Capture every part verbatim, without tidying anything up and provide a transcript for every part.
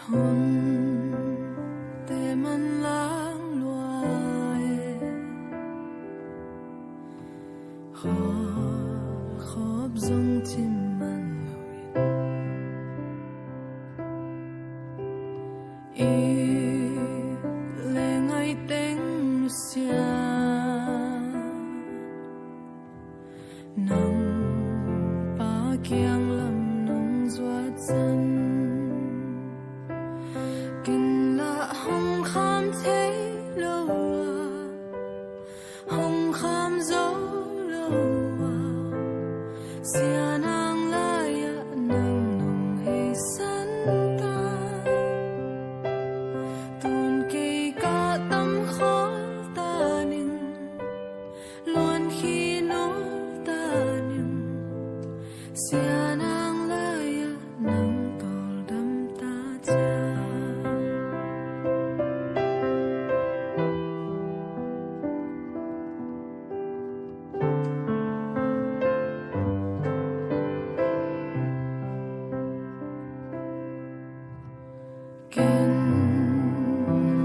Hunte manlang lua e, kholkhop zong cim man lo in, i le ngaiteng nusia, nang Pa kiang lam nong zuat san, ken lah hong kham thei lo a, hong kham zo lo a, Sia Nang lai-ah nang nong heisan ta. Tun kei ka tam khawl ta ning, luan khin ul ta ning, Sia Nang lai-ah nang tawldam ta ciang. Ken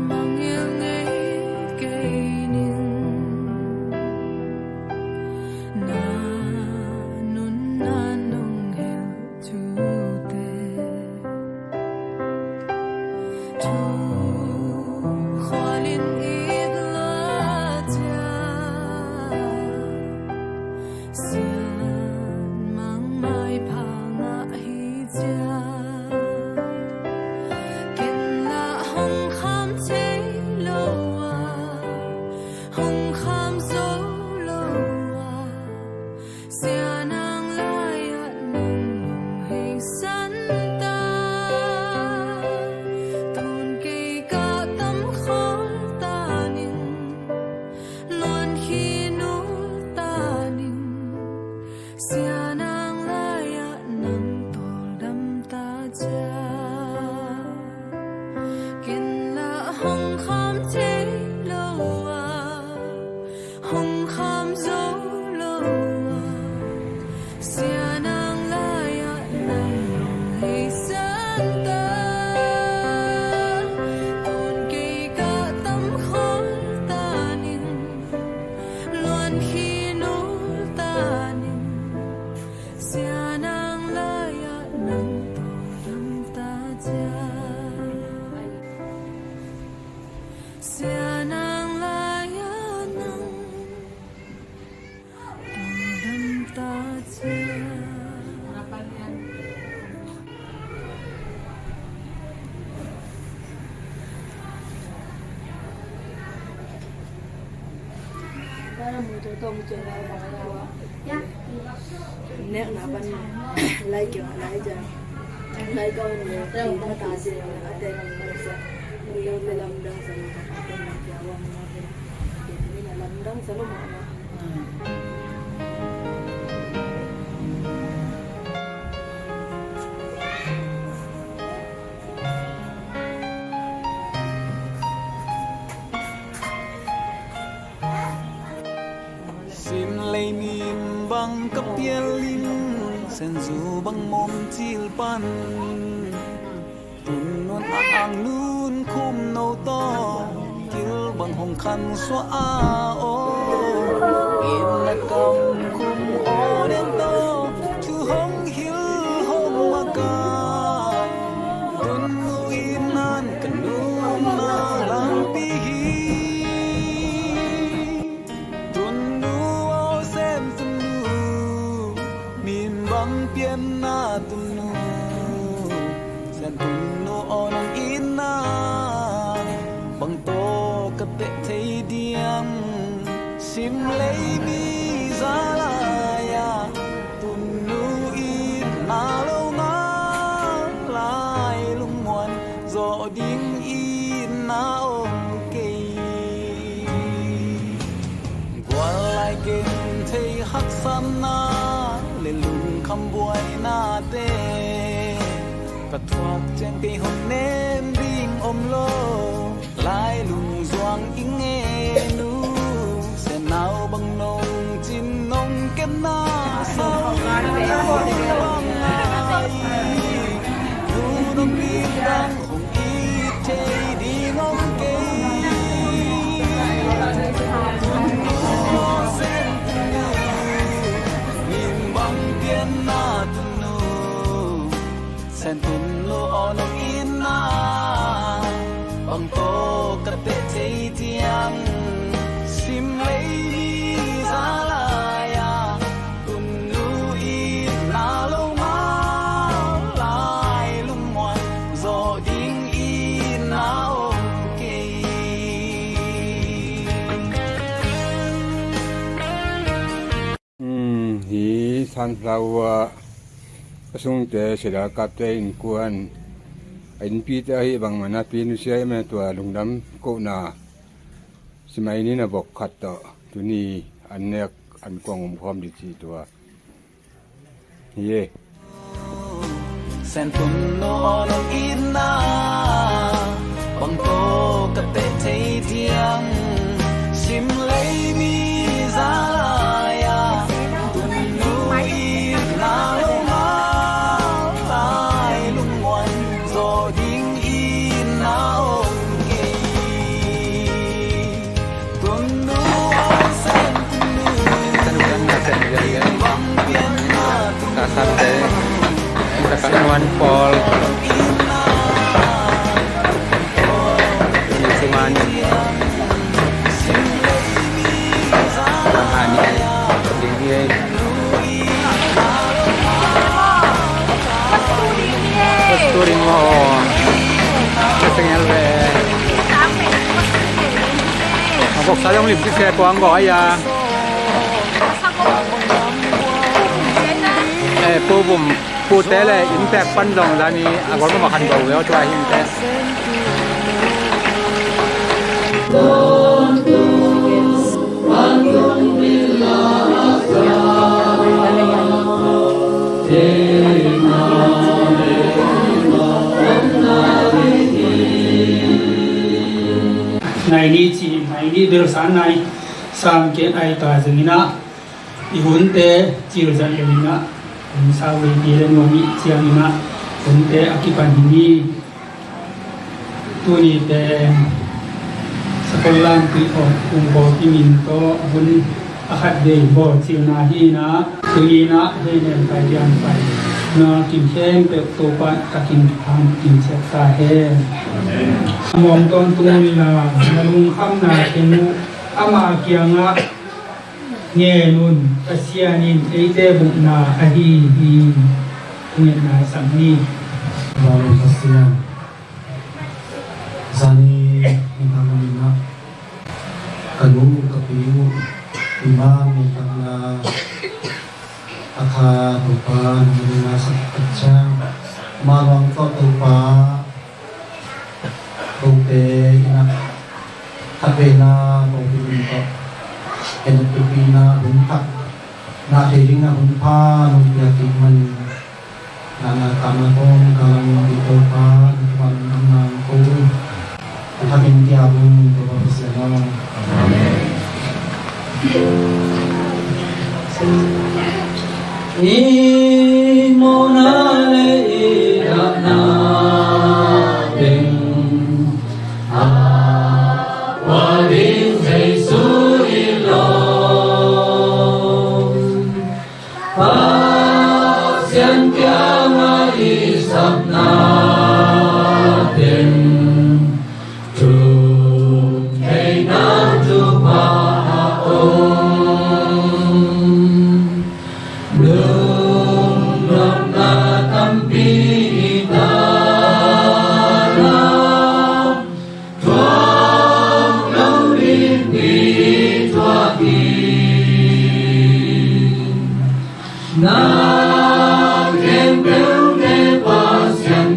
mangngilh ngei kei ning, na nunna nong hilh thute, thu khualin it la ciang, sian mang maipha ngah hi ciang. Ken lah hong kham thei lo a, hong kham zo lo a, Sia Nang lai-ah nang hong heisan ta. Tun kei ka tam khawl ta ning, luan khin ul ta ning, Sia Nang lai-ah nang tawldam ta ciang. Ken lah hong kham thei lo a, hong kham zo lo a, Sia Nang lai-ah nang hong heisan ta. Tun kei ka tam khawl ta ning, luan khin ul ta ning, Sia Nang lai-ah nang tawldam ta ciang. Sia Nang lai-ah nang tawldam ta ciang. Nekna pan lai kiang lai ciang, lai kau ne, mata ciang a te nang masa, lamdang sa lo, lamdang sa lo ma. Sim lei min bang ka pial in, Sen Zu bang mawm cil pan. Tun nu'n a ang nun khum no tawh, kil bang hong khan suah a aw. Inn a kam khum aw deng tawh, thu hong hilh hong makaih. Tun nu inn an ka nunna lampi hi. Tun nu aw Sen Tun nu, min bang pianna Tun nu. Sen Tun nu aw nang itna bang tawh ka teh thei diam. Sim lei mi za lai-ah Tun nu itna lo ngah lai, lungmuan zawh ding itna om kei. Gual lai ken thei haksatna le lungkham buainate ka thuak ciang kei hong nem ding om lo. Lai lungzuang i ngei nu, Sen nau bang nong cin nong kepna sau bang ai. Nu nong ding dang hong Tun lo aw lo itna bang tawh ka teh thei diam? Sim lei mi za lai-a tun lo itna lo ngau lai lungmuan zawh ding itna om kei. Hi sunflower a sungte Silalkapte innkuan a innpite ahi bangmah napi nusia i mah tua lungdam kohna simaini na vok khat tawh tuni an nek an kuang om khawm dih cih tua hi. Sen tun lo aw lo itna bang tawh ka teh thei diam? Sim lei mi za lai-a tun lo itna lo ngau lai lungmuan zawh ding itna om kei. Sasante, Sakanuan Paul, Sumani, Ding Ye. Pasturing mo. Kasing elve. Mabok sa long lim sise puang go aya. Eh, pu bum, pu tele in pek pan dong lani agol mo makan go weo tua hin te. Nai ni ci, nai ni bil san nai sam ke ai ta zingina. I hunte cilzan inah hun sau veipi le nuam ih cianginah hunte a kipan hi ni. Tuni pen Sakollan Tuikhawm Kungkawpi min tawh hun a khat vei bawl cilna hi inah, tuni inah hei nem pai diam pai na kim khempeuh Topa takin hang kim ciat ta hen. Muang tawntung inah na lungkhamna khen uh ama kiangah ngen un, Pasian in eite bukna ahi hi. Ngetna i sak ni. Balu Pasian, zani nitang a minah ka nu ka pi uh i man nitangna a kha Topa nitangna sak ka ciang ma luang tawh Topa Kote inah khat veina kopi min tawh kei na tupi na hun khat na thei ding na hun pha nong piak kik manin na na kah na kong ka lam di Topa na tuan nam nang ko. An hakin kia bung Topa Pasian aw. Amen. I mawhna le i dahna teng a kua ding Jesu i lawm. Pasian kiangah i sapna teng thum theihna thupha a om. Lungdamna tampi i tana thuak lo dingpi thuak hi. Na khempeuhte Pasian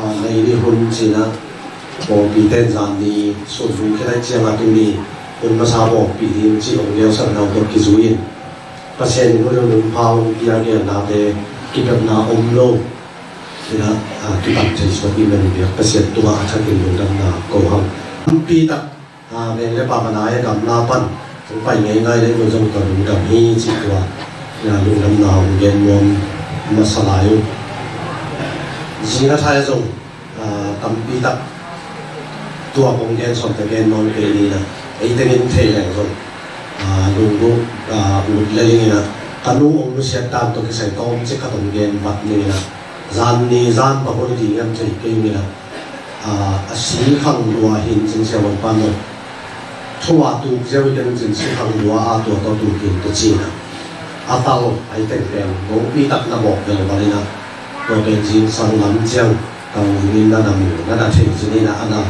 Nei ni hun cinah pawlpi ten zan ni sun hun khit ai ciangah tuni hun masa pawlpi ding ci ong geusakna uh tawh kizui in Pasian in hun hun pha ong pia gelnate kipepna om lo. Inah kipan thei suak i men biak Pasian tungah a thakin lungdamna ko hang. Lampi tak meng le pamana e gamla pan ong pai ngeingai le mun zong ka lungdam hi cih tua lungdamna ong gen nuam masa lai uh. Zing a thai zong tampi tak tua kong gen sawmte gen nawn kei ni inah ei tengin thei leng zong lungbu ut le ling inah ka nu ong nusiat dan tawh kisai tawm cik khat ong gen vat ni inah zan ni zan pa hun ding em thei kei ni inah a si khang lua hin cin sia wan pan lo. Thu a tuk ziau i ken cin si khang lua a tua tawh tuk hin tua cina a tal ai teng pen gopi tak na bawk bel val inah tua pen zingsang lam ciang kang dingin na na mu na na thei cin inah a na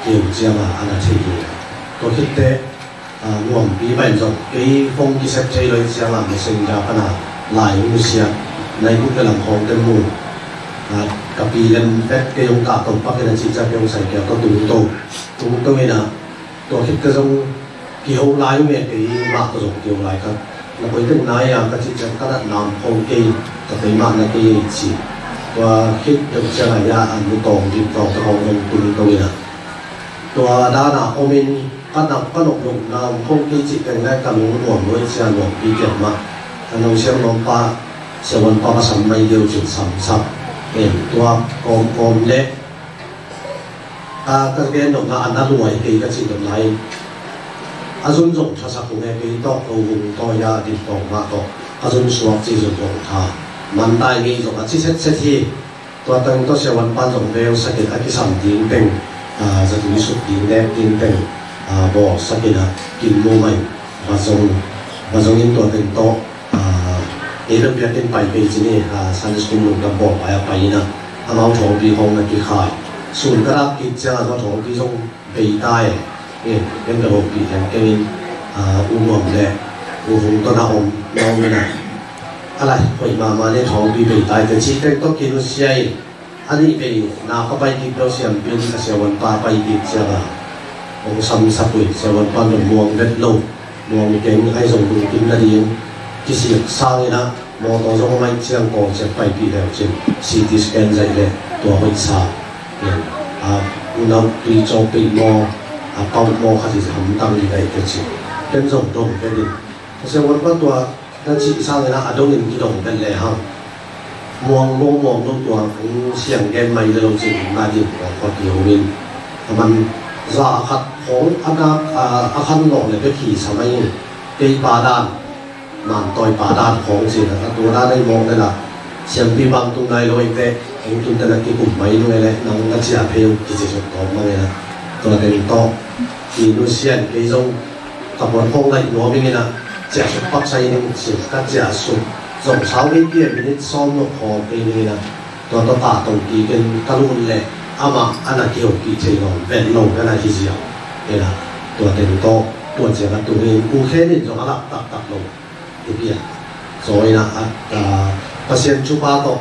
keu ciangah a na thei hi. Tua khitte nuampi mah in zong kei phone kisep thei lo i ciangah messenger pana lai hong nusia nai buk le lam khawngte mu. Ka pi lem vet kei hong kah tawm pakin a cih ciang kei hong sai kei a ka tungto tungto inah tua khitte zong kiho lai uh nge kei mah ka zong kiho lai ka na koi teng nai a ka cih ciang ka nat nam kho kei ka kei mah na kei ei ci. Tua khit deuh ciang a ia an mu tawng dim tawng ka hong hong tung to inah tua dana omin ka nap ka nop loh nam kho kei cih teng le ka lung nuam nuai cia nuampi kiam mah. Ka no siang nuam pa siawan pa ka sam mai deuh cin samsak. Em tua kawmkawm le ka gen nopna a na luai kei ka cih nopna in a zun zong thasak hong e kei tawh ko hung tawh ia dim tawh mah tawh a zun suak ci zun hong tha man tai ngei zong a ci setset hi. Tua teng tawh siawan pan zong beu sakin a kisam ding teng zatui suk ding nek ding teng bawl sakin a kin mu mai. Ba zong ba zongin tua teng tawh ei lo biakin pai pei cini Sunday school lungdam bawl pai a pai ina amau thawngpi hong na kikhai sun ka rak kik ciang amau thawngpi zong bei ta e. Ken ka hopih ken kengin u nuam le u hung tawna om na om ina a lai hoih mahmah le thawngpi bei ta e te cih teng tawh kinusia in a nih bei na ka pai kik lo siampin a siavuan pa pai kik cianga hong samsak uh in siavuan pa nung muang vet lo muang keng ai zong lungkim nading kisik sang ina mawtaw zong a maih ciang kawng ciang paipih leu cin C T scan zaih le tua hoih sa. Unau tui cawpih maw a pauh maw khat hi hamtang hi daih te cin ken zong dong vet in a siavuan pa tua na cih sangin a dongin kidong vet le hang muang lo muang lo tua siang gen mai le lo cin na din kong khuat hi ho in a man za a khat khong a nak a khan lawh le bek hi sa mai in kei pa dan man tawi pa dan khawng cih a tua dan ei mawk nena siampi bang tung nai lo ei teh eng tun tena kikum mai lo ei leh nang na ciah phei uh kici suk tawm mang ei la tua teng tawh ki nu sian kei zong ka puan khawng laih nuam ing ina ciah suk pak sai ning cih ka ciah suk zong sau ei tia minit sawm lo khawng kei ning ina tua tawh ta tong kikin ka lut leh amah a na kihopih thei lo ven lo na na hi ziau ina tua teng tawh tua ciang a tung in u khen in zong a lak taktak lo. Hih pian zaw ina a Pasian thupha tawh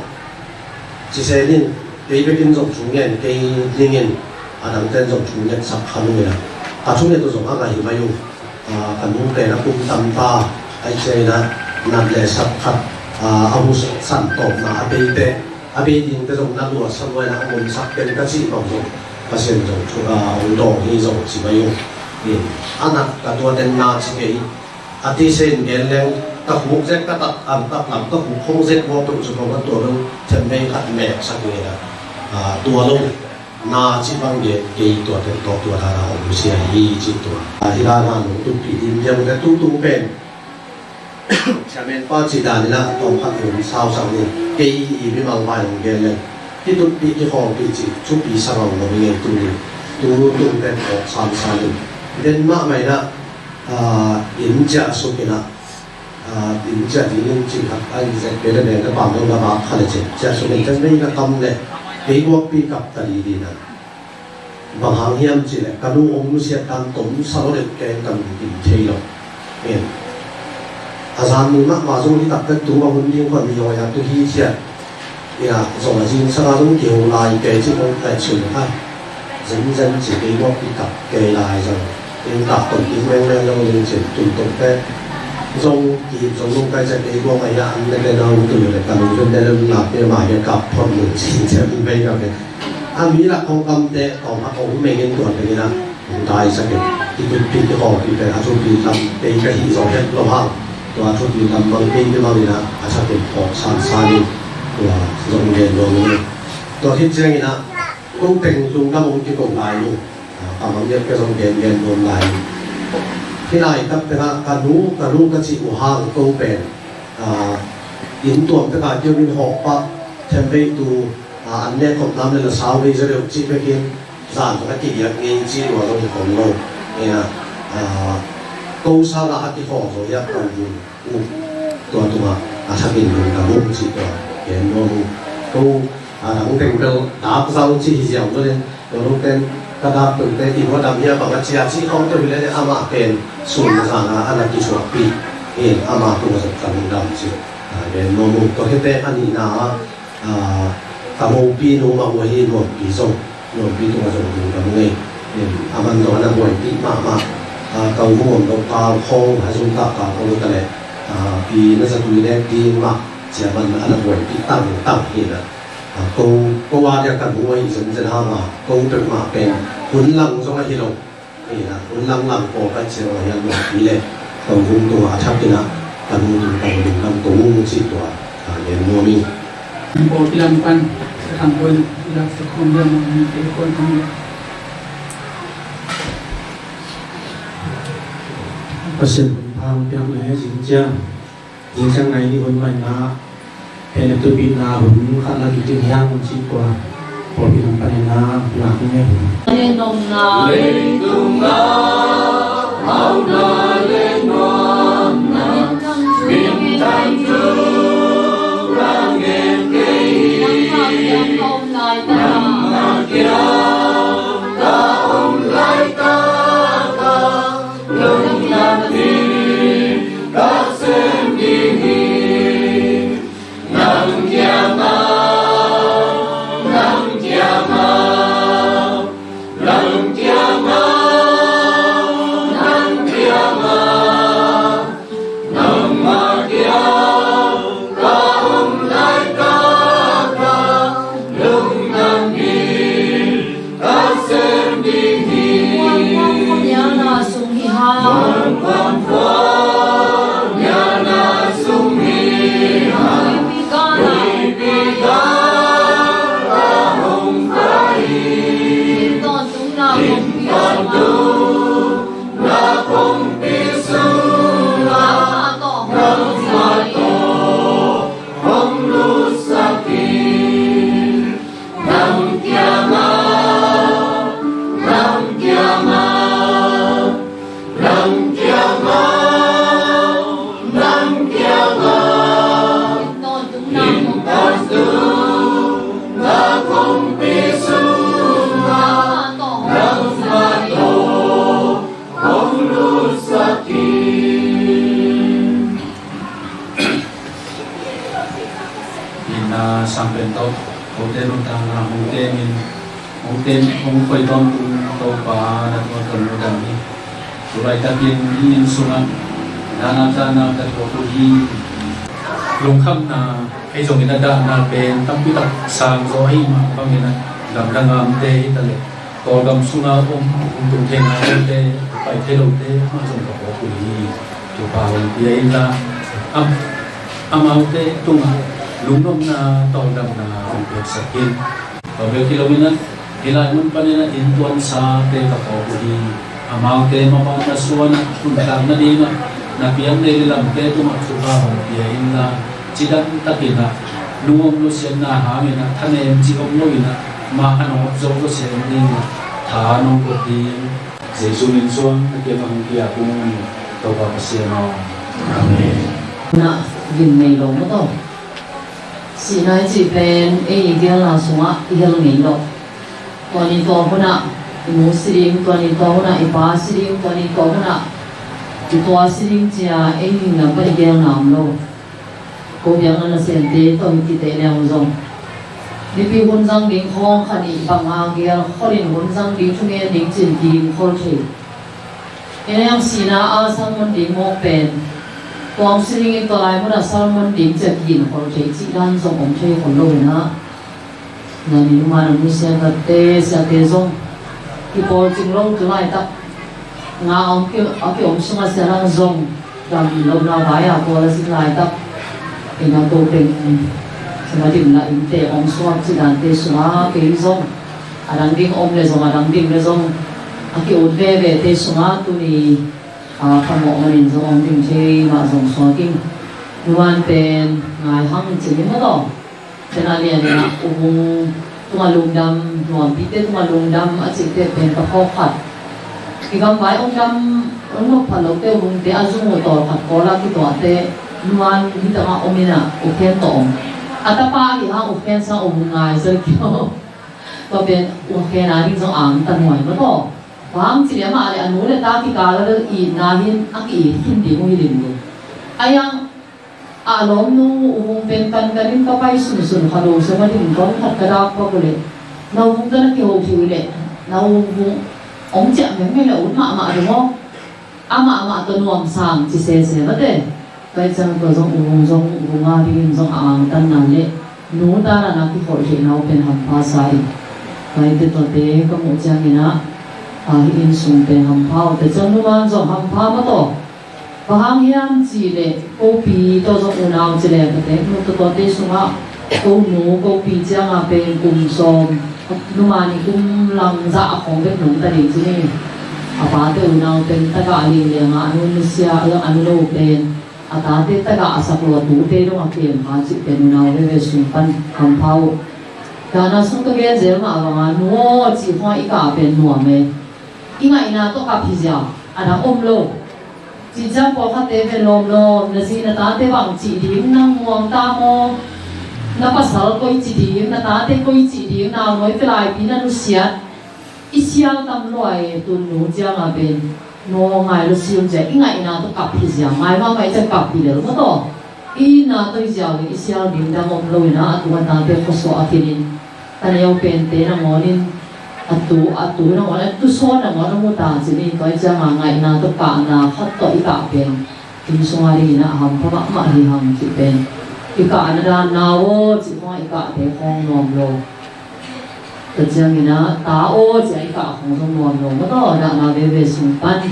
cisen in kei bekin zong thu ngen kei ningin a dangten zong thu ngetsak kha nung ina a thu nget uh zong a ngah hi mai uh. Ka nu pen a kum tam ta ai cia ina nat le sak khat a husan tawpna a bei te a bei dingte zong na lua sa lua ina a ngomsak pen ka cih bang zong Pasian zong thu a hong dawng hi zong ci mai uh. A nat ka tua den na ci kei a tisen gen leng ka khuk zet ka tak ang tak lam ka khuk khong zet ngawp tuk cu kong ka tua lo them mei khat mek sak nge la tua lo na ci bang gen kei tua ten tawh tua dana om sia hi ci tua hi dana nung tupi in yang te tu tung pen chairman pa ci dan ina tawm khat in sau sak ni kei i mimal vai nung gen leng ki tutpih ki khawngpih cih thupi sa rau lo i ngei tu ni tu tung pen tawh sam sa ni den mah mai na inn ciah suk ina inn ciah ding in cih khat a i zek pe le meng le pam lo na bak kha le cin ciah suk in kan mei na kam le kei guakpi kap ta li dina bang hang hiam cih le ka nu ong nusiat dan tom sa lo le keng ka lungkim thei lo. A zan ni mahmah zong hi tak pen tu a hun ding khuan ni hawi a tu hi ciah Ina zong a zing sanga zong kiho lai kei ci kong kaih sun kha. Zenzen ci kei mawk kikap kei lai zong. Inn tak tong kik mengmeng zong zing cin tun tong te. Zong ki zong lung kai ciat kei mawk a ia an ne te nau tun le ka lung zun te lung lap te ma ia kap phot lung cin ciat lung bei kap te. A mi lak kong kam te kong ha kong mengin tuan te ina. Dai sakin, i tutpi i hawpi pen a thupi lam kei ka hih zawh het lo hang. Tua a thupi lam bang kei te bangin a, a sakin hawk sansan in tua zong gen nuam ing. Tua khit ciangin a, ko teng lungdam hong kiko lai lo. A, ka mang yet ka zong gen gen nuam lai lo. Hih lai tak tengah ka nu, ka nu ka cih uh hang ko pen, a, inn tuam teka kio in hawk pah, themvei tu, a, an nek khop nam le la sau vei zaw deuh cih vekin, zan tawh a kigiak ngei ci lua lo hi khom lo. Ina, a, ko sangah a kihaw zo hiak pan ding uh tua tungah a thakin lungdam uh ci tua gen nuam uh. Ko a dang teng bel dak zau ci hi ziau lo le. Tua lo ten ka dak teng te i hua dam hia bang a cia ci khom teuh hi le le amah pen sun zana a na kisuakpih in amah tungah zong ka lungdam ci. A, gen nuam uh. Tua khete a nihna ah, a, ka mopi nu mah uh ahi Nuampi zong, Nuampi tungah zong lungdam ngei. In, a man zong a na buaipih mahmah, a, ka u Vung Om Dok Kal khong a zung tak kal khong ta leh, a, pi na zatui nek ding mah cia man a na buaipih tangtang hi na. A, ko, ko a dia ka nu ahi zenzen hang a, ko peuhmah pen hun lang zong ahi lo. Ina, hun langlang pawlkhat ciang a hian Nuampi le Tonghung tungah a thakin a, ka nu tungah ka lungdam tung cih tua a gen nuam ing. Pawlpi lam pan ka tham pawl i lak sak khawm hiam maw, mi te pawl khawm hiam? Pasian hun pha piak le zing ciang. Zing ciang nai ni hun maina, he le tupina hun khat la kitin hiang hun cih tua. Pawlpi lam panin a, ngak ni. Leitung a, hauna le nuamna, minthang thu ka ngen kei hi. Nangmah kiang ka om laitak a, lungdam in ka sem ding hi. Nang kiangah, nang kiangah, nang kiangah, nang kiangah, nangmah kiang ka om laitak a, lungdam in ka sem ding hi. Muanhuam khuamial na sung hi hang. Muanhuam khuamial na sung hi hang. Tuipi gah a hong pai hi. Inn tawntung na kongpi sungah. Inn tawntung na kongpi sungah. Nangmah tawh hong lutsak hi. Nang kiangah, nang kiangah, nang kiangah, nang kiangah. Inn tawntung na kongpi sungah, nangmah tawh hong lutsak hi. Inn a sang pen tawh, kote nuntakna hong temin, hong tem, hong khoi tawntung Topa na tungah ka lungdam hi. Tu laitakin hih inn sungah dahna, dahna ka thuak uh hi. Lungkhamna ahi zongin a dahna pen tampi tak sang zaw ahih mah bangin a gamdang a omte hi ta leh, Kawlgam sunga om, hong tung theihna omte, pai thei lote, amah zong ka phawk uh hi. Topa hong pia inla, am, amaute tungah lungnopna, tawldamna hong piaksak in. Tua bek hi loin ah, hih lai mun panin ah inn tuansate ka phawk uh hi. Amaute mavang na suan ah, nuntak nadingah na piak nei le lamte tungah thupha hong pia inla, cidam takin ah, nu om nusiatna hangin ah, thanem cih om loin ah, mah a nawt zo zawsem dingin ah, tha nong guat ding. Jesu min suang na kiangah hong piak ung, Topa Pasian aw. Amen. Na gim ngei lo maw tawh. Sihna i cih pen ei i geelna sungah i hel ngei lo. Tua ni tua hunah i nu si ding, tua ni tua hunah i pa si ding, tua ni tua hunah i tua si ding cia ei hing lam pan i geelna om lo. Ko biakna nasemte tawh hi kiteh leng zong, Nipi hun zang ding khawng kha nih bang a gel kholin hun zang ding thungen ding cin ki-in khol thei. Ina yang sihna a san mun ding mawk pen tuang sining in tua lai mun a san mun ding cia ki-in khol thei cih dan zong om thei khol lo ina. Nani numa na mu siate, siate zong kipawl cing lo tu laitak nga a om ki, a ki om sunga sia lang zong dam lohna vai a pawl a sin laitak ina ko peng sima dim la innte om suak ci dante sunga kei zong a dang ding om le zong a dang ding le zong a ki ut vevete sunga tuni a phamawh manin zong om ding thei mah zong suak in nuan pen ngai hang ci ni maw taw. Tena lian ina u Vung tunga lungdam, nuampite tunga lungdam a cihte pen ka phawk khat. I gamvai ong dam ong nop phat lote u Vungte a zung uh tawlkhat kawla kituahte nuan hitanga om ina u Khen tawh om. A tapa ahi hang u Khen sang u Vung ngai zoi kio. Tua pen u Khen a ding zong ang ta nuai maw taw. Bang ci le mah le a nu le ta kikal a bel itna hin a ki-it khin ding uh hi lim ding. A yang A lawmnu u Vung pen kankan in ka pai sunsun kha lo sema ding tawm khat ka dak pak uh leh na u Vung tawh na kiho thei uh leh na u Vung hong ciah mengmeng leh ut mahmah ding aw. A mahmah tawh nuam sang ci sese mate. Pai ciang tua zong u Vung zong u Vung a dingin zong a angtanna leh nu tana na kiholh theihna uh pen hampha sa in. Paite tuate ka muh ciangin ah a hi inn sung pen hampha uh te ciang numan zong hampha mataw. Bang hang hiam cih leh kopi tawh zong unau ci leng ka tek nu tawtawte sungah ko nu kopi ciangah pen kum sawm numa nih kum lang zah a khawng bek nung ta ding ci ni. A pate unau pen tagah a ling liangah a nu nusia a nu lo pen a tate tagah a sak lo a tute dong a kem kha cih pen unau veve sung pan hampha uh. Dahna sung ka gen zel mah bangah nu aw cih khawngah i kah pen nuam e. I ngaihna tawh kap hi zia a dang om lo. Cinciang pawlkhatte pen lawmlawm na zi na tate bang cih ding nang muang ta maw? Na pasal koi ci ding na tate koi ci ding nau nawi pelaipi na nusiat i sial tam lua e tun nu cianga pen naw ngai lo sium zia i ngaihna tawh kap hi zia ngai mahmah i ciang kap hi lel maw taw. I itna tawh i ziau in i sial ding dang om lo ina a tu a tate khuasuah a kinin a neu pente nangawn in a tu a tu nangawn a tusawn nangawn a mu ta cin i tua i cianga ngaihna tawh kahna khat tawh i kah pen inn sunga ding ina a hampha mahmah hi hang cih pen i kahna dan nau aw cih khawng i kahte khawng nuam lo. Tua ciangin ah ta aw cia i kah khong zong nuam lo maw taw dahna veve sung pan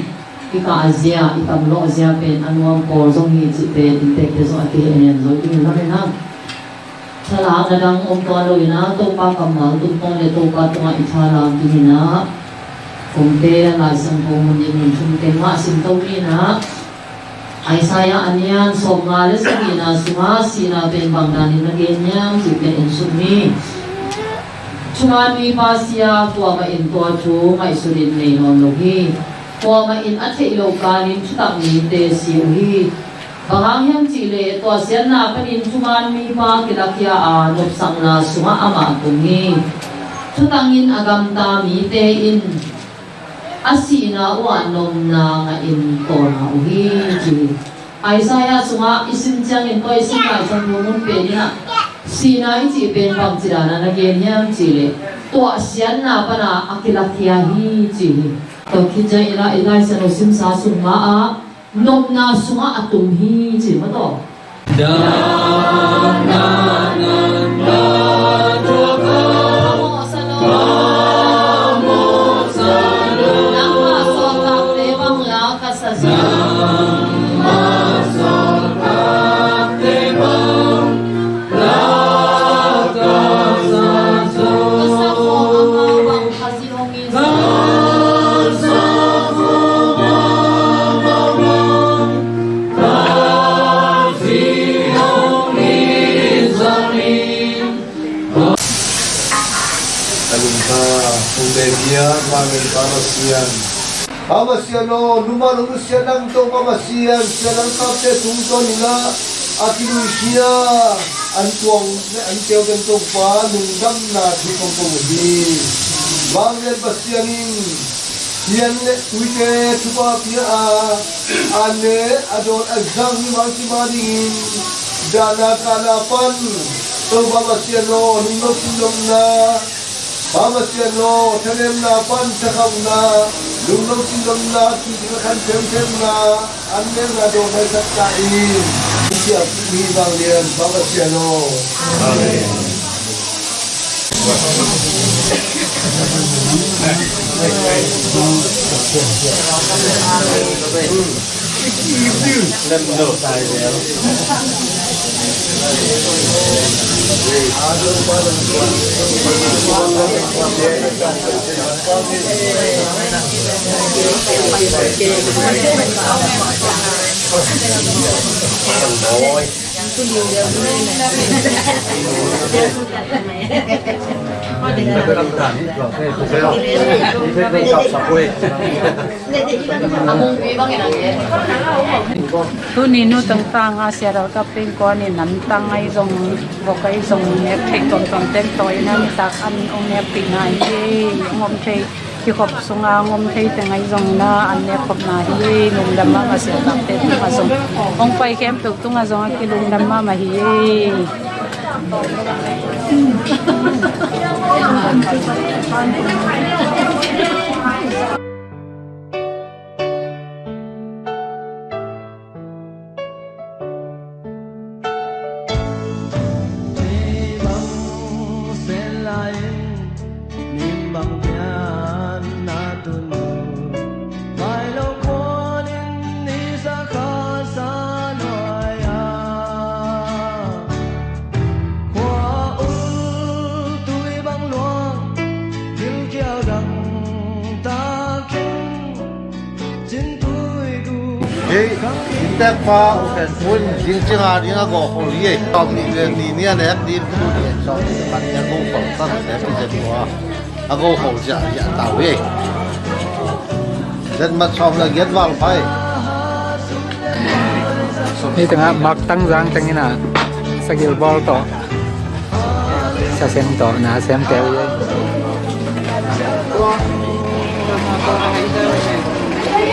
i kah a zia i kam lawh zia pen a nuam pawl zong hi cih pen inntekte zong a kiheh niam zo ding lam in ah. Thalak na dang om tuan lo in ah Topa kammal tum tuan le Topa tungah i thalak ding in ah. Kongte Lai Siangtho mun in mun thum teng mah sim to ni in ah. Isaiah a nian sawmnga le sagihna sungah sihna pen bang danin na gen hiam cih pen en suk ni. Thuman mipa si a kuamah in tua thu ngaihsutin nei nawn lo hi. Kuamah in a theih loh kalin thutak mite si uh hi. Bang hang hiam cih leh tuahsiatna panin thuman mipa kilakhia a nopsakna sungah amah tung hi. Thutangin a gamta mite in a sihna uhah nopna ngahin tawlna uh hi ci hi. Isaiah sungah i sim ciangin tua i sim Lai Siangtho mun pen inah sihna i cih pen bangci dana na gen hiam cih leh tuahsiatna pana a kilakhia hi ci hi. Tua khit ciang i Lai Siangtho simsa sung ma ah nopna sungah a tum hi ci hi maw taw. Ka lungkha, Kong Bek Bia, Vanglian Pa Pasian. Pa Pasian aw, numa nong nusia nang Topa Pasian, sia langkapte tungtawn inah a kiluikhia an tuang le an keu den Topa lungdamna thu kong ko uh hi. Vanglian Pasian in hian le tuite thupha pia a, a ne a dawn a zang mi mangci ma dingin dahna kahna pan Topa Pasian aw, lungno sinlomna, Pa Pasian aw, thanemna pan thakhauhna, lungno sinlomna, kiding a khan themthemna, an nekna dawng nai sak ta in. Sia hi bang lian, Pa Pasian aw. Amen. Tuni nu tangtang a siadal ka pengkuan in an tang ahi zong, vok ahi zong, nek thei tuamtuam teng tawh in an tak an ong nek thei nai hi, ong om thei. Kikhop sunga ngom thei teng ahi zong na an nek khopna hi. Lungdam mahmah siatakte tungah zong, hong pai khempeuh tungah zong a kilungdam mahmah hi. Hei, inntekpa U Khen Pun, ding cinga ding a gawh khol hi ei. Tawm nih le nih ni a nek ding, tu nih sawm nih khat ni a gawh khol, san nek pi zet tua. A gawh khol ziahziah ta uh hi ei. Zet mat sawm le giat val pai. Hih tengah mak tangzang teng in ah sagil bawl tawh, sa sem tawh, na sem teu hi.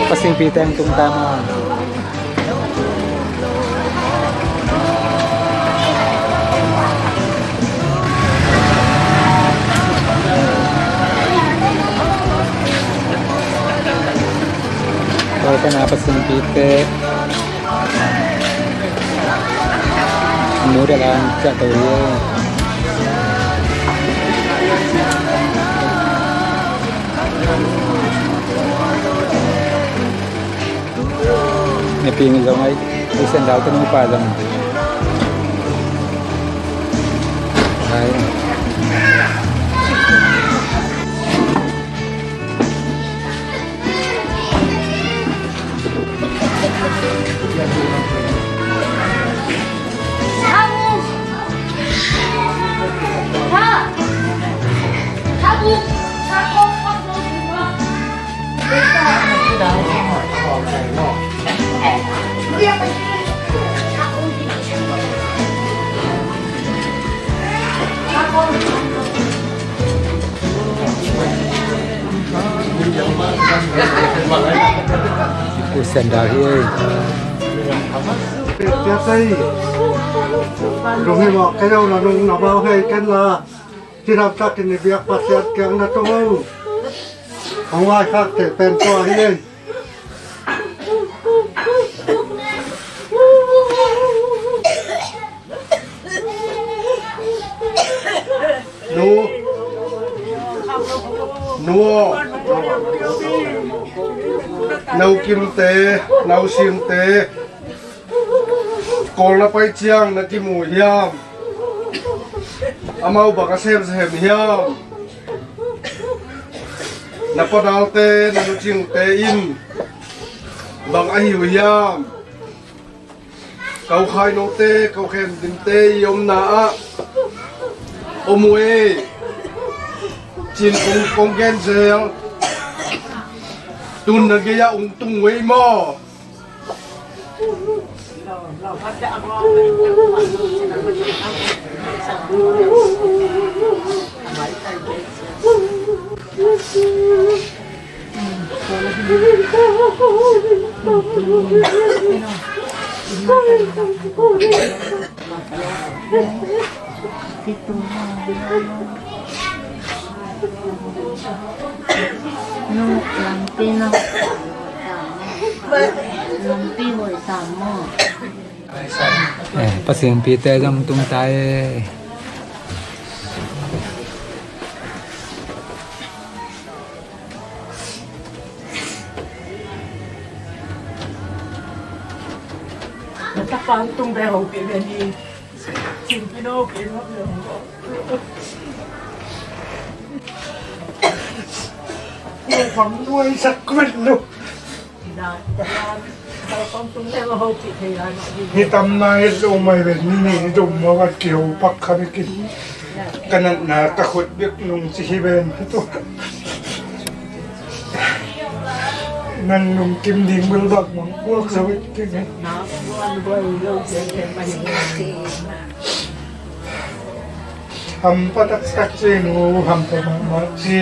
Pasingpi teng tung ta maw. Tua ka na pasingpite mu dah lang ciah to hi. Miping zong ai, ai sandal ka nung pa zong. Ai. Ku sandal hi ei. Sia sei. Rung hi mawk kei lo na rung na bau hei ken la. Ci lam takin i biak Pasian kiang na tung o. Hong vaikhak theih pen tua hi ei. Nu. Nu aw. No kimte, no simte. Kawl na pai ciang na kimu hiam? Amau bang a semsem hiam? Na padalte, na nucingte in bang a hi uh hiam? Ko khainote, ko khemdimte i omna ah om uh ei. Cin kong, kong gen zel. Tun na gei ah ung tung uh ei maw? Pi tu. Nu, lampi nu. Lampi hoih tam maw. Eh, Pasian pite zong tung ta e. Na tapa tung be ho pi be ni. Hi tam na hi lo mai ven ni ni dum ma wat ki ho pak kha ni kin. Ka natna ka khut bek nung ci hi ven hi tu. Nang nung kim ding bel bak mang puak sa ven kin. Hampha taktak ci nu, hampha mahmah ci,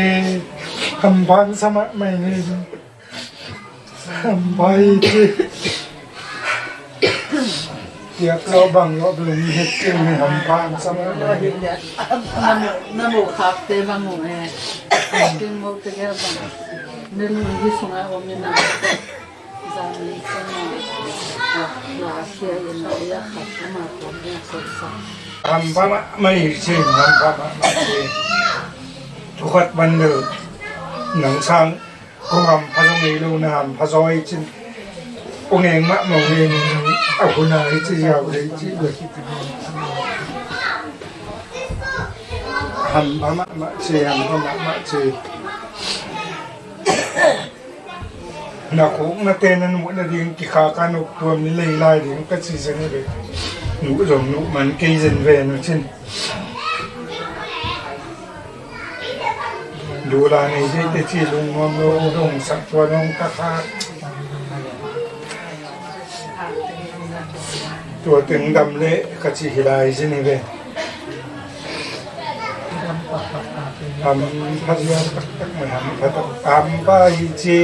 hampha sa mahmah ni. Hampha hi ci. Piak lo bang lo belum het ci ni hampha sa mahmah ni. Na mu khak te bang mu e. King mo te bang. Nenu hi sunga om ni na. Hampha mahmah hi ci, hampha mahmah hi ci. Thu khat bang deuh nang sang kong hampha zong ngei lo na hampha zaw hi cin. Kong ngei mahmah hi, nang a hun a hi ci, ziau hi ci. Hampha mahmah ci, hampha mahmah ci. Na khuk na te na nuh na ding kikhak a nop tuam ni lei lai ding ka ci zen hi ve. Nuh zong nuh man kei zen ve nu cin. Dula nei dei te ci lungnuam lo dong sak tua nong ka khak. Tua teng dam leh ka ci hi lai zen hi ve. Hampha ziau taktak mai, hampha tak, hampha hi ci,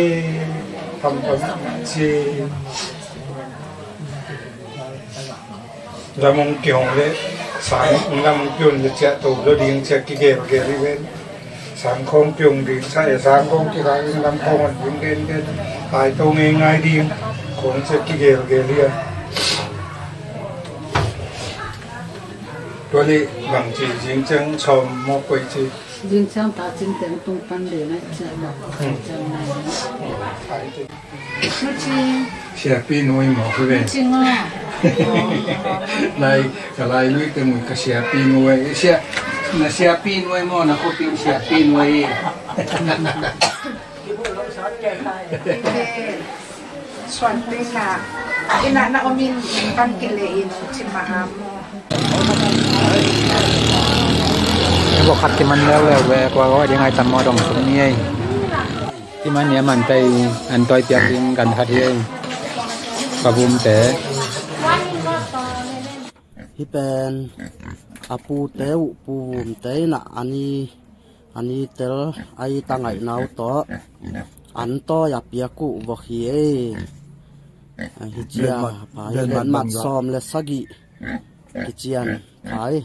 hampha mahmah ci. Lam hong kihong leh, sang lam hong kihong leh ciah to lo ding ciah kigelgel hi ven. Sang khawng kihong ding sa e, sang khawng kikhak ding, lam khawng hong ding gengen. Ai to ngeingai ding, khawng ciah kigelgel hi a. Tua leh bangci zing ciang sawm mawk koih ci. Zing ciang ta cin teng tung pan de na ciang mawk. Hmm. Ciang na. Ai te. Nucing. Siapi nuai mawk hi ve. Nucing aw. Lai, ka lai lui teng ui ka siapi nuai. Sia, na siapi nuai maw, na khuapi siapi nuai. Suan pina ina na omin pan kile in cima amu. Bawk khat kiman leuleu ve, kua kua ding ai tam maw dong sum ni ei. Kiman ni a man tei an toi piak ding gan khat hi ei. Ka vum te. Hi pen a pute uh pu vum te ina ani Ani tel a i tangaihna uh tawh an tawi a piak uh vok hi ei. Hi cia pai lenmat sawm le sagih kician pai.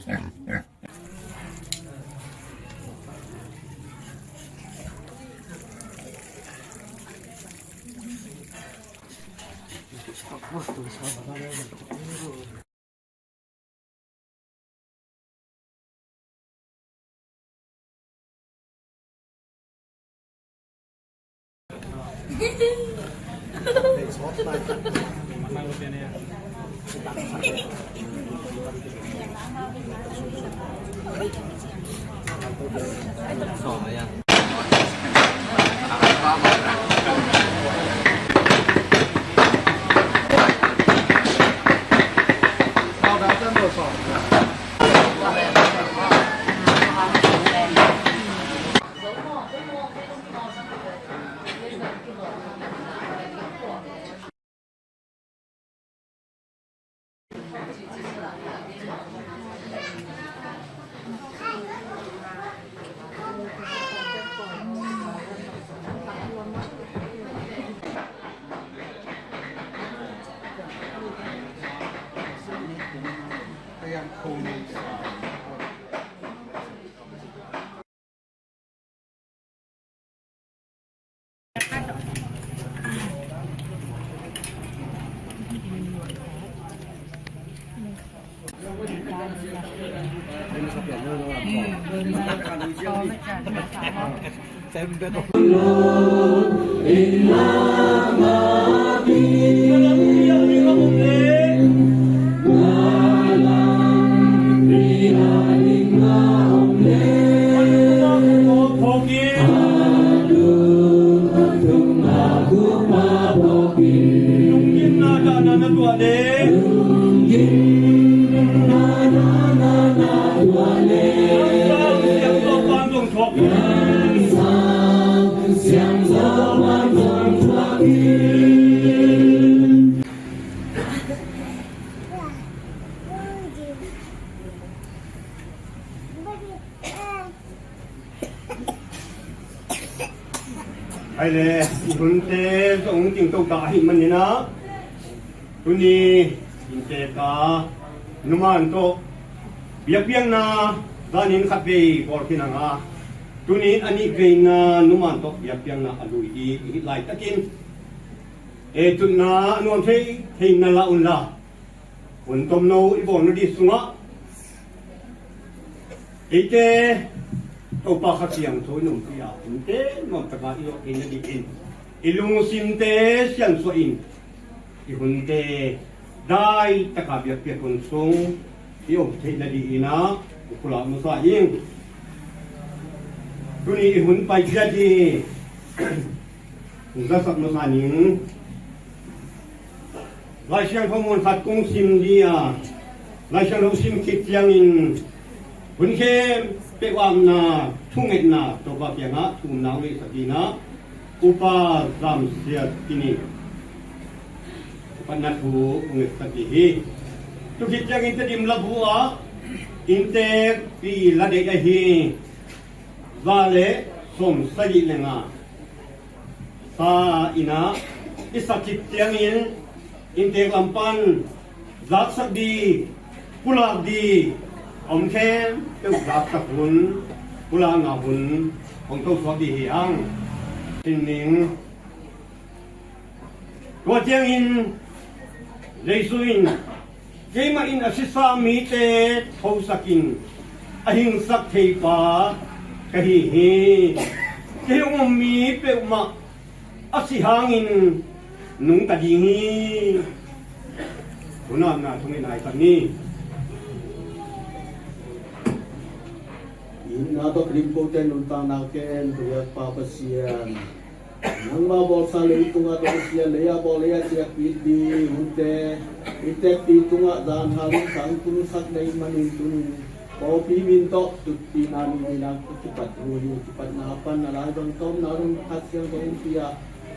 Ai le, i hunte zong tingto ta ahih manin ah, tuni inntek a numan tawh biakpiakna zanin khat vei bawl khin hang a, tuni a nih veina numan tawh biakpiakna a lui ding i hih laitakin, e, tutna a nuam thei thei na la un la, hun tomno i bawlna ding sungah eite Topa Kha Siangtho in ompih a, hunte nuamtaka i zawh theihna dingin, i lungsimte siansuah in, i hunte daitaka biakpiak hun sung i om theihna dingin ah i pulak masa ing. Tuni i hun paikhiat hi. Hong zasak masa ning. Lai Siangtho mun khat kong sim ding a, Lai Siangtho sim khit ciangin hun khempeuh a omna thungetna Topa kiangah thumna hong ngeihsak ding a, Upa Zam Siat Khin in upatna thu hong ngetsak ding hi. Tu khit ciangin Tedim labu ah inntekpi la deih ahi, za le sawm sagih le nga sa in ah i sak khit ciangin inntek lam pan zaksak ding, pulak ding a om khempeuh zaksak hun, pulakna hun hong tosuak ding hi hang. Sin ning. Tua ciangin Jesu in, "Keimah in a sisa mite thosakin a hingsak theipa ka hi hi. Kei hong um mi peuhmah a si hangin nungta ding hi." Hunamna thungen nai khat ni. Itna tawh limpote nuntakna ken, Topa Pasian. Nangma bawlsa leitungah tawh sia, lei-ah bawl, lei-ah ciakpih ding hunte i tekpi tungah dan halin tangtungsak na hih manin tuni pawlpi min tawh tutpihna ning dingin ka kipat uh hi. Kipatna pan a lai bang tawmna dong Kha Siangtho hong pia,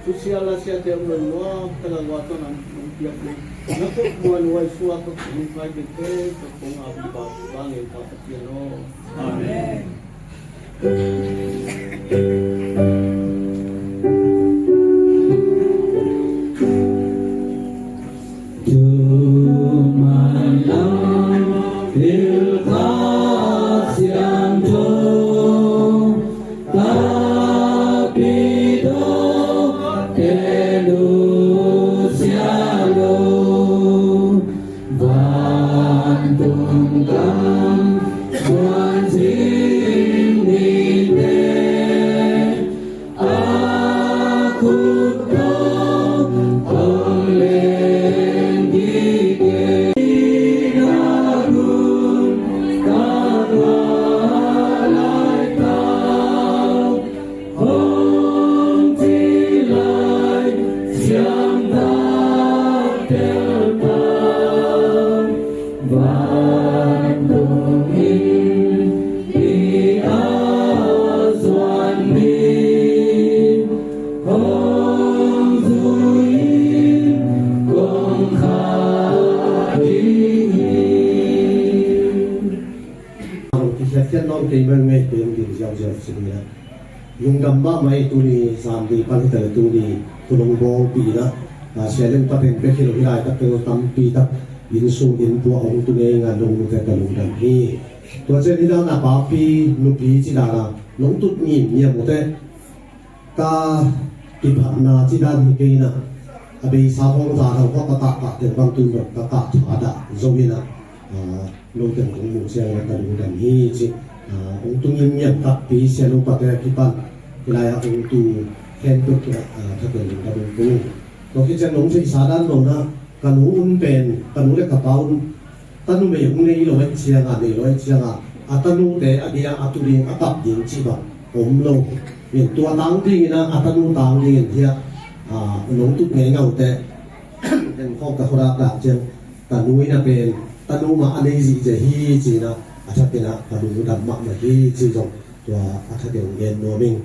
thusia lasia te hong lon nuam taka guah tawh nang hong piak ding na kut muan huai suak tawh hong pai ding te tawh kong a bi bang bang en pa Pasian aw. Amen. Vantung gam suan zing nite, a khut tawh hong leng gige. Na gun ka ngah lai tau, hong ci lai siangtho tel ta, vantung inn i a zuan mi hong zui in kong kha ding hi. Kikhiatkhiat nawn kei mengmeng, kei hong ding ziauziau cih ni a. Lungdam mahmah ei, tuni zan ding pan hi ta leh tuni thu hong bawlpih in ah, a, sia leng paten bek hi lo, hih laitak teng tampi tak inn sung inn pua hong tu ngei ngan lo uh teh ka lungdam hi. Tua ciang hih dan a papi nupi ci dan a nong tut ngimngiam uh teh, ka kiphatna ci dan hi kei in ah, a beisa khawng za lo khawng ka kah kah teng bang tun dong ka kah tha dah zo in ah, a, no teng kong muh ciang in ah ka lungdam hi ci. Ah, hong tung in ngiat takpi, sianu pate a kipan hih lai-ah hong tu khempeuh tungah, ah, thakhat lungdam hong ko. Tua khit ciang nong theihsa dan lo-in ah, ka nu un pen, ka nu le ka pa un, tanu mei hong nei lo ahih ciangin, nei lo ahih ciangin, a tanute a gei-ah a tu ding, a kap ding cih bang om lo. Tua tang dingin ah, a tanu tang dingin hiah, ah, nong tut ngeingaute, en khawm ka khuadak dak ciang, ka nu in ah pen, tanu mah a nei zihziah hi ci-in ah, a thakin ah ka lungdam mahmah hi ci zong, tua a thakin gen nuam ing.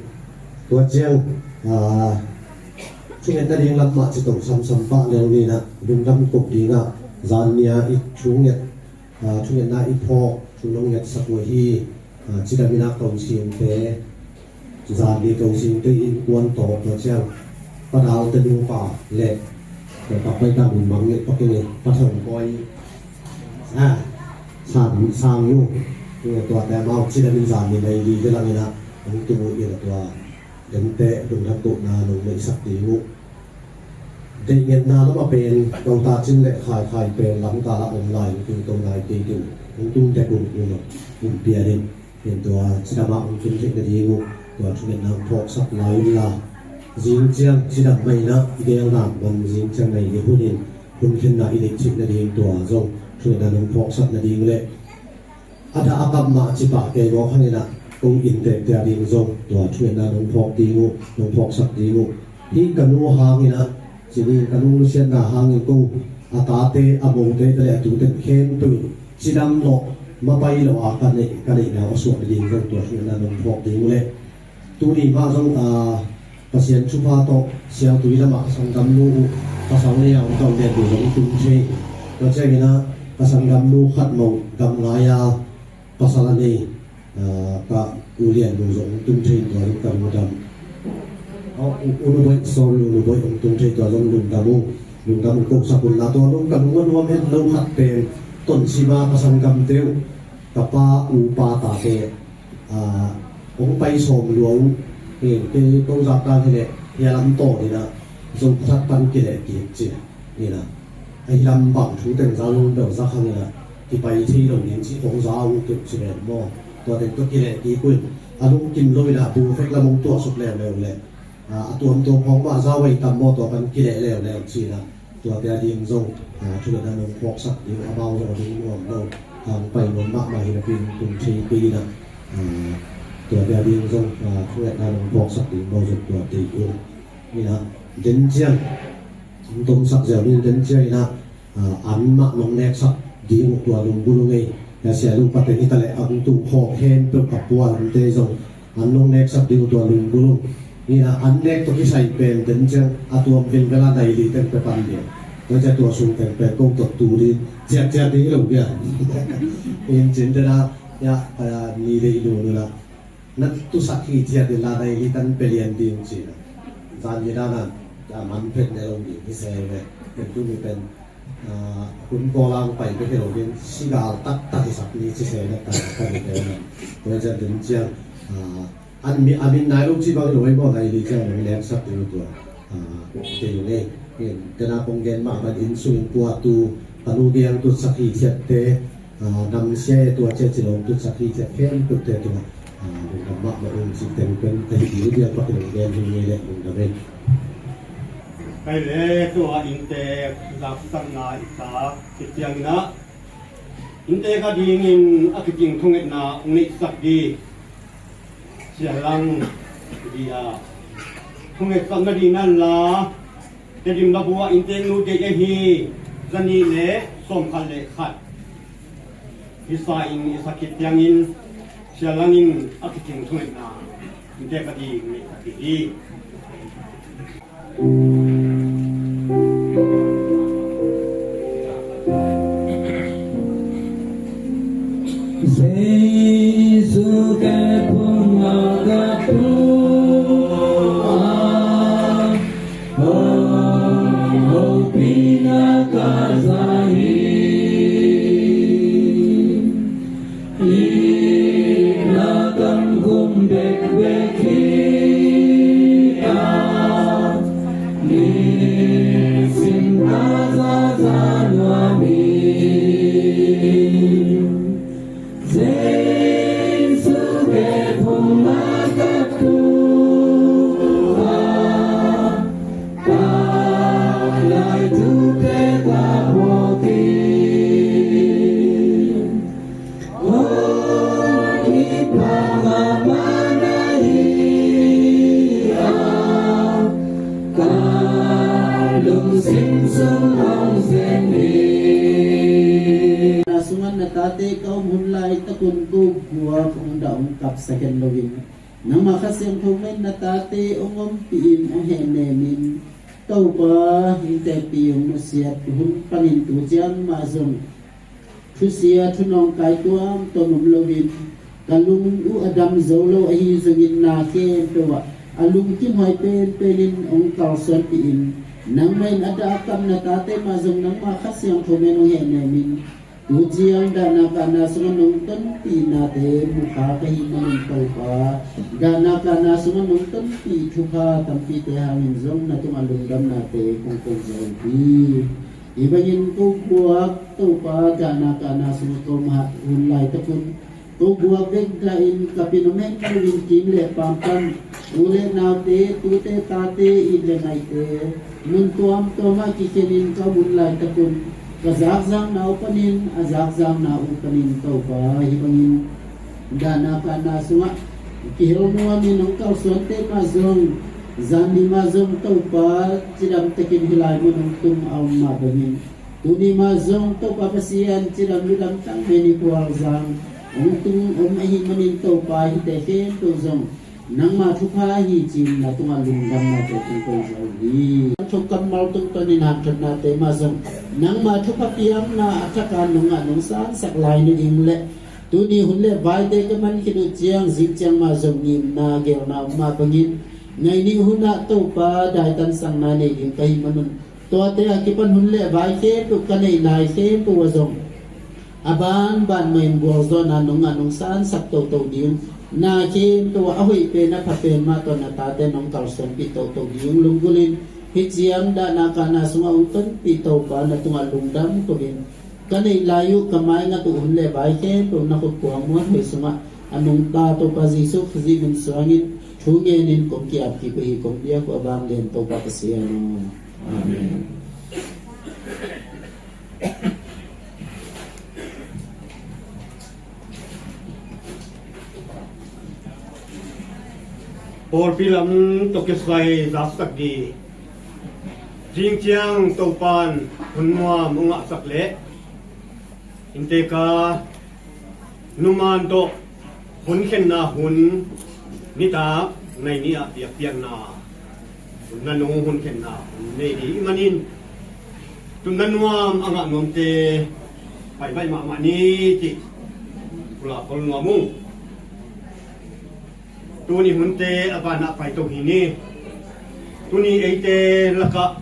Tua ciang, ah, thungetna ding lam mah ci to samsam pah leng ni-in ah, lungdam ko ding ah, zan ni-a i thunget, ah, thungetna i phawk, thu nong ngetsak uh hi, ah, cidam in ah ko singte, zan ni ko singte innkuan tawh, tua ciang, Pa Dalte nupa le, tua Pa Pai Kam in mang nget pak ing e, Pa Thang Kawi, ah, sang, sang yu, tuate amau cidam in zan ni nai li ve lang in ah, hong tu in ah tua, dente lungdam kohna nong neihsak ding uh. Deih ngetna lam ah pen, ko ta cin le khaikhai pen, lamkal ah om lai, hong tung to nai kei ding, hong tung dek un, un, un pia ding. Pen tua, cidam ah hong tun theih nading uh, tua thungetna hong phawksak lai un la. Zing ciang, cidam mah in ah, i gelna man zing ciang nai ni hun in, hun khenna i neih theih nading tua zong, thungetna hong phawksak nading le. A dah a kap mah ci pah kei mawk hang in ah, ko inntekte a ding zong, tua thungetna nong phawk ding uh, nong phawksak ding uh. Hih ka nu hang in ah, ci ni, ka nu nusiatna hangin ko, a tate, a mote, te le a tute khempeuh, cidam lawh, mapai lawh a ka neih, ka neihna uh a suak ding zong, tua thungetna nong phawk ding uh le. Tuni mah zong, ah, Pasian thupha tawh, Sialtui lamah ka sanggamnu uh, pasal nei a om ka u Lian Lu zong tung thei. Tua ciangin ah, ka sanggamnu khat mah uh, gam ngai a, pasal a nei, ah, ka u Lian Lu zong tung thei, tua zong ka lungdam. Oh, u, U Nu Boih, sorry, U Nu Boih hong tung thei, tua zong lungdam uh, lungdam uh, ko sak un la, tua zong ka lung a nuam het lo khat pen, Tonsim a ka sanggamte uh, ka pa upa tate, ah, hong pai sawm lua uh. Hi, kei ko zak dan hi leh, hia lam tawn in ah, Zo khuat pan kileh kik ci. Hi in ah, ahi lam bang thu teng za lo bel zak hang in ah, kipai thei lo ding ci, hong za uh kei ci ven maw. Tua teng tawh kileh kik uh in, a lungkim lo in ah, bu fek lam hong tuah suk leuleu leh, ah, a tuamtuam hong mah za uh hi tam maw, tua pan kileh leuleu ci in ah, tuate a ding zong, ah, thungetna nong phawksak ding, amau zong a ding nuam lo, ah, hong pai nuam mahmah hi napi in tung thei kei in ah, ah, tuate a ding zong, ah, thungetna nong phawksak ding, amau zong tuate uh. Hi in ah, den ciang, hong tomsak ziau ni, den ciang in ah, ah, an mah nong neksak ding uh, tua lunggulh uh ngei. Sia Lu Pa teng hi ta leh, a hong tung khawk khempeuh a pualte zong, an nong neksak ding uh, tua lunggulh uh. Hi in ah, an nek tawh kisai pen den ciang a tuam vilvel a nai li teng pia pan ding. Tua ciang tua sung teng pen ko tawh tu ding, ciatciat ding hi lo bia. Hi in cin den ah, ya, ah, ni lei lu nu la. Na tusak hi ciat in la, nai li tan pia lian ding ci in ah. Zan ni dan ah, a man phet ne lo ding hi se ve. Pen tuni pen, ah, hun pawl a hong pai bek hi lo ding, sigal taktak hi sak ni ci se na ta ka ni pen. Tua ciang den ciang, ah, an mi, a min nai lo ci bang hi lo, ei maw, nai li ciang nong neksak ding uh, tua, ah, kei uh ngei. Hi in, den a kong gen mah bang in sung in puatu, ka nu gei hong tutsak hi ciatte, ah, nam sia e tua cia ci lo hong tutsak hi ciat khempeuhte tungah, ah, lungdam mahmah ung ci teng pen ka hi ding uh, biak pak in hong gen hi ngei leh lungdam ei. Kei le tua inntek zaksakna i tak khit ciangin ah, inntek a dingin a kicing thungetna hong neihsak ding Sia Lang ding a, thungetsak nading in la, Tedim Labu ah inntek nu deih ahi, za nih le sawmkhat le khat hi sa in, i sak khit ciangin Sia Lang in a kicing thungetna inntek a ding neihsak ding hi. Jesu ke phung a ka tu a, oh, oh, pina ka za hi. Ina kam kum bek bek hi a, ni Haksa khen loin, nangmah Kha Siangtho mah in na tate hong ompih in hong hehnem in, Topa, hong teci hong nusiat hun panin tu ciang mah zong thusia thunawngkai tuamtuam om loin, ka lung uh a dam zo lo ahi zongin na khempeuh ah a lungkimhuai penpen in hong kalsuanpih in, nangmah in a dah a kam na tate mah zong nangmah Kha Siangtho mah in hong hehnem in, tu ciang dahna kahna sungah nong tonpihnate mu kha ka hih manin Topa, dahna kahna sungah nong tonpih thupha tampite hangin zong na tungah lungdamnate kong ko zo hi. Hih bangin ko guak Topa, dahna kahna sungah ko mah hun laitakun ko guak bek dahin ka pin om hen loin kim le paam pan, u le naute, tute tate, it le ngaihte, mun tuamtuam ah kikhenin ka om hun laitakun ka zakzakna uh panin, a zakzakna uh panin Topa, hih bangin dahna kahna sungah kihel nuamin hong kalsuante mah zong, zan ni mah zong Topa, cidam takin hih lai mun hong tung a om mah bangin, tuni mah zong Topa Pasian, cidam ludam tangmen i khualzang hong tung om ahih manin Topa, hihte khempeuh zong nangmah thupha hi ci-in na tungah lungdamnate kong ko zo hi. Thuk kammal tungtawnin hanthotnate mah zong nangmah thupha piakna a thak a nong ngah nong sansak lai nading le tuni hun le vaite ka man khit uh ciang zing ciang mah zong ngimna geelna om mah bangin, nai nih hun ah Topa, daitansakna nei ding ka hih manun, tuate a kipan hun le vai khempeuh ka neih lai khempeuh ah zong a banban mahin gualzawhna nong ngah nong sansak toto ding, na khempeuh ah a hoih pen a pha pen mah tawh na tate nong kalsuanpih toto ding lunggulhin, hih ciang dahna kahna sungah hong tonpih Topa, na tungah lungdam koin, ka neih lai uh, ka maingat uh hun le vai khempeuh na khut kuang muanhuai sungah a nungta Topa Jesu Khazih min suangin thu ngenin kong ki-ap kik uh hi. Kong biak uh a vanglian Topa Pasian aw. Amen. Pawlpi lam tawh kisai zaksak dih. Zing ciang Topan hun nuam hong ngahsak leh, innte ka numan tawh hun khenna hun nitak nai nih ah biakpiakna hun, na nung hun khenna hun nei dih ih manin, tun na nuam a ngah nuamte pai baih mahmah ni cih pulak kol nuam ung. Tuni hunte a vanah pai to hi ni. Tuni eite lakah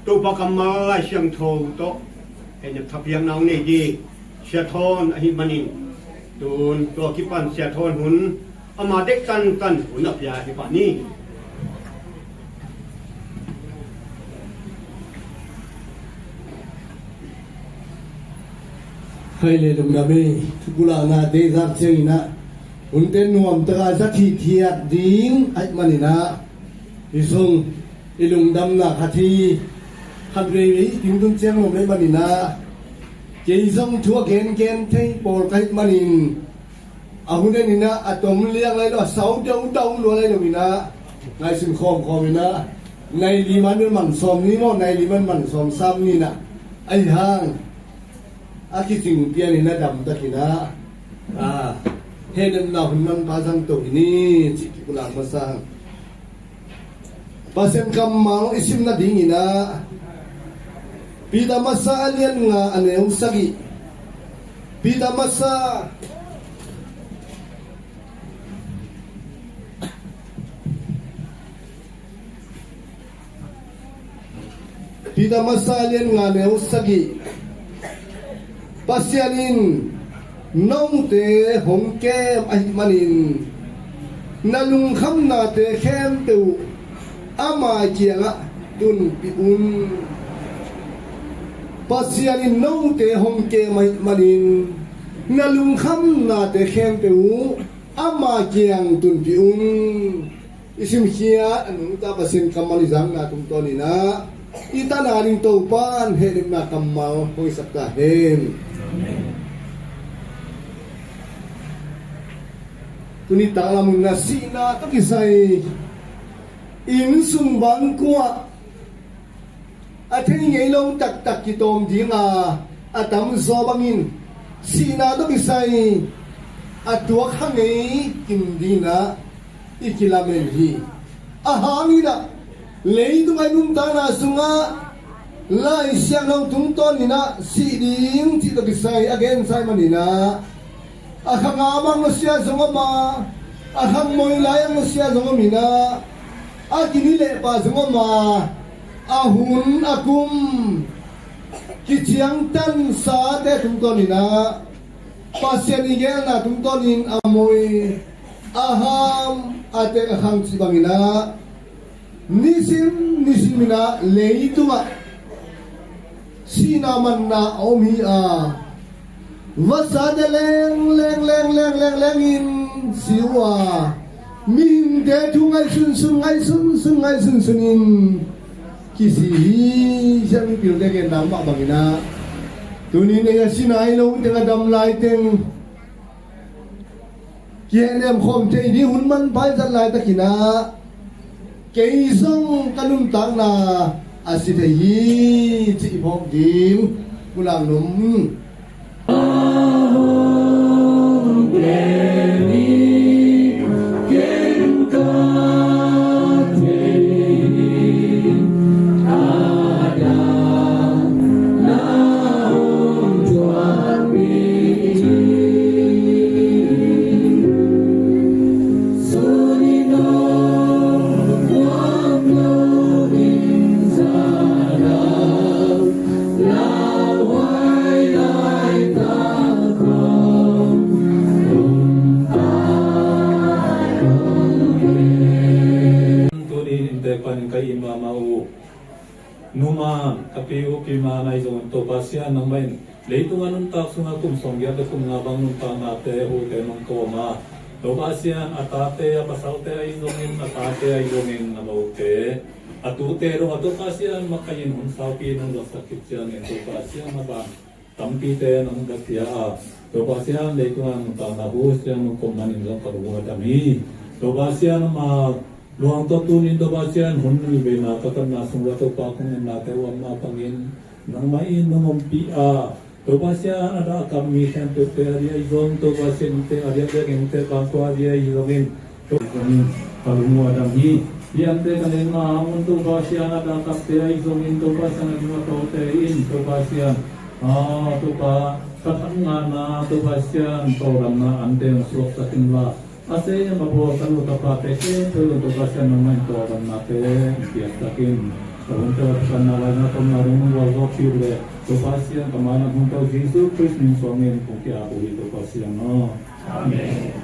Topa kammal Lai Siangtho tawh hehnem thapiakna hong nei dih Sia Thawn ahih manin, tun tua kipan Sia Thawn hun ama deih tantan hun a pia hi pah ni. Khai le lungdam ei, thupulakna deihzak ciangin ah hunte nuamtaka za thithiat ding ahih manin ah, i sung i lungdamna khat hi. Khat veivei i tingtun ciang nuam ahih manin ah, kei zong thu a gengen thei pawl ka hih manin, a hun en in ah a tom liang lai lo, a sau daudau lua lai lo in ah, ngaihsun khawmkhawm in ah, nai li man man sawm ni maw, nai li man man sawm sam ni in ah, ahi hang a kicing pian in a damtak in ah, a, hehnemna hun manpha zang to hi ni, cih kipulak masa hang. Pasian kammal i sim nadingin ah, Peter Masa a lian nga a neu sagih. Peter Masa, Peter Masa a lian nga neu sagih. Pasian in note hong kem ahih manin, na lungkhamnate khempeuh ama kiangah tunpih un. Pasian in note hong kem ahih manin, na lungkhamnate khempeuh ama kiang tunpih un. I simkhiat a nungta Pasian kammal i zakna tungtawnin ah, i tan a ding Topa in hehnemna kammal hong hisak ta hen. Tuni taklam un ah sihna tawh kisai inn sung bangkuah a thei ngei lo taktak kitawm ding a, a tamzaw bangin sihna tawh kisai a tuak kha ngei kim dingin ah i kilamen hi. A hangin ah leitung a i nuntakna sungah Lai Siangtho tungtawnin ah sih ding cih tawh kisai a gensa ahih manin ah a khang a mang nusia zong om a, a khang moi lai a nusia zong om in ah, a kini lehpah zong om a, a hun a kum kiciangtansate tungtawnin ah Pasian i gelna tungtawnin a moi, a ham, a tek, a khang cih bangin ah nisim nisimin ah leitungah sihna manna a om hi a, vasate leng leng leng leng leng lengin si uh a, mihingte thu ngaihsunsun ngaihsunsun ngaihsunsunin kisi hi. Siangtho pilte genna mah bangin ah tuni-in ei a si nai lo teng, a dam lai teng, kihehnem khawm thei ding hun manpha i zat laitakin ah kei zong ka nuntakna a si thei hi cih i phawk ding. Mulak num. Tuni in inntek panin ka it mahmah uh numan, ka pi uh, pi man ahi zongin Topa Pasian, nangmah in leitung a nuntak sungah kum sawmgiat le kum nga bang nuntaknate, hute nong kawm a, Topa Pasian, a tate, a pasalte ahi zongin, a tate ahi zongin, a mote, a tute dong a Topa Pasian makaih in hun saupi nong zawhsak khit ciangin Topa Pasian, a ban tampite nong va pia a, Topa Pasian, leitung a nuntakna hu ciang nong kawm manin zong ka lung uh a dam hi. Topa Pasian, ama luang tawh tuni-in Topa Pasian, hun nui veina ka kamna sung uh a Topa kong nennate uh a, ama pangin nangmah in nong ompih a, Topa Pasian, a dahkap mi khempeuhte a diah i zong, Topa Pasian, te a diah, diah gengte bang tua a diah i zongin, Topa Pasian, ka lung uh a dam hi. Piangte ka neng ma hang un, Topa Pasian, a dahkapte ahi zongin, Topa Pasian, a ding a tawte in, Topa Pasian, ah, Topa, ka thak ngahna, Topa Pasian, tawldamna ante hong suaksak inla, a sem a bawl ka nu ka pate khempeuh in, Topa Pasian, nangmah in tawldamnate hong piaksak in. Ka hun tawh ka na lai na tawm na dong nong gualzawhpih uh leh, Topa Pasian, ka mai-ah hong tawh Jesu Khrist min suangin kong ki-ap uh hi, Topa Pasian aw. Amen.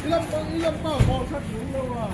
I lam, i lam pa, pa, sa, su, lo, a.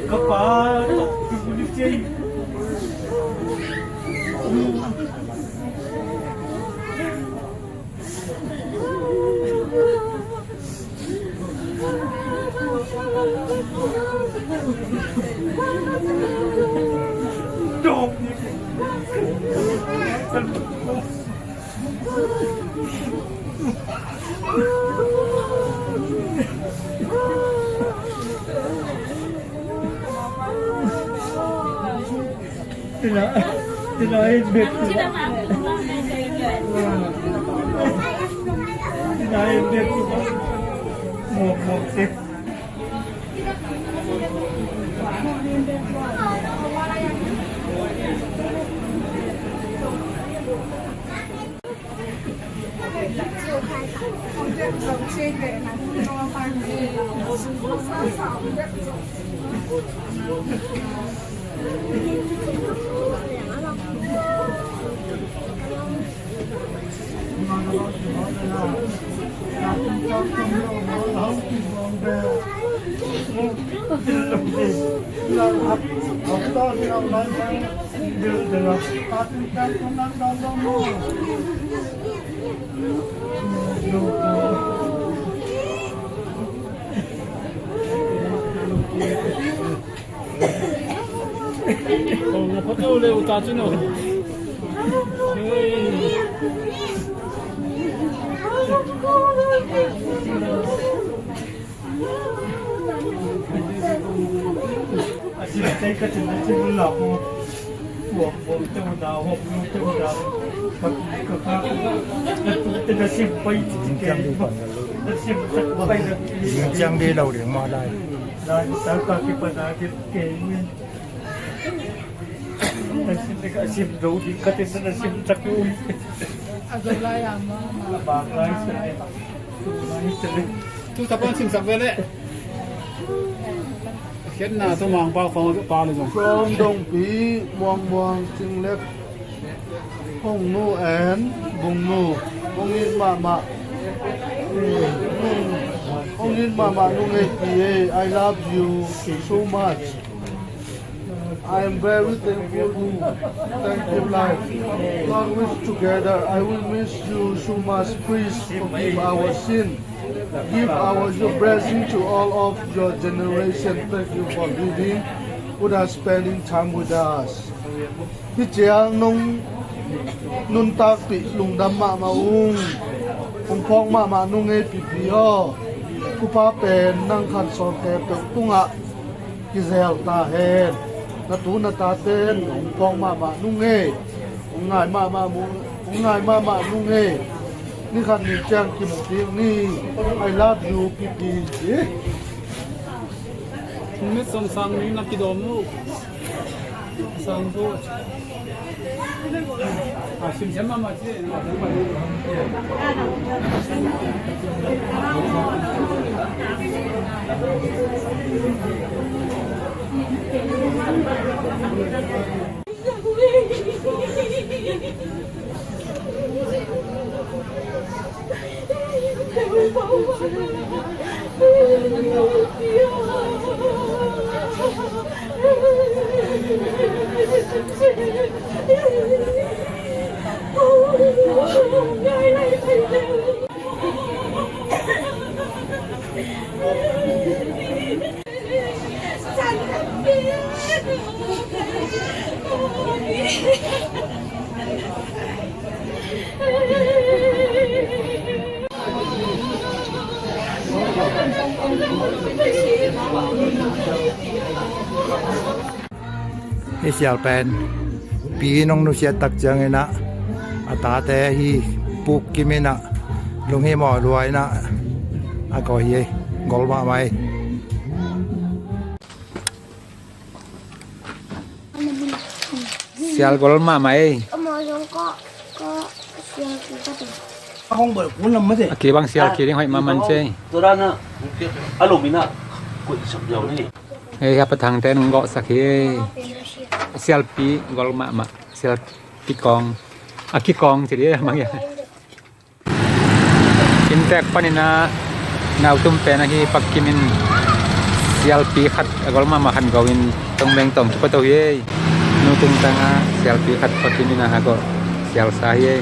Ka pa tawh kibuli kei. Dawng ni. Tina, tina in bet tu. Tina in bet tu. Mok mok te. Ciang dih lo ding mah lai. Sim zo ding ka tin na sim tak uh. A zo lai a ma. A bang lai sa. Tu tapan sim sak ve le. Khiatna tu Mangpau khong pa le zong. From Dongpi, Muang Muang, Cing Lek, Hong Nu and Bung Nu. Hong in mahmah. Hong in mahmah Nu Ngei Pi e. I love you so much. I am very thankful to thank you life. Long live together. I will miss you so much. Please forgive our sin. Give our your blessing to all of your generation. Thank you for giving, for spending time with us. Hih ciang nong nuntakpih lungdam mahmah ung. Hong phawk mahmah nung ei pipi aw. Kupa pen nang khan sawmte peuh tungah kizel ta hen. Na tu na taten hong phawk mahmah nung ei. Hong ngai mahmah mu, hong ngai mahmah nung ei. Ni khat ni ciang kimu kik ni. I love you, pipi. Hong mit sawm sang ni na kidawm uh. Sang uh. A sim siam mahmah ci. Hih sial pen pi nong nusiat tak ciangin ah a tate hi puk kim in ah lunghimawh lua in ah a gawh hi ei. Gol mahmah ei. Sial gol mahmah ei. A kibang sial kiding hoih mahmah ci ei. Ei, hapa thangte nong gawhsak hi. Sialpi gol mahmah. Sial kikawng. A kikawng ci dih a mang ia. Inntek panin ah nautum pen ahi pakim in sialpi khat a gol mahmah khat go in tong beng tong kipato hi ei. Nu tungtang ah sialpi khat pakim in ah a gol sialsa hi ei.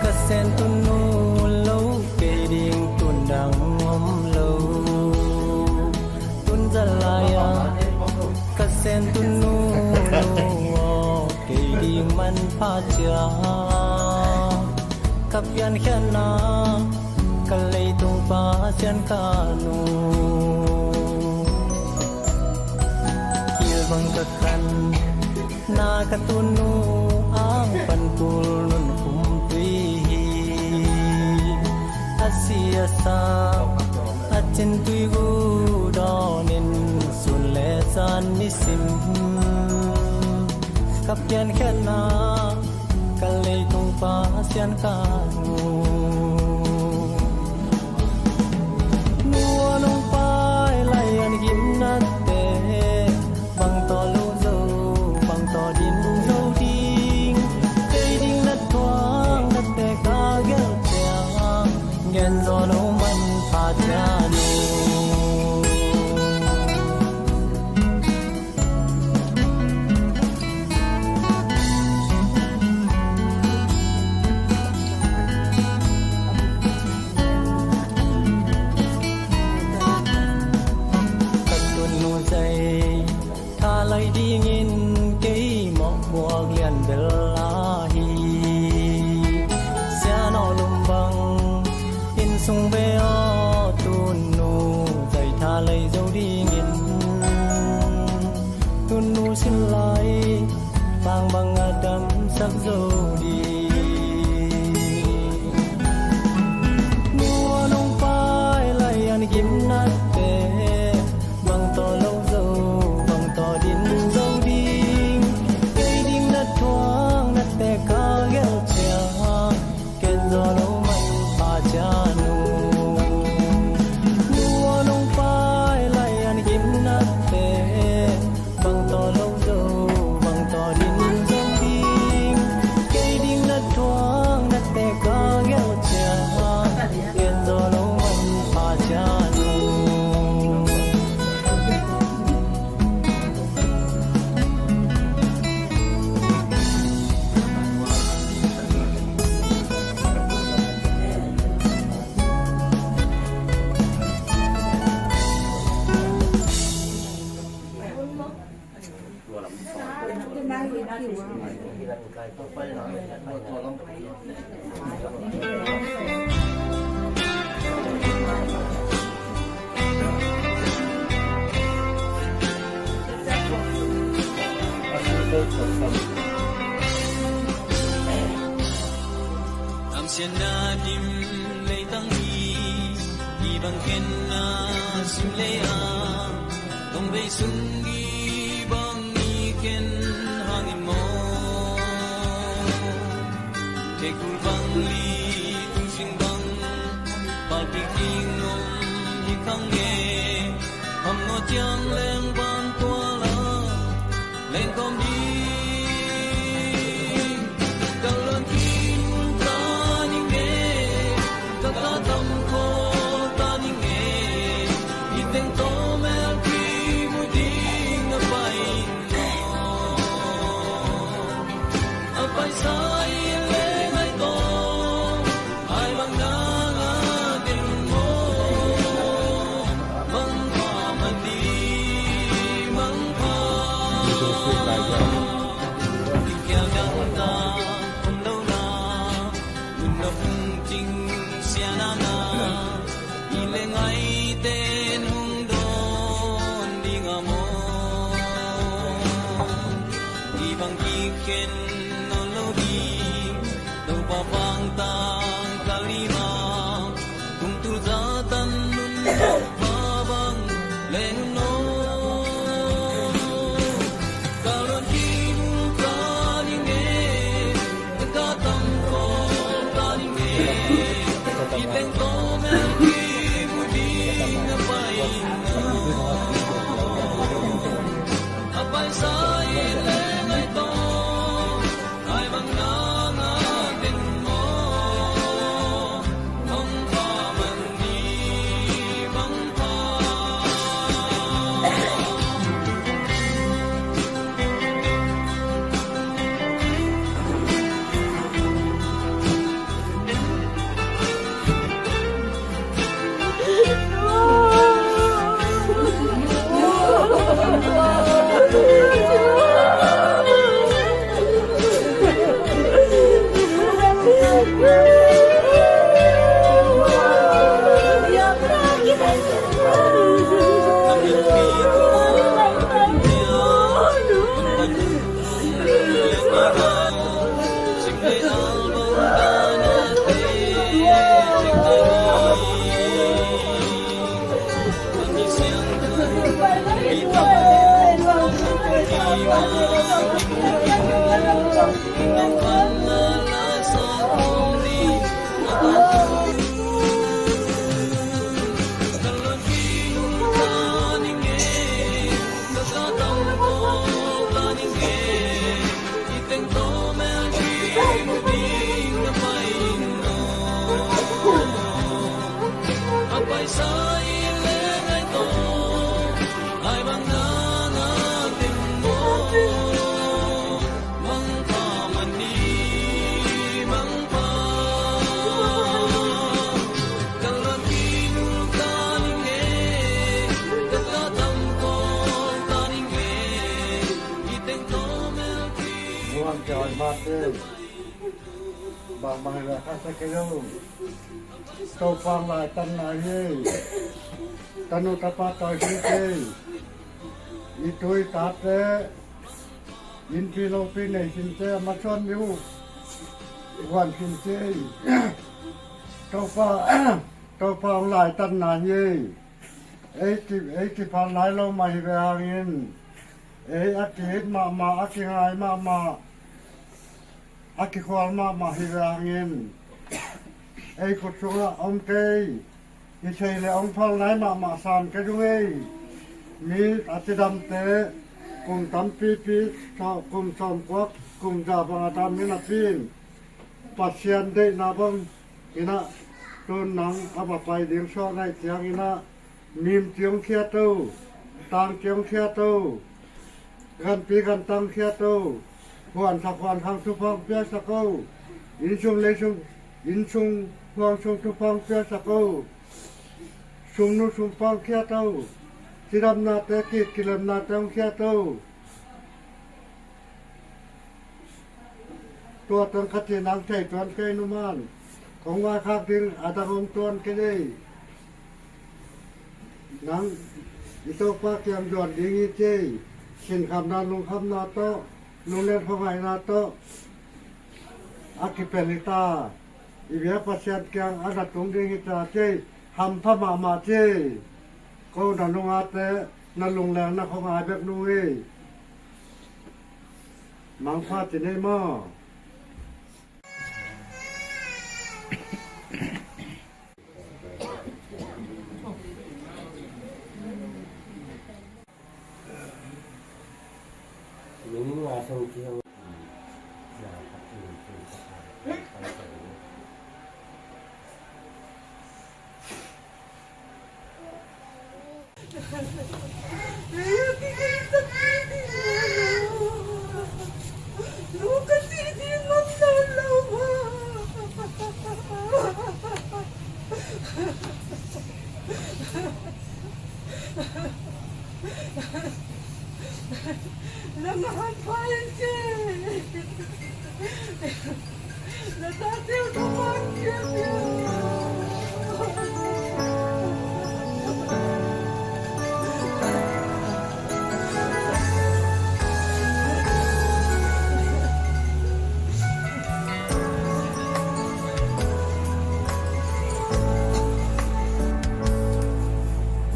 Ka sen tunu lo, kei ding tun dang om lo. Tun zalai a ka sen tunu lo, kei ding manpha cia. Ka piankhiatna ka leitung Pasian ka nu. Kilbang ka khan na ka tunu ang pan kul nun khum tui hi. A si a sa a cin tui gu dawnin sun le zan nisim ka piankhiatna ka leitung Pasian ka nu. Nu a nong pai lai an gimnate bang tawh lo zo, bang tawh din zo ding. Kei ding na tuang na te ka gel ciang gen zo no manpha ciang nu. Ka tun nu zai tha lai dingin kei mawh buak lian bel ahi. Sian aw lum bang inn sung be zo ding. Nuan hong pai lai-an gimnate bang tawh lo zo, bang tawh din zo ding. Kei ding na thuak na tek ka gelh ciang, ken zaw lo manpha ciang uh. Nuan hong pai lai-an gimnate bang tawh lo zo, bang tawh din zo ding. Kei ding na thuak na tek ka gelh ciang, ken zaw lo manpha ciang uh. Kamsiatna dim leitang hi, i bang ken na sim lei a, tong bei sung i bang i ken hangin maw? Thei kul bang li tung sing bang, palpi king om hi khang e, ham no ciang leng bang tua la, leng kawm ding. Ka luan kim ta ning e, ka ka tam ko ta ning e, i teng tawh mel kimu ding na pai. A paisa i leng ai tawh, ai bang na ngak ding maw? Bang pha man ding, bang pha. Kia dang ta om lo na, mun na phung cing sia na na. I le ngaite nung dawn ding a maw? I bang kikhen nawn lo ding, Topa pangtang ka lima, tung tul zatan nun Topa bang le nun nawn. Ka luan kim ta ning e, ka tam ko ta ning e, i teng tawh mel kimu ding na pai na. A paisa i leng ai tawh, ai bang na ngak ding maw? Bang pha man ni, bang pha. Nuam kei oi mate, bang bang le kha sa kei lo. Topa lai tan lai hi. Tanu tapa toi hi kei. I tui tate Innpi lopi nei khin te, a masuan mi uh guan khin te. Topa, Topa hong laitanna hi ei. Ei ki, ei kiphal nai lo mah hi ve hangin, ei a ki-it mahmah, a kingai mahmah, a kikhual mahmah hi ve hangin, ei khut sungah om kei, i thei le hong phal nai mahmah sam kei ung ei. Mi a cidamte kum tampipi, kum sawmkua, kum za bang a dam hi napi in, Pasian deihna bang in ah, tun nang a va pai ding suak naih ciangin ah, mimci hong khiat o, tangci hong khiat o, ganpi gantang khiat o, huansak huankhang thupha hong piaksak o, innsung leisung, innsung huangsung thupha hong piaksak o, sumnu sumpa hong khiat o, cidamnate ki, kilemnate hong khiat o. Tua tang khat hi nang thei tuan kei numan, kong vaikhak ding a dang om tuan kei dei. Nang i Topa kiang zuan ding hi ci ei. Sinkhamna, lungkhamna tawh, lunglen khuangaihna tawh a kipel hi ta. I bia Pasian kiang a na tung ding hi ta ci ei. Hampha mahmah ci ei. Ko na nungate na lungleng na khuangai bek nung ei. Mangpha ci nei maw?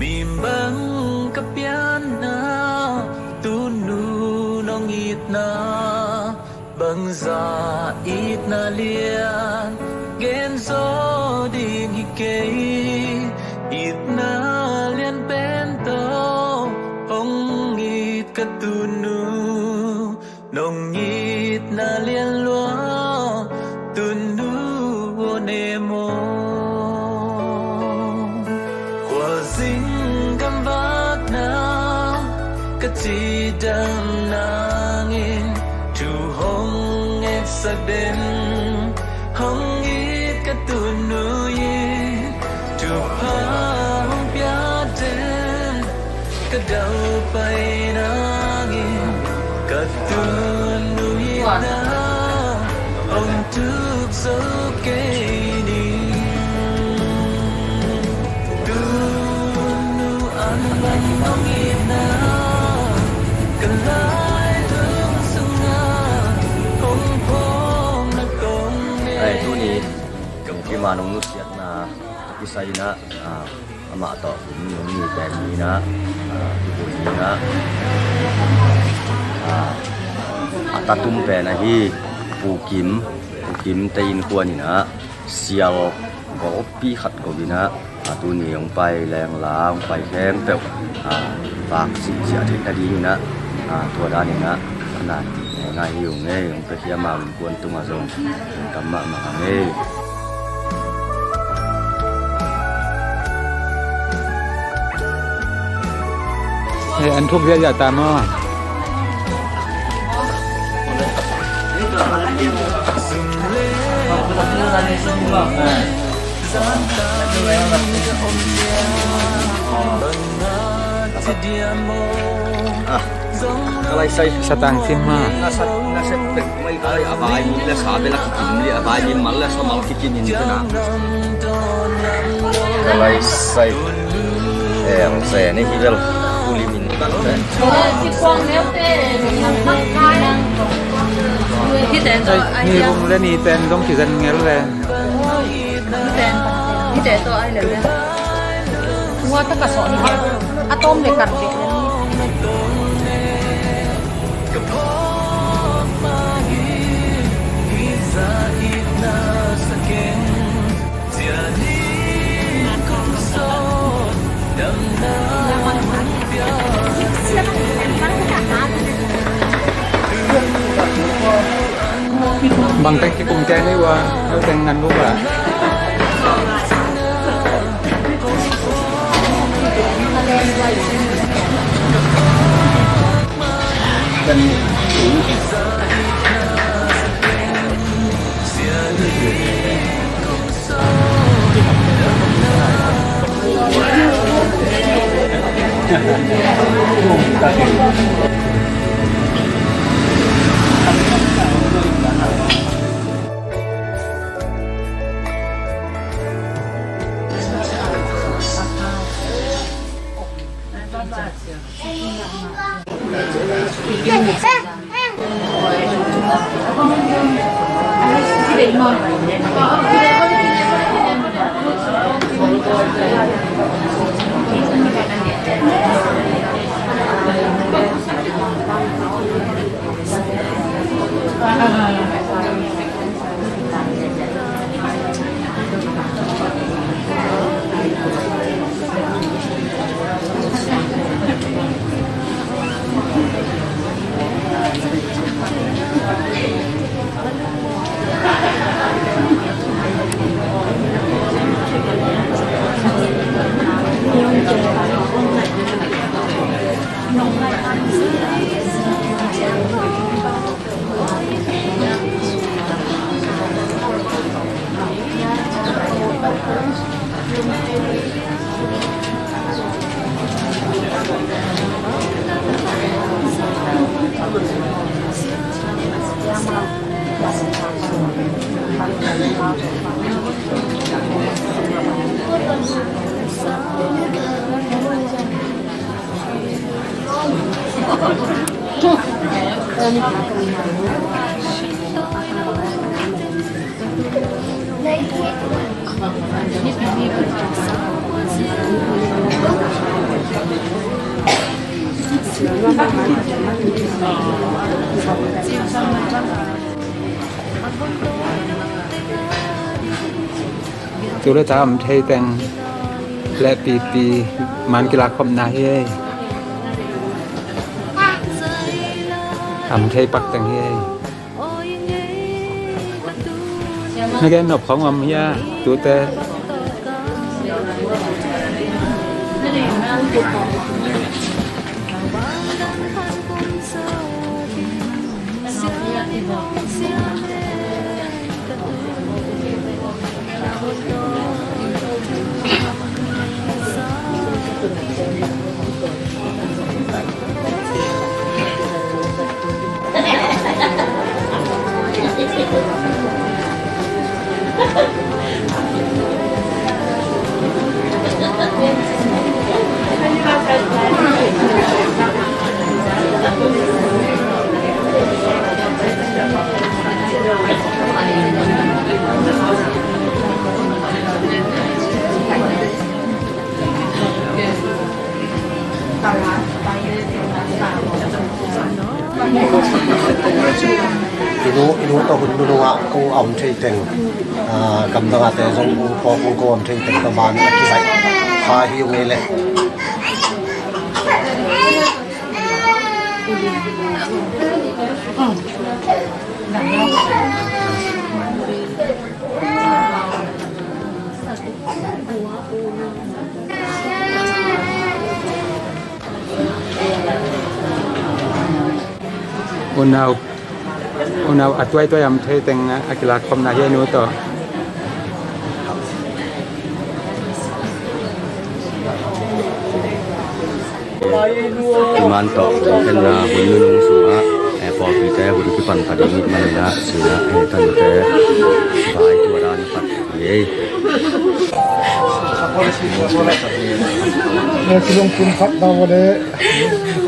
Mi bang ka pianna, tunu nong itna, bangzah itna lian gen zaw ding hi kei. Itna lian pen tawh hong it ka tunu, nong itna lian lua, tunu aw ne maw. Khualzin gamvakna ka cidam nangin thu hong etsak den, hong it ka tunu in thupha hong pia den. Ka daupai nangin ka tunu itna hong tuk zo kei ni. Tunu an bang hong itna ka lailung sungah hong phawk na kong ne. Ai, tuni Pu Kim a nong nusiatna a kisai in ah, ah, amah tawh hun nong ni pen ni in ah, ah, kibun ni in ah, ah, a tatum pen ahi Pu Kim, Pu Kim te innkuan in ah sial golpi khat ko in ah, ah, tuni hong pai leng la, hong pai khempeuh, ah, vak cihciah theih nading in ah, ah, tua dan in ah a na ngaingai hi ung ei. Hong piakhia ma innkuan tungah zong lungdam mahmah hang ei. Eh, an thup ziahziah ta maw? Ah, ka lai sai. Satang cim ma. Na sat, na sat pek mai ka lai, a vai mun le sa bel a kikim li, a vai mun mal le sa mal kikim in tena. Ka lai sai. Eh, ang sai ni hi bel. Kuli min kan te. Ci kuang neu te, nang mak kai nang. Ni vung le ni ten zong kizen ngel ve. Ni ten, ni ten tawh ai le le. Ua ta ka sawh ni ve. A tawm le kan ve. Bang teng kikum keng ei ua, eu teng ngan buk a. Tu le ta am thei teng le pipi man kilak khopna hi ei. Am thei pak teng hi ei. Na gen nop khong om hia tute. I nu, i nu tawh hun nunung ah ko a om thei teng, ah, gamdang ah te zong ko, ko, ko om thei teng tawh ban a kibaih kha hi ung ei leh. Unau, unau a tuaituai am thei teng a kilak khopna hi a nu tawh. Iman tawh khenna hun nunung sungah, eh, pawlpite hun kipan pha ding ih maninah sinah, eh, tante vai tua dan pat hi ei. Eh, kilung kum khat dah wale.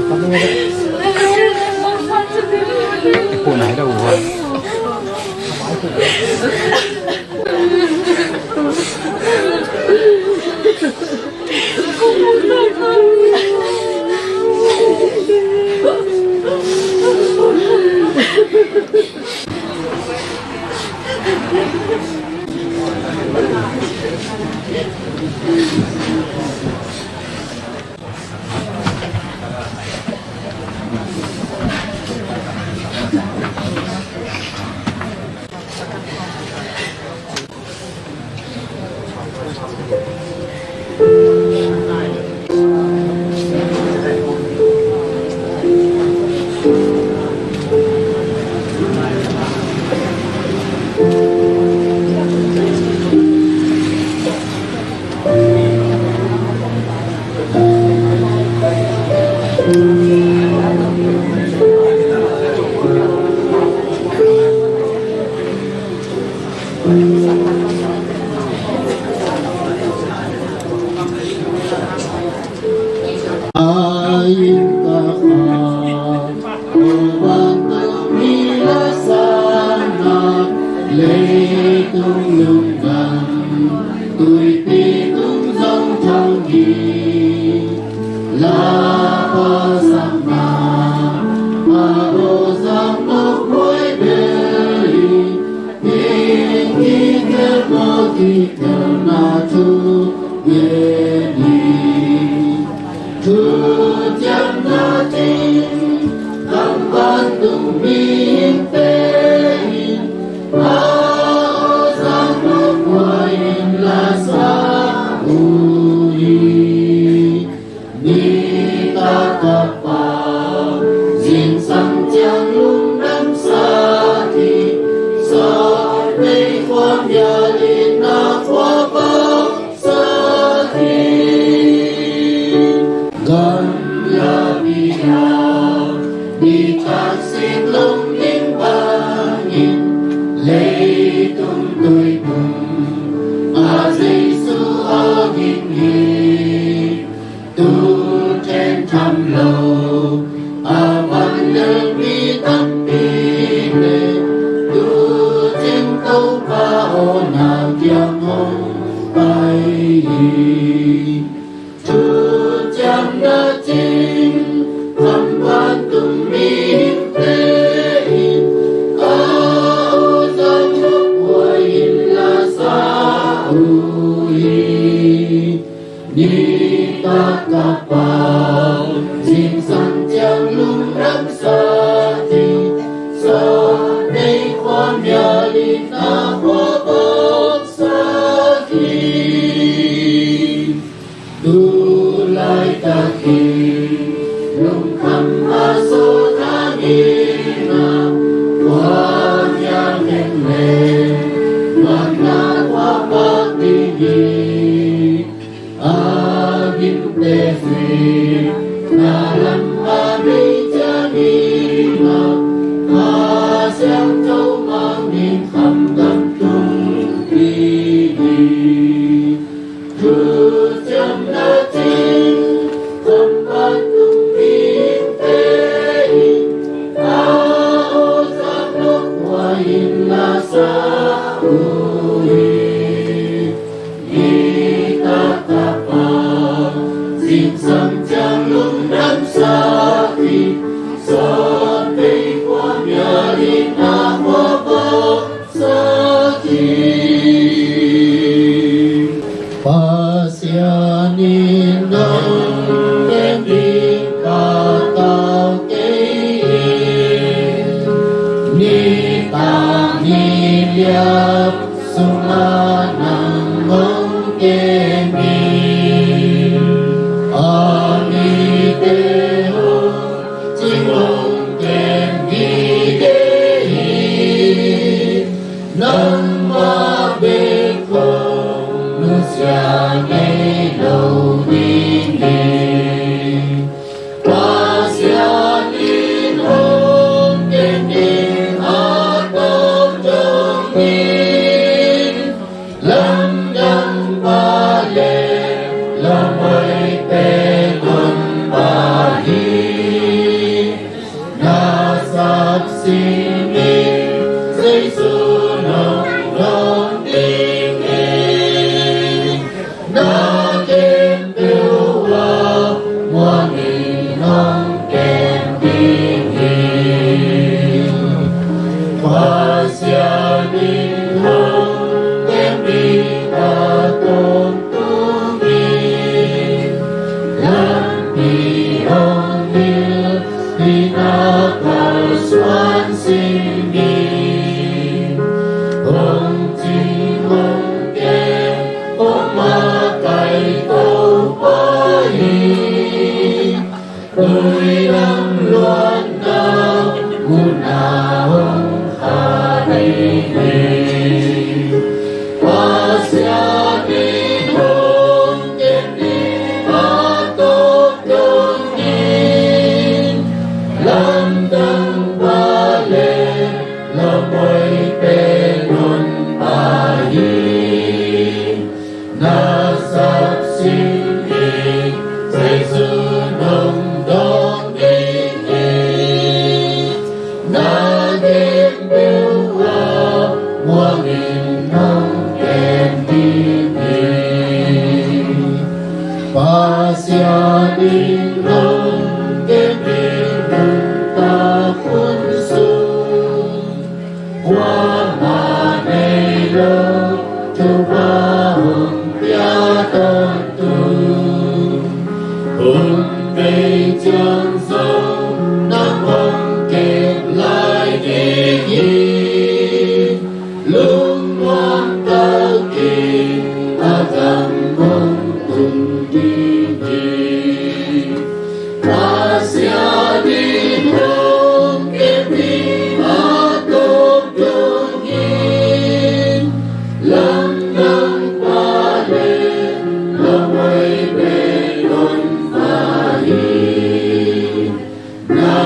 Khat dah wale. Eh, kau naik dah wale.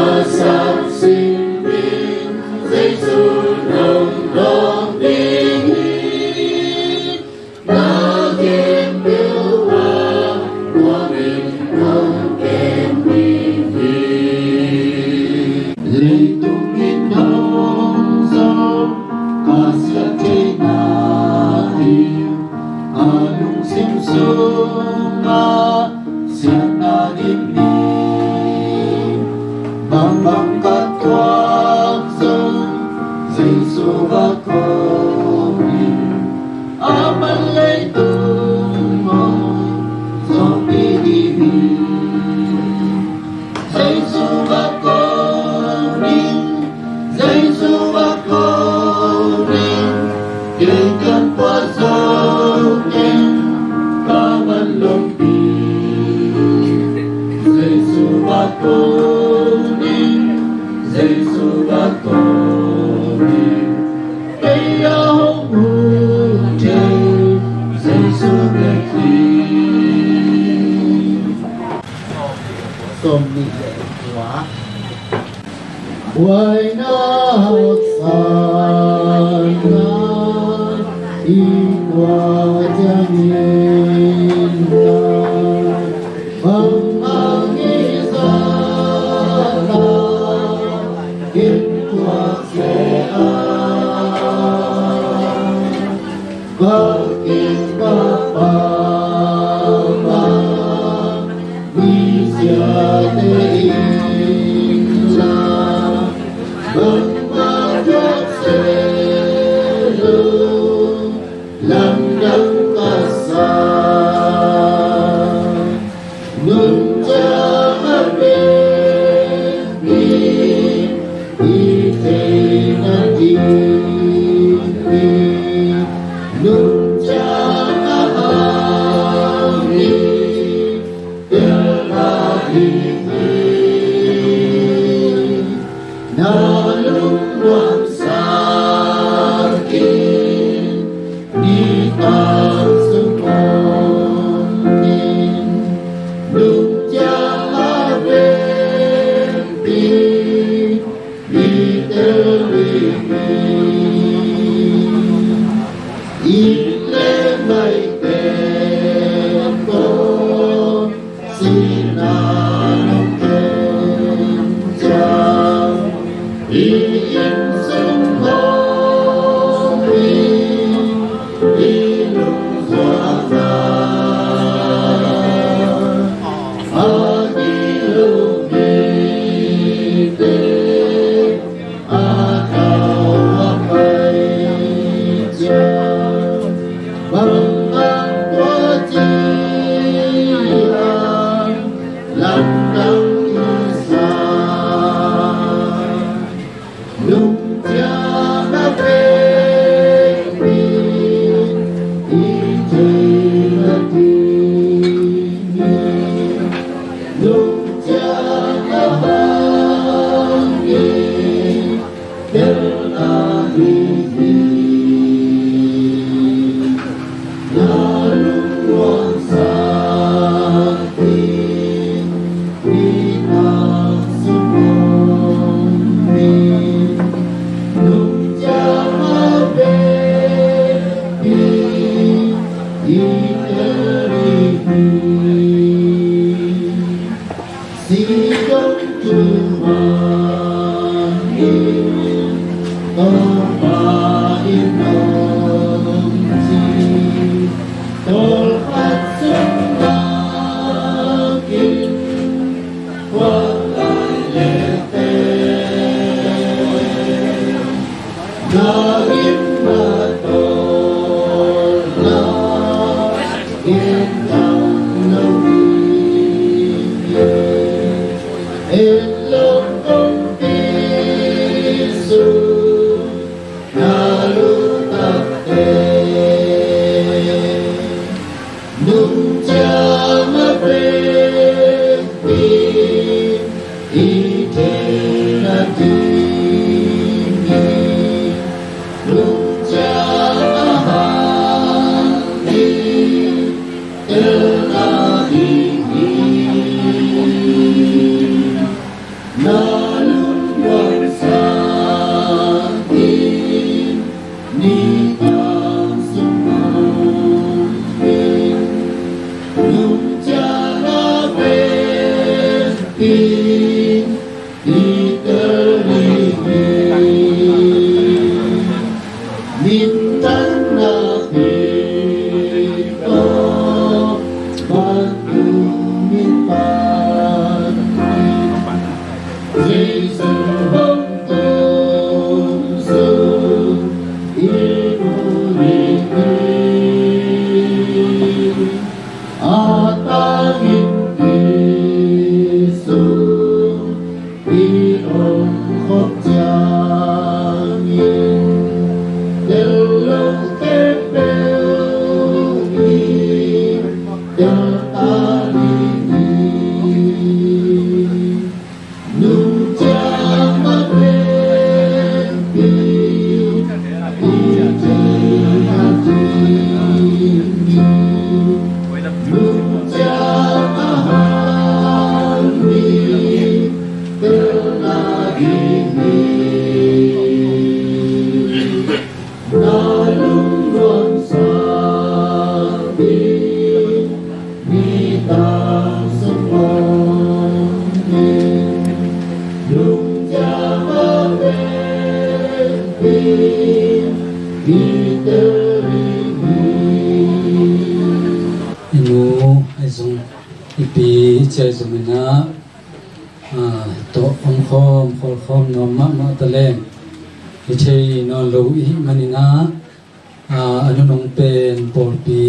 Sak sin ding Jesu nong dawng ding hi. Na khempeuh ah tua min nong kem ding hi. Leitung in hong zawh ka siat theihna hi. A lungsim sungah siatna dim hi. Bangbang ka thuak zong Jesu va ko hi. Aman leitung hong zawhpih ding hi. Jesu va ko ding, Jesu va ko ding, kei kiang pua zo keng ka van lompi. Jesu va ko ding, Jesu va ko ding, kei a hong ut thei Jesu bek hi. Sawmnih le kua. Buaina haksatna i kua ciangin na bangmah i zahna kin thuak seh a. Ka kip ka pau a, mi siate in la, bangmah thuak seh lo, lamdang ka sa. Nungciang a vekpi i theihna ding hi. Nungciang a hang hi, tel kha ding hi. Na lungnuam sak in, nitak sung om in, nungciang a vekpi i tel ding hi. Inn le mai pen ko, sihna nong kem ciang, i inn sung khawng hi, i lungzuakna a gilo mite a tau a pai ciang, bang hang tua ci-in lamdang i sa. Nungciang a vekpi i theihna ding hi. Nungciang a hang hi, tel kha ding hi. Na lungnuam sak in, nitak sung om in, nungciang a vekpi i tel ding hi. Sidon thuman in Topa in hong ci, tawlkhat sung nakin khuak lai le teh. Na inn mah tawlna gen tam lo hi. En lo kongpi sung na lut tak teh. Nungciang a vekpi i theihna ding hi. Nungciang a hang hi, tel kha ding hi. Na A tangin Jesu i om khop ciangin, tel lote peuh i tel ta ding hi. Nung ciang a vekpi i cih a cih hi. Nung ciang a hal mi tel na ding hi. Na lungnuam sa ding mi tang sung om ding. Lungcia a vekpi i tel ding hi. I nu ahi zong, i pi ahi zong in ah, a, tawh omkhawm, khawlkhawm nuam mahmah ta leng, hi thei nawn lo i hih manin ah, a, a nunung pen pawlpi,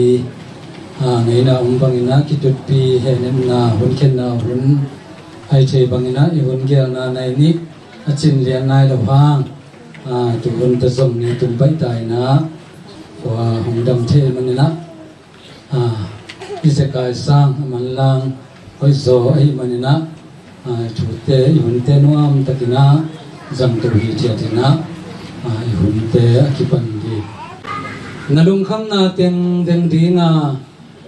a, ngeina om bangin ah kitutpi hehnepna hun khenna hun ahi thei bangin ah i hun gelna nai nih a cin lian nai lo hang, a, tu hun ta zong ni tum baih ta in ah, khua hong dam thei manin ah, a, i zekai sang a manlang hoih zaw ahih manin ah, a, i thute, i hunte nuam takin ah zang to hi ciat in ah, a, i hunte a kipan ding. Na lungkhamna teng veng ding a,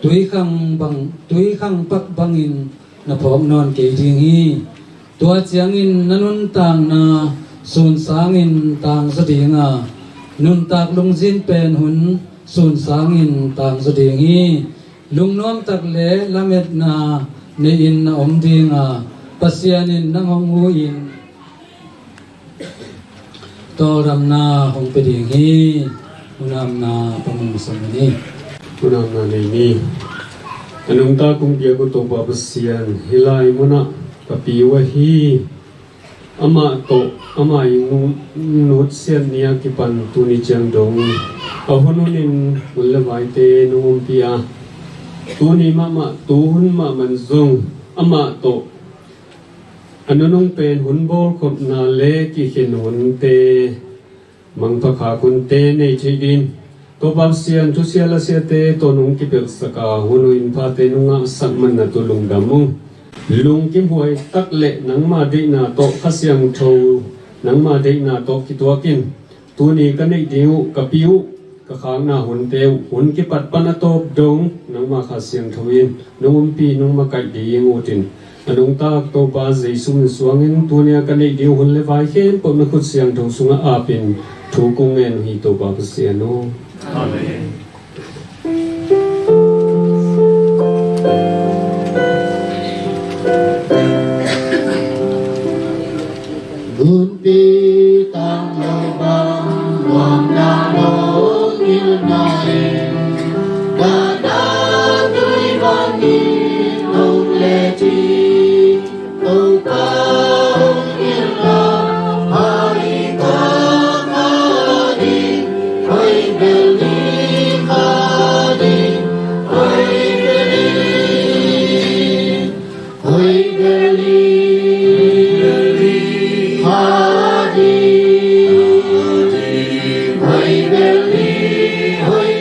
tuikhang bang, tuikhang pak bangin na phawk nawn kei ding hi. Tua ciangin na nuntakna sun sangin tangzaw ding a, nuntak lungzin pen hun sun sangin tangzaw ding hi. Lungnuam tak le lametna nei-in na om ding a, Pasian in nang hong hu-in tawldamna hong pia ding hi. Hunamna pamung sung ni. Hunamna nei ni. A nungta kong biak uh Topa Pasian, hih lai munah ka pi uh ahi, amah tawh, amah i nu-, nutsiat ni a kipan tuni ciang dong a hun hunin hun le vaite nong ompih a, tuni mahmah, tu hun mahmah zong amah tawh a nunung pen hun bawlkhopna le kikhen hunte, mangpha khak hunte nei thei ding, Topa Pasian, thusia lasiate tawh nong kipelhsak a, hun uh in phate nong ngahsak manna tawh lungdam ung. Lungkimhuai tak le nangma deihna tawh, Kha Siangtho nangma deihna tawh kituakin, tuni ka neih ding uh, ka pi uh, ka khakna hunte uh, hun kipat pan a tawp dong nangma Kha Siangtho in nong ompih, nong makaih ding uh tin, a nungtak Topa Jesu min suangin tuni a ka neih ding uh hun le vai khempeuh na khut siangtho sungah apin thu kong ngen uh hi, Topa Pasian aw. Amen. Gunpi tang lo bang, nuam na lo ngil na in, da da tui bang in, hong le ci, Topa hong ngil na, hai ka ka di, hoi bel ni ka di, hoi bel ni. Hoi beli, hoi beli, hadi. Hoi beli, hoi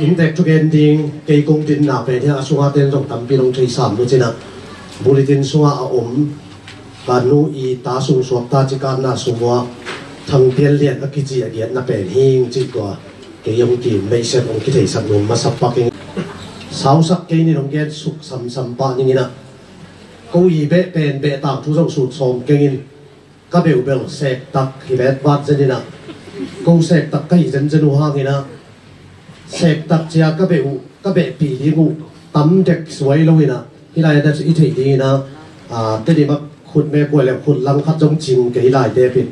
Inntek thugen ding kei kong dinna pen hiah a sunga ten zong tampi nong thei sam nu cinah, bulletin sungah a om, ka nu i ta sung suakta cikatna sung uah Thang Pian Lian a kici a giatna pen hing cih tua kei hong kim meihset hong kitheisak nun masa pak ing. Sausak kei nin hong gen suk samsam pah ninginah, ko i beh pen beh tangthu zong sut sawm kengin, ka beuh bel sektak hi vetvat zeninah, ko sektak ka hi zenzen uh hanginah, sektak cia ka beh uh, ka behpih ding uh tam dek suai loinah, hih lai-ah i theih dinginah, Tedim a khut me kuai le khut langkhat zong cing kei lai tepin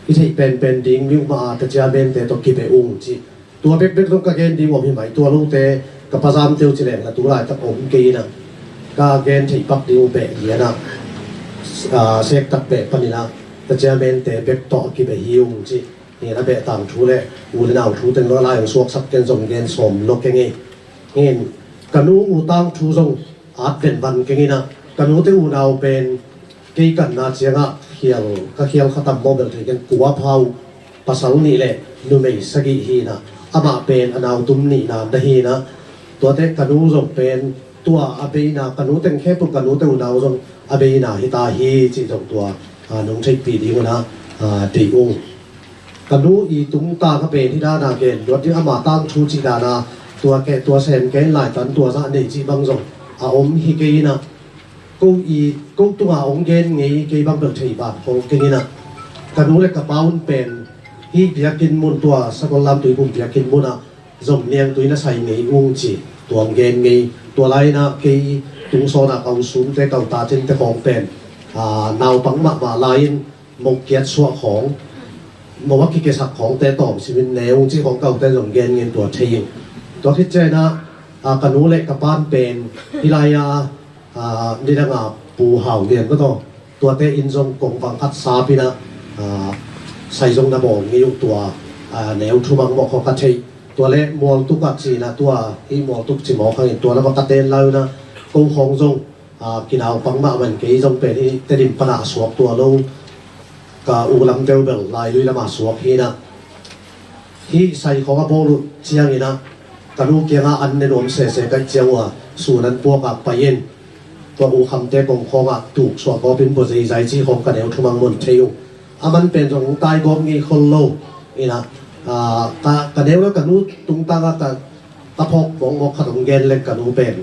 i theih penpen ding mi uh mah a, ta cia mente tawh kibeh ung cih. Tua bekbek zong ka gen ding om hi mai, tua lote ka pazamte uh ci leng la tu laitak om kei inah, ka gen theih pak ding uh beh lianah, sektak beh paninah, ta cia mente bek tawh a kibeh hi ung cih. Nin a beh tangthu le u le nau thu teng lo lai hong suaksak ken zong gen sawm lo keng ei. Nin ka nu u tangthu zong at venvan keng inah, ka nute unau pen kei kanna ciangah khial, ka khial khatam mawbel thei ken kua pha uh, pasal nih le numei sagih hi inah, amah pen a nautum nihna na hi inah, tuate ka nu zong pen tua a beina, ka nu teng khempeuh ka nute unau zong a beina hi ta hi cih zong tua nong theihpih ding unah dei ung. Ka nu i tungtang a pen hi dana gen luat ding, ama tangthu cih dana tua keh tua sem ken laitan tua zah nei cih bang zong a om hi kei inah, ko i ko tunga hong gen ngei kei bang bel thei bang khol keng inah, ka nu le ka pa un pen hih biakinn mun tua Sagol Lamtui Bum biakinn munah zom niangtui na sai ngei ung ci, tua hong gen ngei. Tua lai inah kei tungsawna ka usumte ka utatin te khawng pen naupang mahmah lai-in mo kiat suah khawng, mo a kikesak khawngte tawm simin ne ung cih khawng ka ute zong gen ngen tua thei ing. Tua khit cianah ka nu le ka pan pen hih lai-a nidanga Pu Hau Lian ka tawh, tuate in zong kong vang khat sapinah sai zong na bawl ngei uh tua neu thumang mawh khawng ka theih. Tua le mualtuk ah cinah tua hih mualtuk ci mawk hangin tua lamah ka ten lai unah ko khawng zong kinaupang mahmah in kei zong pen hih Tedim panah a suak tua lo ka u lam deuh bel Lailui lamah suak hi inah, hih sai khawng a bawl uh cianginah ka nu kiangah an ne nuam sese kaih ciang uh a, sun an puakah pai in tua u khamte kong khawngah tuk suah kawpin bua zeizai cih khawng ka neu thumang mun thei uh. A man pen zong hong tai gawp ngei khol lo inah, ka neu le ka nu tungtangah ka ka phawk mawkmawk khat hong gen leng ka nu pen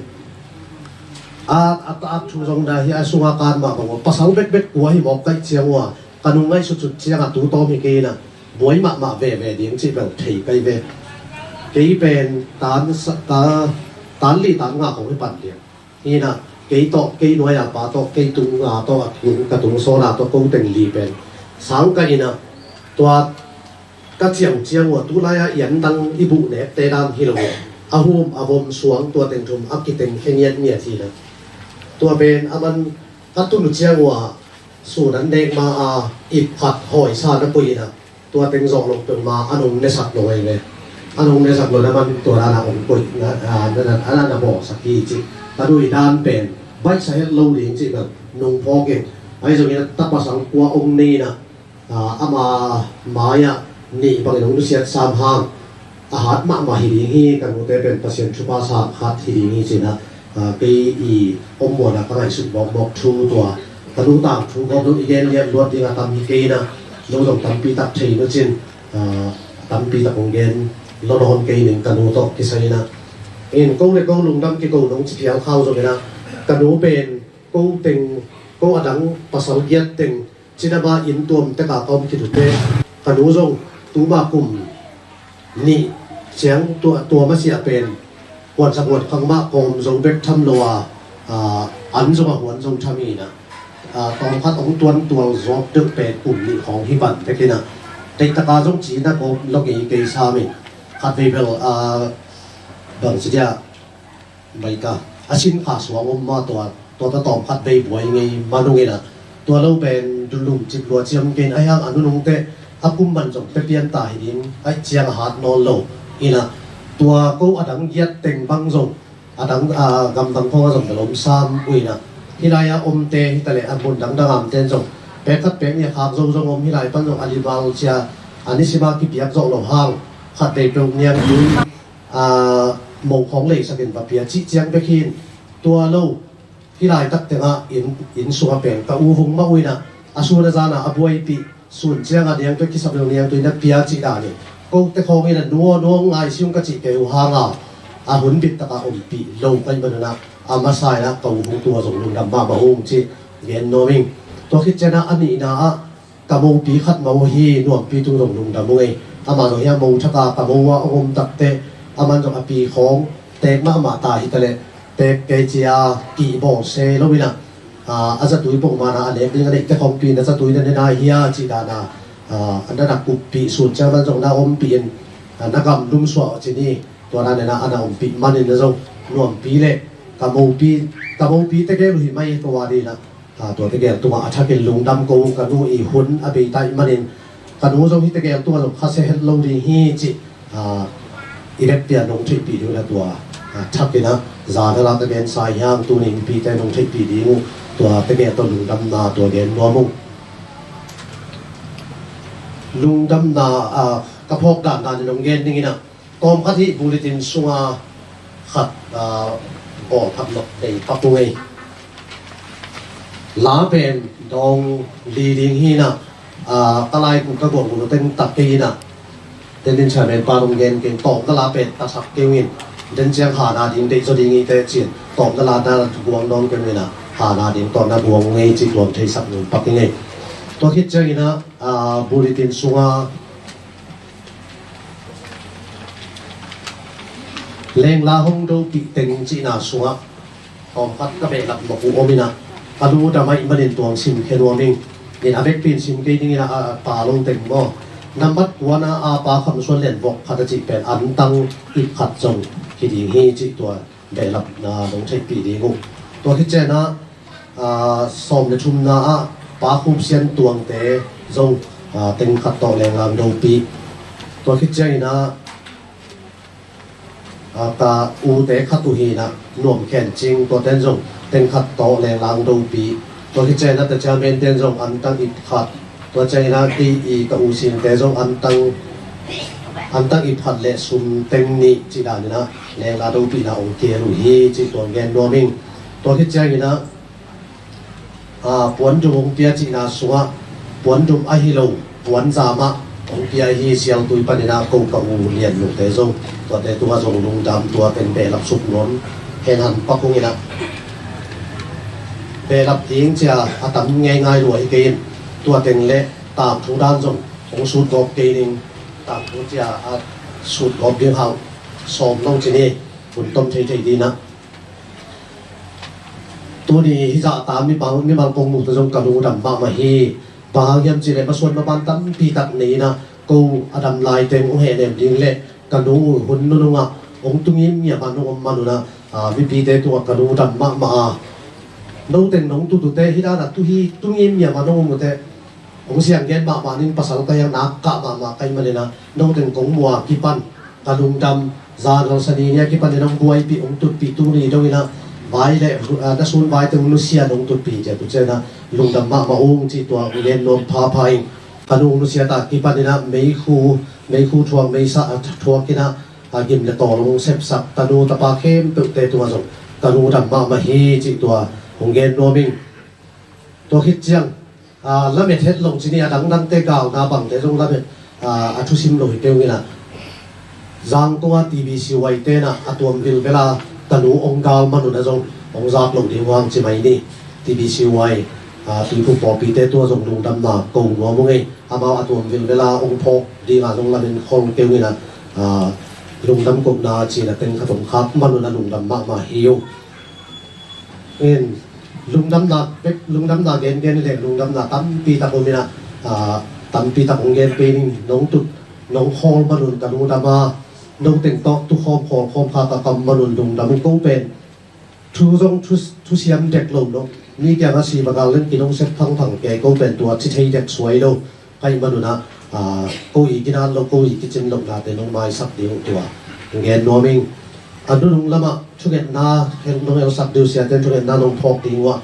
a, a, a thu zong na hi a sunga kan mah bang uh pasal bekbek kua hi mawk kaih ciang uh a, ka nu ngaihsutsut ciangah tu tawm hi kei inah buai mahmah veve ding cih bel thei kai ve. Kei pen tan sa-, ta, tan li tan nga khong hi pan ding. Hi inah kei tawh, kei nuai a pa tawh, kei tung a tawh, a tung, ka tung sawn a tawh ko teng li pen sang ka inah tua ka ciang ciang uh a tu lai-ah i an dang i buh nekte dan hi lo uh a, a hum a vom suang tua teng thum a kiteng khe ngiatngiat hi inah, tua pen a man ka tun uh ciang uh a sun an nek ma a ip khat hawisa na koih inah tua teng zawh loh peuhmah a nong nesak lo ahi ve. A nong nesak lo na man tua dan a hong koih na, a, na, na, a na, na bawlsak hi cih ka nu i dan pen baihsa het lo ding cih bel nong phawk in, ahi zongin a ta pasal kua hong nei inah ama mai-ah nih bangin hong nusiat sam hang a hat mahmah hi ding hi. Ka nute pen Pasian thupha sam khat hi ding hi cinah, kei i om muanah ka ngaihsut mawkmawk thu tua ka nu tangthu khawm zong i gen lian luat ding a tam hi kei inah, no zong tampi tak thei nucin tampi tak hong gen lo nawn kei ning ka nu tawh kisai inah. In ko le ko lungdam kiko nong ci phial khau zong inah ka nu pen ko teng, ko a dang pasal giat teng cinama inn tuam teka ka om khit uh teh ka nu zong tuma kum nih ciang tua, tua masiah pen huansak huan khang mah kawm zo bek tham lo a, a, an zong a huan zong tham inah, a, tawm khat hong tuan tual zawk deuh pen kum nih khawng hi van bek inah, teihtaka zong ci na kawm lo ngei kei sam in khat vei bel, a, bang ci dia, baita a sin kha suang om ma tua, tua ta tawm khat bei buai ngei ma nung inah, tua lo pen dulum cip lua ciam kei in a hiang a nunung teh a kum man zong pe pian ta hi ding, aih ciang a hat nawn lo inah, tua ko a dang giat teng bang zong a dang, a, gamdang khawng a zong bel om sam uh inah, hih lai-a omte hi taleh a mun dangdang amten zong pek khat pek nih a khak zo zong om, hih lai pan zong a limal cia a nisima kipiak zawh lo hang khat bei peuh niang tui Aa, mo khawng leisakin va pia cih ciang bek hi in, tua lo, hih laitak tengah inn, inn sungah pen ka u vung mah uh inah, a sun a zanah a buaipih, sun ciangah niangtui, kisap lo niangtui na pia cih dan in, kote khawng inah nuaw nuaw ngaisiung ka cih kei uh hanga, a hun bittakah ompih lo ka hih manunah, a masa inah ka u vung tua zong lungdam mahmah ung cih gen nuam ing. Tua khit cianah a nihna ah, ka mopi khat mah uh hi, Nuampi tung zong lungdam ung ei. Amah zong hiah mo thaka ka mo ah a om takteh, aman zong a pi khawng teek mahmah ta hi taleh, teek kei cia kihbawl se lo inah, aa, a zatui pongmana a nek ding a neihte khawngpi na zatui na ne nai hia cih dana, aa, na na kuppih sun ciang man zong na ompih in, aa, na gam lum suah ci ni, tua dan inah a na ompih manin na zong Nuampi le ka mopi, ka mopi tegel uh hi mai ko a dinah, aa, tua tegel tungah a thakin lungdam ko uh, ka nu i hun a beita ih manin, ka nu zong hih tegel tungah zong khasia het lo ding hi cih, aa, i vekpi-a nong theihpih ding uh inah tua, aa, thakinah zanala ka gensa hiang tuni mipite nong theihpih ding uh, tua tegel tawh lungdamna tua gen nuam uh. Lungdamna, aa, ka phawk dandan in nong gen ding inah, tawmkhat hih bulletin sunga khat, aa, bawl khat lok nei pak ung ei. La pen dawng li ding hi inah, aa, ka laiku ka guang ulu teng tak kei inah, tenin chairman pa dong gen kei, tawmna la pen ta thak kei ung in, den ciang hana ding deih zaw ding i te cin, tawmna la na guang dawng kei ung inah, hana ding tawmna guang ung ei cih tuam theisak nung pak ing ei. Tua khit ciang inah, aa, bulletin sunga Lengla hong dopih teng cihna sungah tawmkhat ka behlap mawk uh om inah, ka lungdam ahih manin tuang simkhia nuam ing. Nin a vekpi in sim kei ding inah, a pa lo teng maw. Nambat kuana a pa Kham Suan Lian vok khat a cih pen antang ip khat zong hi ding hi cih tua behlapna nong theihpih ding uh. Tua khit cianah, aa, sawm le thumna ah Pa Khup Sian Tuangte zong, aa, teng khat tawh Lengla dopih. Tua khit cianginah, aa, ka ute khat uh hinah Nuam Khen Cing, tua ten zong teng khat tawh Lengla dopih. Tua khit cianginah ta chairman ten zong antang ip khat, tua cianginah kei i ka u Sinte zong antang, antang ip khat le sum teng nih cih daninah Lengla dopihna ong kiel uh hi cih tuang gen nuam ing. Tua khit cianginah, aa, puandum ong pia cihna sungah puandum ahi lo puanzamah ong pia hi, sialtui paninah ko ka u Lian Lungte zong tuate tungah zong lungdam, tua teng behlap suk nuam hen han pak ung inah. Behlap ding cia a tam ngeingai lua hi kei in, tua teng le tangthu dan zong hong sut gawp kei ning, tangthu cia a sut gawp ding hau sawm lo ci ni, hun tom thei thei dinah. Tuni hizah ta mimal, mimal kong muhte zong ka lungdam mahmah hi. Bang hang hiam cihleh masuan maban tampi tak nei inah ko a dam lai teng hong hehnem ding le ka nu hun nunungah hong tungim ngiamah nung om manunah, aa, mipite tungah ka lungdam mahmah a, noteng nong tutute hih danah tuhi tungim ngiamah nong om ute. Hong siang gen mahmah ning, pasal ka hiang nak kah mahmah ka hih maninah noteng kong mua kipan ka lungdam. Zanal sani nia kipanin hong buaipih hong tutpih tuni donginah vai le, ah, na sun vaite hong nusia nong tutpih cia tu cianah lungdam mahmah ung cih tua hong gen nuam phapha ing. Ka nu hong nusia ta kipaninah meikhu, meikhu thuak meisa, ah, thuakinah, ah, gim le tawl hong sepsak tanu tapa khempeuhte tungah zong ka lungdam mahmah hi cih tua hong gen nuam ing. Tua khit ciang, aa, lamet het lo ci ni, a dangdangte galna bangte zong lamet, aa, a thusim lo hi kei unginah. Zangkong a T B C Y tenah a tuam vilvela tanu ong gal manunah zong ong zak lo ding huang ci mai ni. T B C Y, aa, tuiphum pawlpite tua zong lungdamna ko nuam ung ei. Amau a tuam vilvela ong phawk dinga zong lamen khol kei unginah, aa, lungdam kohna cinah teng khat ong khak manunah lungdam mahmah hi uh. In, lungdamna pek, lungdamna gengen le lungdamna tampi tak om inah, aa, tampi tak hong gen pei ning, nong tut, nong khawl manun ka lungdam a, noteng tawh tukhawm khawlkhawm kha ka kam manun lungdam ung. Ko pen thu zong thu, thusiam dek lo, no, mi kiangah sibagal leng kinong sep phangphang kei, ko pen tua ci thei dek suai lo. Ka hih manunah, aa, ko i kinan lo, ko i kicin lohnate nong maisak ding uh tua ngen nuam ing. A nunung lamah thungetna nong helsak ding uh, siate thungetna nong phawk ding uh ah,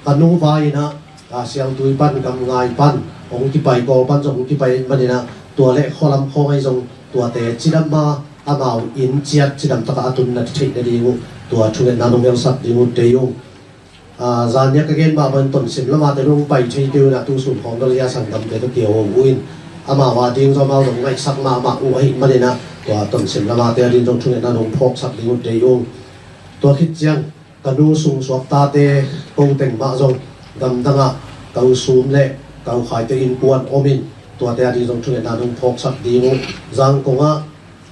ka nu vai inah, aa, sialtui pan, gamngai pan hong kipai, Kawl pan zong hong kipai maninah tua le khualam khawng ahi zong tuate cidam a, amau inn ciat cidam takah a tun na theih nading uh tua thungetna nong helsak ding uh tei ung. Aa, zan nia ka gen mah bangin Tonsim lamate nong pai thei kei un ah, tu sun khawng bel hia sanggamte ka kihawm uh in, amau a ding zong amau nong ngaihsak mahmah uh ahih manin ah, tua Tonsim lamate a ding zong thungetna nong phawksak ding uh tei ung. Tua khit ciang ka nu sung suaktate ko teng mah zong gamdangah ka u Sum le ka u Khaite innkuan om in, tuate a ding zong thungetna nong phawksak ding uh. Zangkong ah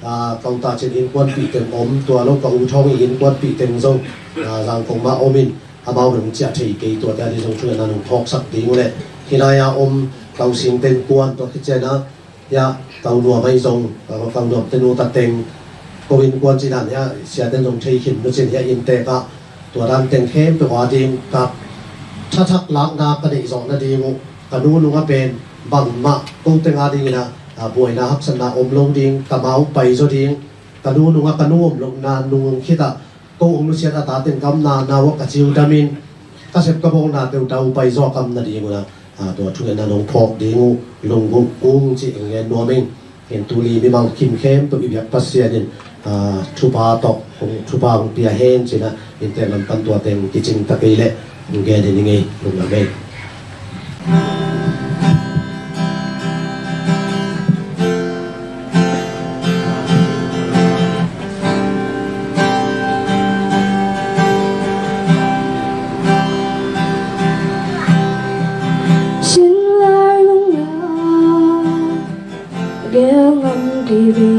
aa, ka u Tacin innkuanpih teng om, tua lo ka u Thawng i innkuanpih teng zong, aa, Zangkong mah om in, amau nong ciah thei kei, tuate a ding zong thungetna nong phawksak ding uh leh, hih lai-a om ka u Singte innkuan, tua khit ciangin ah, hiah ka u Nuam ahi zong, ka u Nuamte nu ta teng, ko innkuan cih dan hiah siate in zong thei khin nu cin hiah inntek ah, tua dan teng khempeuh a ding ka thathak lakna ka neih zawh nading uh, ka nu nungah pen bangmah ko teng a dingin ah, aa, buaina haksatna om lo ding, ka mau paizaw ding, ka nu nungah ka nu om lohna nung khit ah ko hong nusiat a, tate gamna nau ah ka ciu dam in, ka sep ka bawlnate uh dau paizaw a kam nading un ah, aa, tua thungetna nong phawk ding uh lunggulh ung cih hong gen nuam ing. Hi in tuni mimal kim khempeuh i biak Pasian in, aa, thupha tawh hong, thupha hong pia hen ci-in ah, inntek lam pan tua teng kicing ta kei leh hong gen hi ning ei. Lungdam ei. Sin lai lungdam gel ngam kei ve.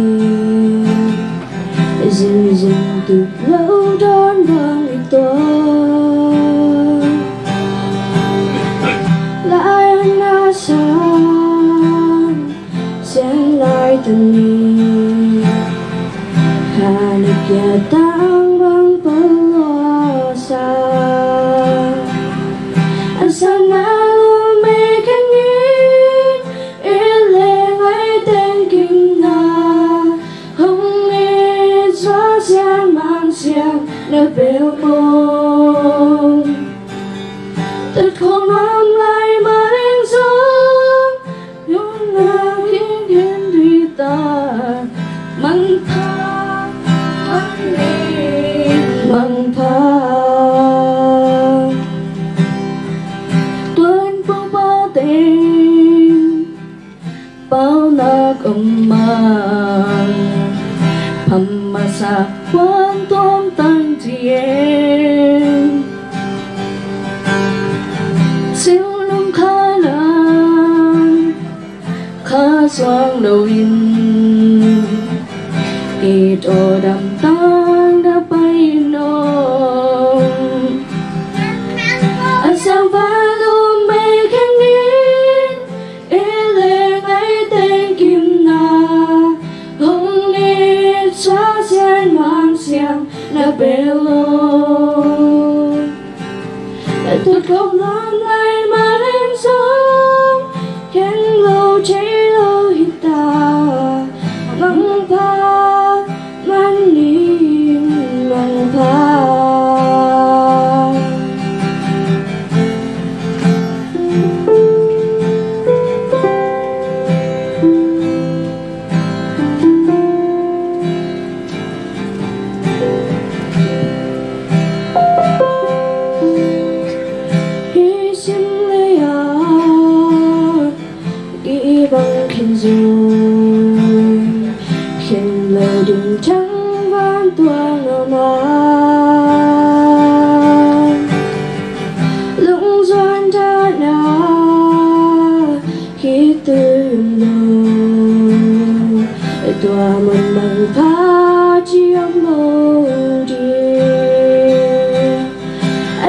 Zingzing tuk lo dawn bang i tuak lai a na sang, siang lai tuni kha na kia tang bang palua sa. A sana lu me khen ngin, i leng ai teng kim na, hong it sua sian mang siang na bel mong. Tat khong nuam lai ma leng zong, yun na king khen dui ta, mang pha, mang pha, mang pha. Tuan pu pa teng pau nak om mang, pham masa kuan tuam tang cien. Sil nung kha lang kha suang lo in, i to dam tang da pai nong. A sang pa lum bei khen ngin, i leng ai teng kim na, hong it sua sian mang siang na bel lo. Tat khong nuam lai ma leng zong, khen lo thei lo hi ta, mang pha, man ning mang pha. Hi sim lei-ah i bang khin zong, khin lo ding thang van tuang a ma. Lungzuan dana khitui um lo, tua mun mang pha ci om lo ding.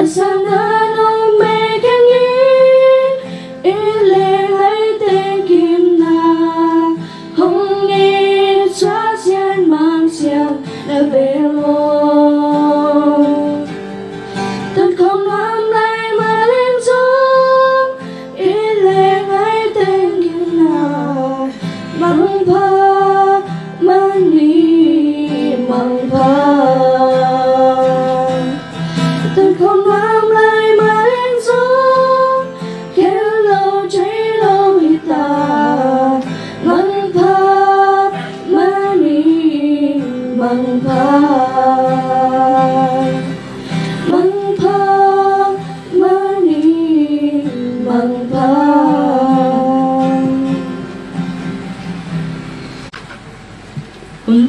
A sana nong bei khen ngin, i leng ai teng kim na, hong it sua sian mang siang na bel lo. Tat khong nuam lai ma leng zong, i leng ai teng kim na, mang pha, man ning mang pha. Tat khong nuam lai ma leng zong, khen lo thei lo hi ta, mang pha, man ning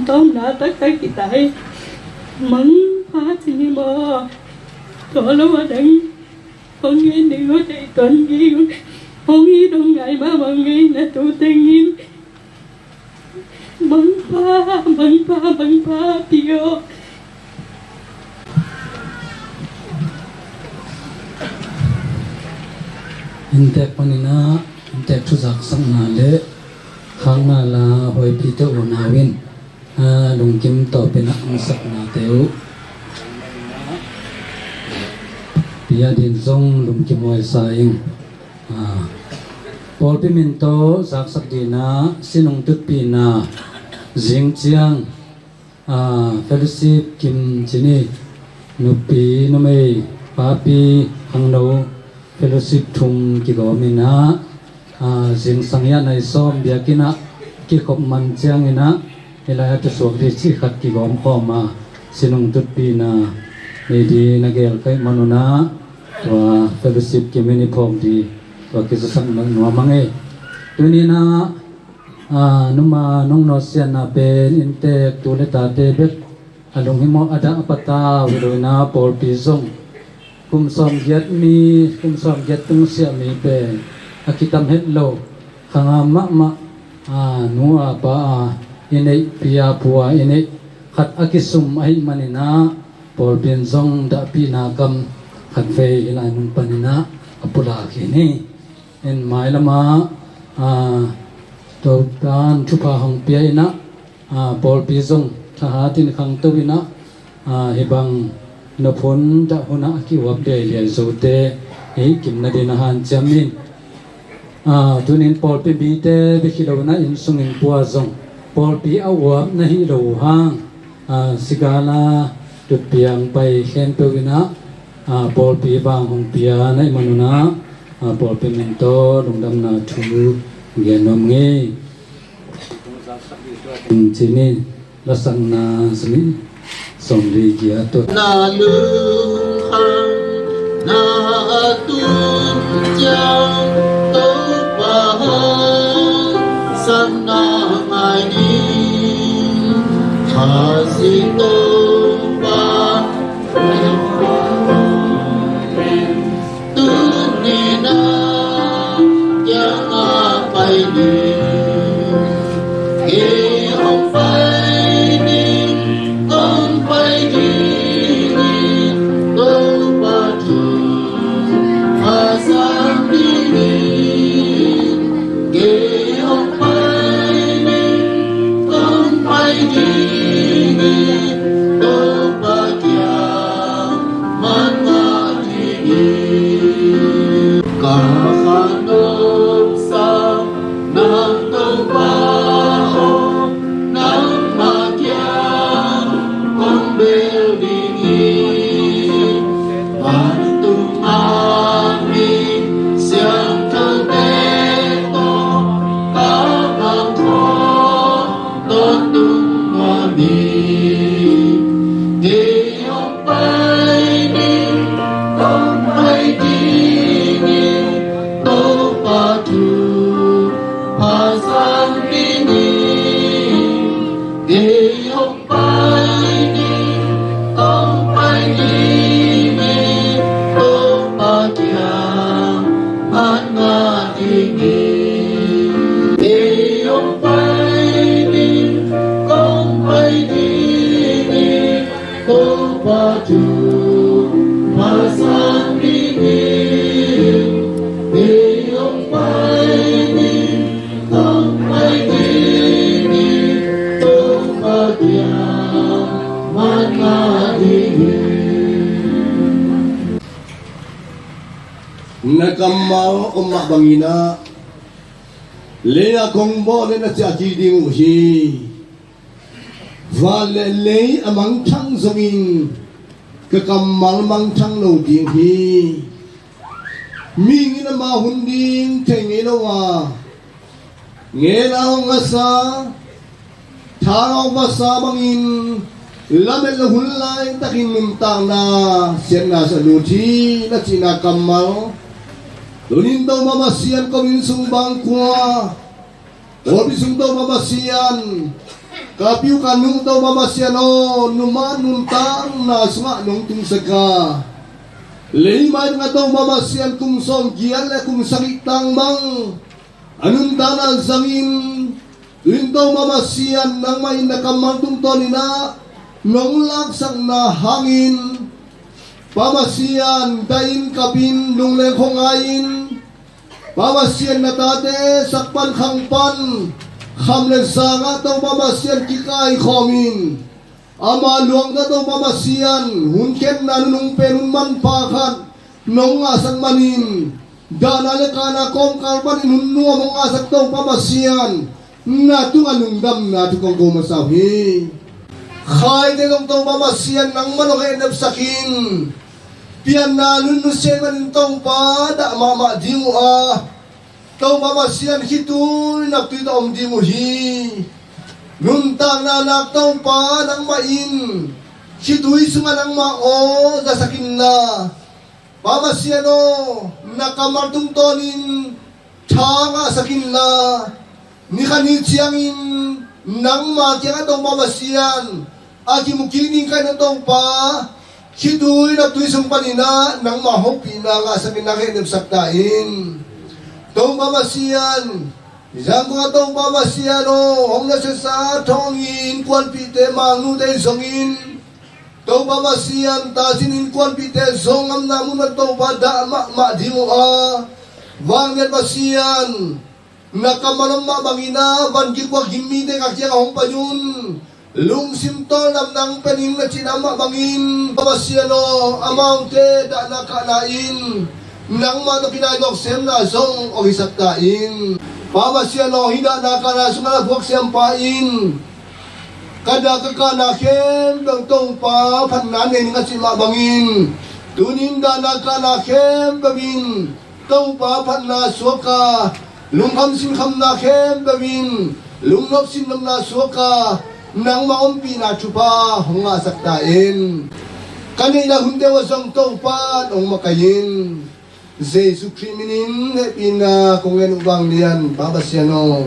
Tawmna taktak kita hi. Mangpha ci ni maw? Tua lo a dang hong gen ding uh, deih tuan ding uh, hong it hong ngai mahmah ngei na tu tengin. Mangpha, mangpha, mangpha pio. Inntek panin ah, inntek thuzaksakna le khakna la hoipi te unau in, a, lungkim tawpin ah hong saknate uh. Pia din zong lungkim huai sa ing. A, pawlpi min tawh zaksak dina, sinung tutpina, zing ciang, a, fellowship kim ci ni, nupi, numei, papi, khangno, fellowship thum kigawm in ah, a, zingsang hiah nai sawm biakinn ah kikhop man ciangin ah, hih lai-ah tusuak dih cih khat kigawm khawm a, sinung tutpina nei dih na gel ka hih manun ah, tua fellowship kim in i phawk dih, tua kizasak nuam a ngei. Tuni in ah, a, numa nong nawsiatna pen inntek tu le tate bek a lunghimawh a dah a patau hi lo in ah, pawlpi zong kum sawmgiat mi, kum sawmgiat tungsiah mi pen a kitam het lo, khangam mahmah, a, nu a pa a i neih, pi a pu a i neih khat a kisum ahih manin ah, pawlpi in zong dahpihna kam khat vei hih lai mun panin ah a pulak hi ni. In mailam ah, a, Topa'n thupha hong pia in ah, a, pawlpi zong thahat in khangto in ah, a, hih bang nop hun dah hun ah a ki-uap liailiai zote i hih kim nadin a hanciam in. A, tuni in pawlpi mite bek hi lo in ah, inn sung inn pua zong pawlpi a uap na hih lo uh hang, a, sigal a tutpiang pai khempeuh in ah, a, pawlpi vang hong pia na hih manun ah, a, pawlpi min tawh lungdamna thu gen nuam ngei. Ci ni, lasakna simi sawmli giat tua. Na lungkham na tun ciang Topa hong sang na ngai ni. Khasi Topa Ka khan nopsa nang Topa aw, nangmah kiang kong bel ding hi. Vantung a mi siangthote tawh ka bang khawm tawntung nuam hi. Kei hong pai ding, kong pai ding hi, Topa thupha zang ding hi. Kei hong pai ding, kong pai ding hi, Topa kiang man ngah ding hi. Kei hong pai ding, kong pai ding hi, Topa thupha zang ding hi. Kei hong pai ding, kong pai ding hi, Topa kiang man ngah ding hi. Na kammal om mah bangin ah, lei-ah kong bawl leh na ciah kik ding uh hi. Van le lei a mangthang zongin ka kammal mangthang lo ding hi. Mihing in ama hun ding thei ngei lo a, ngen a hong ngasa, tha hong vasa bangin lamet lo hun laitakin nuntakna siatna sa lut hi na cihna kammal. Tunin Topa Pasian ko inn sung bang khua, pawlpi sung Topa Pasian, Ka piu ka nu Topa Pasian aw, numa nuntakna sungah nong tungsak a, leimai tungah Topa Pasian kum sawm giat le kum sagih tang bang a nuntakna zangin, tu-in Topa Pasian nangmah in na kammal tungtawnin ah nong laksakna hangin, Pa Pasian, dai-in, kap-in, lungleng khong ngai-in, Pa Pasian, na tate sak pan khang pan kham le zangah Topa Pasian kikaikhawmin, ama luangta Topa Pasian hun khenna nunung pen hun manpha khat nong ngahsak manin, dahna le kahna kawmkal panin hun nuam hong ngahsak Topa Pasian, na tungah lungdamna thu kong ko masa uh hi. Khaite zong Topa Pasian nangmah hong hehnemsak in, pianna nunnusia manin Topa dah mahmah ding uh a, Topa Pasian khitui naptui tawh om ding uh hi. Nuntakna nak Topa nangmah in khitui sungah nangmah aw zasak inla, Pa Pasian aw, na kammal tungtawnin tha ngahsak inla, ni khat ni ciangin nangma kiangah Topa Pasian a kimu kik ding ka hihna Topa, khitui naptui sung panin ah nangma hopihna ngahsak in, na hehnemsak ta in. Topa Pasian, Zangkong ah Topa Pasian aw, hong na siasa thawngin kuanpihte, mangnute zongin, Topa Pasian, tazin in kuanpihte zong ngamna mun ah Topa dah mahmah ding uh a, vanglian Pasian, na kammal om mah bangin ah van kikuak gim mite ka kiangah hong pai un. Lungsim tawldamna hong pia ning na cihna mah bangin, Topa Pasian aw, amaute dahna kahna in nangmah tawh kinai gawk semna zong hong hisak ta in. Pa Pasian aw, hih dahna kahna sungah na puak siampa in ka dah ka kahna khempeuh Topa phatna nei ning a cih mah bangin, tuni in dahna kahna khempeuh in Topa phatna suak a, lungkham sinkhamna khempeuh in lungnop sinnopna suak a, nangmah ompihna thupha hong ngahsak ta in. Ka neihna hunte uh ah zong Topa hong makaih in. Jesuh Khrih minin hehpihna kong ngen uh, vanglian Pa Pasian aw.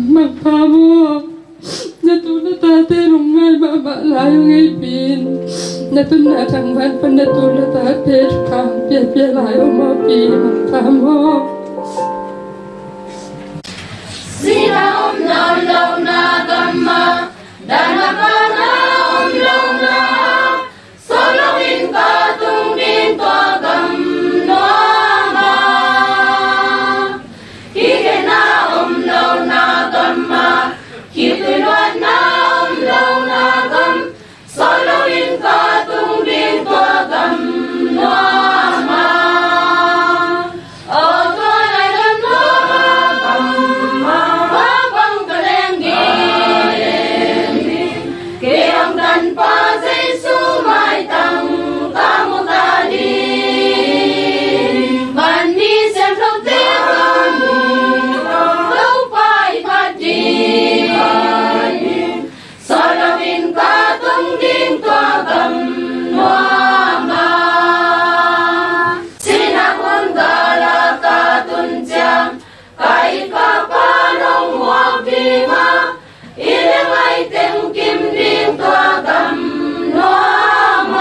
Mangpha maw, na tu na tate lungngai mahmah lai hong hopih in. Na tunna thangvan pan na tu na tate thupha hong piapia lai hong hopih in, mangpha maw. Na om lohna gam ah, dahna pauna om lohna ah, sawt loin ka tung ding tua gam nuam ah. Hih kei na om lohna gam ah, hih tui luatna om lohna gam, sawt loin ka tung ding tua gam nuam ah. Aw tua lai gam nuam ah, gam ah, bang ka leng ding? Kei hong tanpa Jesu maitang ka mu ta ding. Vanmi siangthote hong Topa i phat ding. Sawt loin ka tung ding tua gam nuam ah. Sinah hun gal ah ka tun ciang, ka it ka pan hong muak ding ah, i leng ai teng kim ding tua gam nuam ah.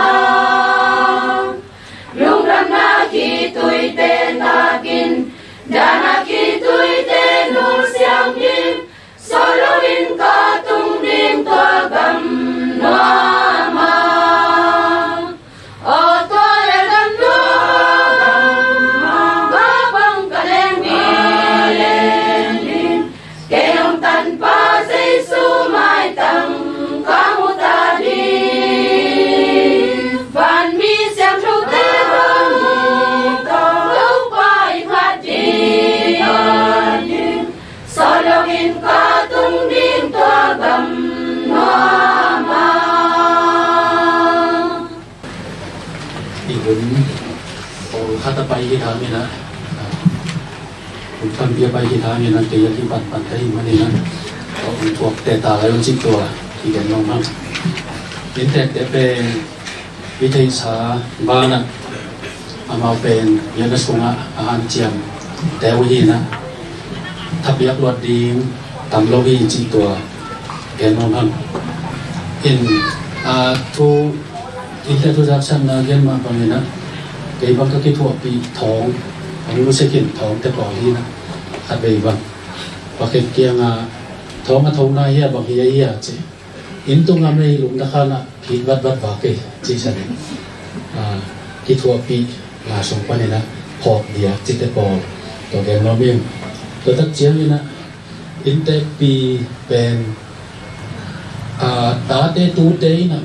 Lungdamna khituite takin, dahna khituite nusiang ding, sawt loin ka tung ding tua gam nuam ah. Aw tua lai gam nuam ah, bang ka leng ding? Kei hong tanpa Jesu maitang ka mu ta ding. Vanmi siangthote hong Topa i phat ding. Sawt loin ka tung ding tua gam nuam ah. I hun pawlkhat a pai hi hangin ah, hun tampi a pai hi hangin ah, kei a kipan pan ka hih manin ah, hun thuak teh ta lai un cih tua kigen nuam hang. Inntekte pen i theihsa banah amau pen Pianna sungah a hanciamte uh hi-in ah, thapiak luat ding tam lo hi cih tua gen nuam hang. In, a, thu, innte thu zaksanna gen mah bangin ah, kei bang ka kithuahpih thawng, hong nusia khin thawngte pawl hi-in ah, khatvei bang pakhat kiangah, thawng a thona hi a, bang hi a hi a ci. Inn tungah meilung na khanah phit vatvat vak ei cih sanin, a, kithuahpih la sung panin ah phawk dia cihte pawl tua gen nuam ing. Tua tak ciangin ah inntekpi pen, a, tate tute in ah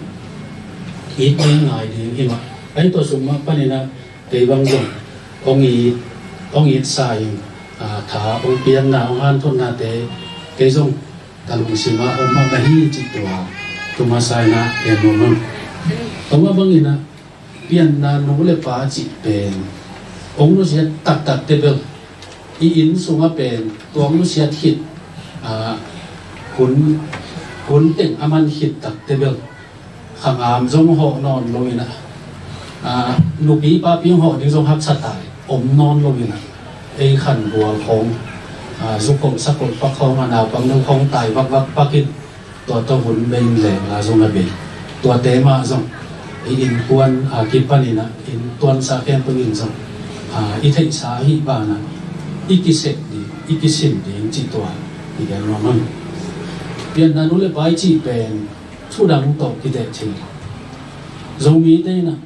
it ding ngai ding hi mah. Ahi tua sung mah panin ah kei bang zong hong it, hong itsa ing, a, tha hong pianna, hong hanthotnate kei zong ka lungsim ah om mah na hi cih tua, tua masa in ah gen nuam ing. Tua mah bangin ah, pianna nu le pa cih pen hong nusiat taktakte bel, i inn sungah pen tua hong nusiat khit, a, hun, hun teng a man khit takte bel, khangam zong hawh nawn lo in ah, a, nupi papi hong hawh ding zong haksa tai, om nawn lo in ah, ei khanbual khawng, a, zu kolh sa kolh pak khawng, a, naupang deuh khawng tai vakvak pak in, tua tawh hun bei in leh la zong a bei. Tuate mah zong i innkuan a kipan in ah, innkuan sa khempeuh in zong, a, i theihsa ahih banah i kisep ding, i kisin ding cih tua i gen nuam hang. Pianna nu le pa i cih pen thu dang tawh kiteh thei lo. Zomite in ah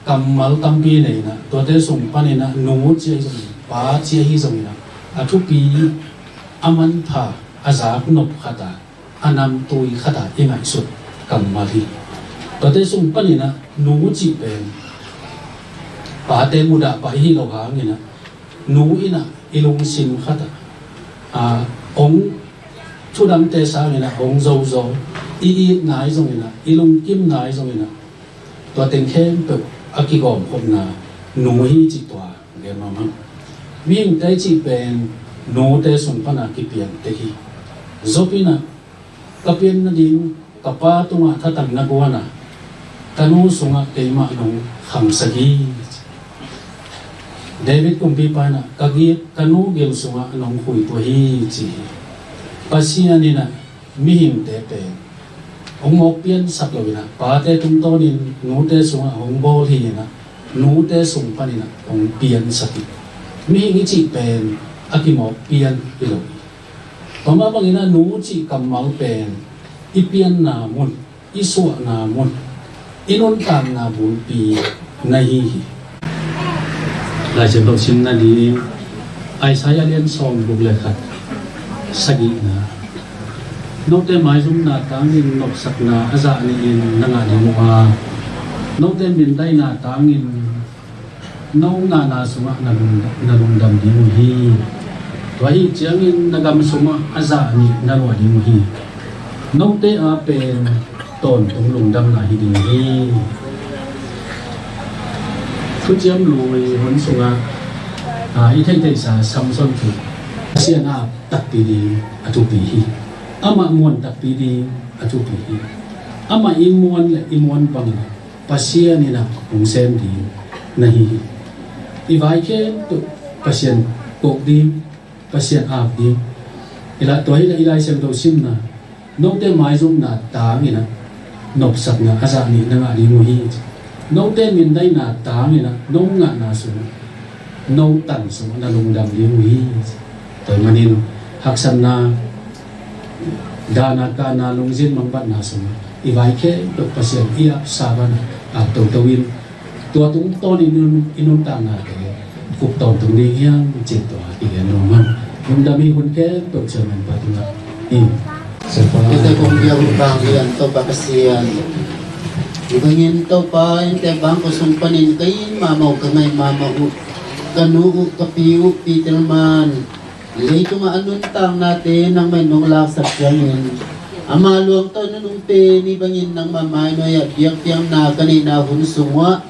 kammal tampi nei in ah, tuate sung panin ah nu ci ahi zongin, pa ci ahi zongin ah, a thupi, a manpha, a zaknop khat a, a namtui khat a i ngaihsut kammal hi. Tuate sung panin ah nu cih pen pate mudah pah hi lo hangin ah, nu in ah i lungsim khat ah, a, hong, thudangte sangin ah hong zozo, i it nai zongin ah, i lungkim nai zongin ah, tua teng khempeuh a kigawmkhopna nu hi cih tua gen nuam hang. Mihingte cih pen nute sung pana kipian tek hi. Job in ah, ka pian nading ka pa tungah thatang na guan a, ka nu sungah keimah nong khangsak hi. David kumpipa in ah, ka gil, ka nu gil sungah nong khuitua hi ci hi. Pasian in ah mihingte pen hong mawk piansak lo in ah, pate tungtawnin nute sungah hong bawl hi in ah, nute sung panin ah hong piansak hi. Mihing i cih pen a kimawk pian hi lo hi. Tua mah bangin a nu cih kammal pen i pianna mun, i suahna mun, i nuntakna bulpi na hi hi. Laisiangtho simna ding, Isaiah lian sawm guk le khat, sagihna. Note maizumna tangin nopsakna a zah nihin na ngah ding uh a, note mindaina tangin no ngahna sungah na lung, na lungdam ding uh hi. Tua ahih ciangin na gam sungah a zah nih na luah ding uh hi. Note a pen tawntung lungdamna hi ding hi. Thuciam Lui hun sungah, a, i theihtheihsa Samson thu, Pasian a takpi ding a thupi hi. Amah muan takpi ding a thupi hi. Amah i muan le i muan bangin Pasian in a hong sem ding na hi hi. I vai khempeuh Pasian kok ding, Pasian ap ding. I la, tua hi la i Laisiangtho simna, note maizumna tangin a nopsakna a zah nih na ngah ding uh hi. Note mindaina tangin a no ngahna sungah, no tan sungah na lungdam ding uh hi. Tua ahih manin haksatna, dahna, kahna, lungzin mangbatna sungah i vai khempeuh Pasian i apsa bangin ap toto in, tua tungtawnin i nun, i nuntaknate kup tawntung ding hi hang cih tua kigen nuam hang. Lungdam hi. Hun khempeuh Chairman pa tungah hi. Kite kong biak uh bang hi an Topa Pasian. Hi bangin Topa, inntek bang ko sung panin ka it mahmah uh, ka ngaih mahmah uh, ka nu uh, ka pi uh, Pi Telman, leitungah a nuntaknate nangmah in nong laksak ciangin, ama luang tawh nunung pen hi bangin nangmah mai nuai-ah biakpiakna ka neihna hun sungah,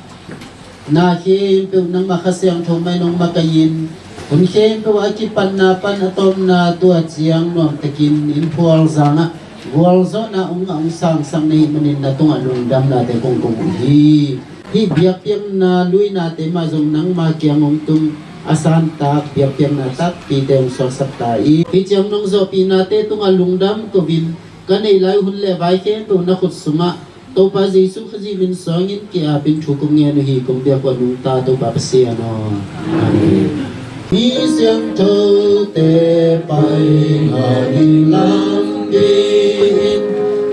na khempeuh nangmah Kha Siangtho mai nong makaih in, hun khempeuh a kipatna pan a tawpna tua ciang nuamtakin in phual zangah gualzawhna hong ngah hong sangsak na hih manin na tungah lungdamnate kong ko uh hi. Hih biakpiakna luinate mah zong nangma kiang hong tung a santak biakpiakna takpite hong suaksak ta hi. Hih ciang nong zawhpihnate tungah lungdam ko-in, ka neih lai hun le vai khempeuh na khut sungah Topa Jesu Khazih min suangin ki-apin thu kong ngen uh hi. Kong biak uh a nungta Topa Pasian aw. Amen. Mi siangthote pai ngah ding lampi in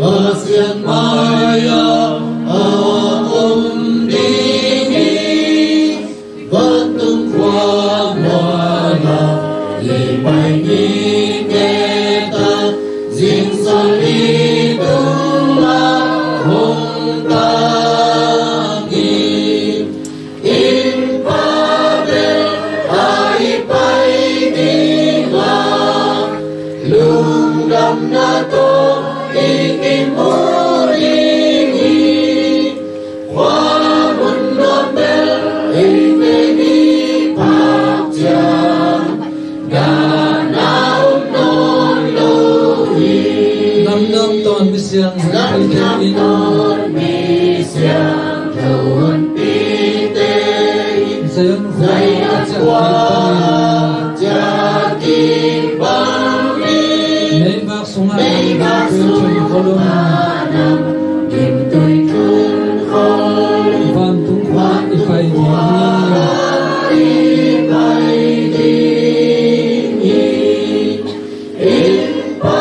Pasian mai-ah a om ding hi. Vantung khua mual ah i pai ni keta, zingsang i tung ah hong tang hi. Inn pha bel ah i pai ding a, lungdamna tawh i kimu ding hi. Khua mun nuam bel eite mi phak ciang, dahna om nawn lo hi. Lamdang tawn mi siang, lamdang tawn mi siangtho honpite in, Zion khua ciah kik bang in, meivak sungah nam gimtui thun khol in, vantung khua i pai ding hi. Inn pha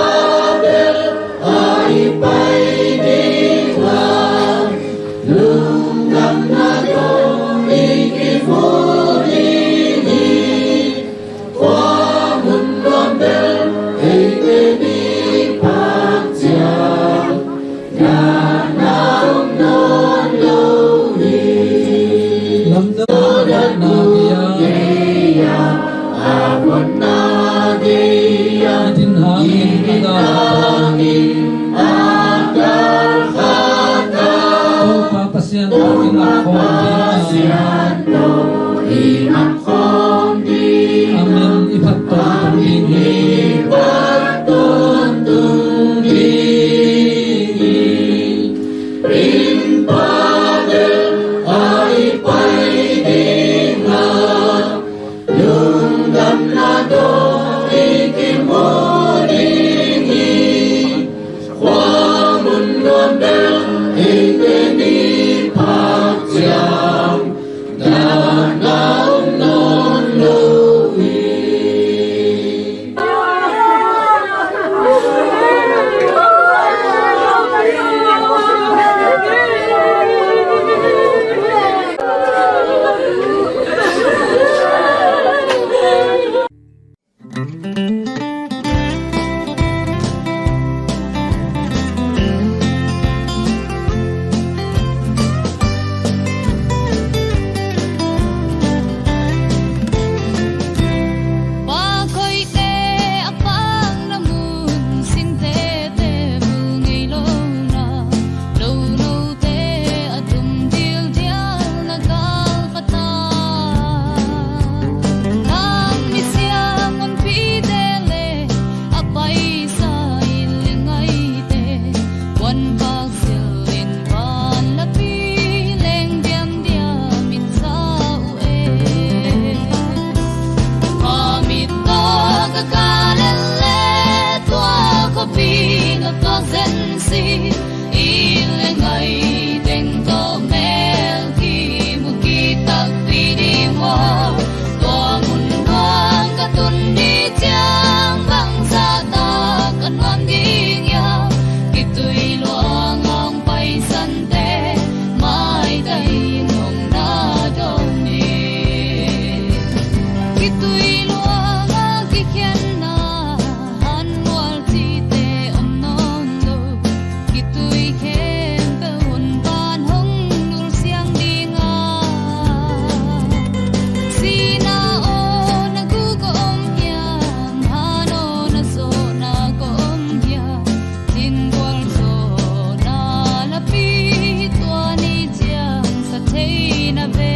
bel ah i pai ding a, lungdamna tawh i kimu ding hi. Khua mun nuam bel eite mi phak ciang, dahna om nawn lo hi. Lamdang tawn mi siang, a khuanna gei-ah i din hangin a dal khat a, Topa Pasian tawh i ngak khawm ding a, Pasian tawh i ngak khawm ding a, a min i phat tawntung ding hi. A min i phat tawntung ding hi. Inn pha bel ah i pai ding a, lungdamna tawh i kimu ding hi. Khua mun nuam bel eite mi phak ciang, dahna om nawn si. I le ngai teng tawh mel kimu kitakpi ding maw? Tua mun nuam ka tun ni ciang bangzah tak ka nuam ding hiam? Kitui luang hong paisante maitahin hong na dawn ni. Kitui luang a kikhenna hanmual cihte om nawn lo. Kitui khempeuh hun pan hong nulsiang ding a. Sihna aw na guk a om hiam? Han aw na zawhna ka om hiam? Tinggual zawhna lapi tua ni ciang sa thei na ve.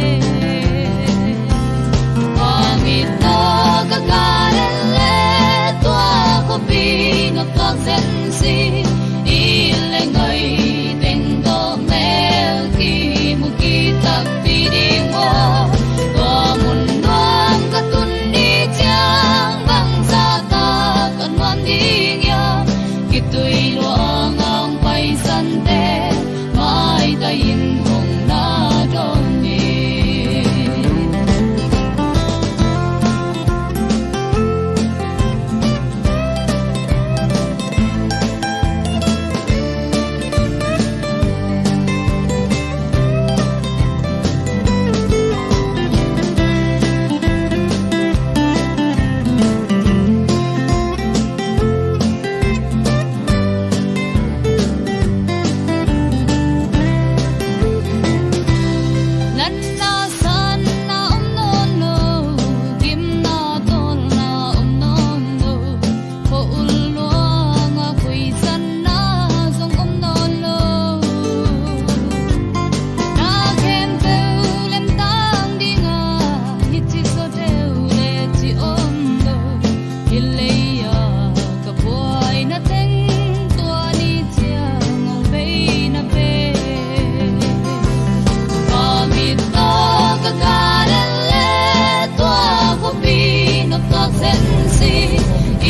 Tua mit tawh ka kah lel le tua khuapi nop tuak zen si. I le ngai teng tawh mel kimu kitakpi ding maw? Tua mun nuam ka tun ni ciang bangzah tak ka nuam ding hiam? Kitui luang hong paisante maitahin hong na dawn ni. Natna sanna om nawn lo, gimna tawlna om nawn lo, khua-ul luanga kuisanna zong om nawn lo. Na khempeuh lemtang dinga hih ci zaw deuh le ci om lo. Hih lei-a ka buaina teng tua ni ciang hong bei na ve. Tua mit tawh ka kah lel le tua khuapi nop tuak zen si.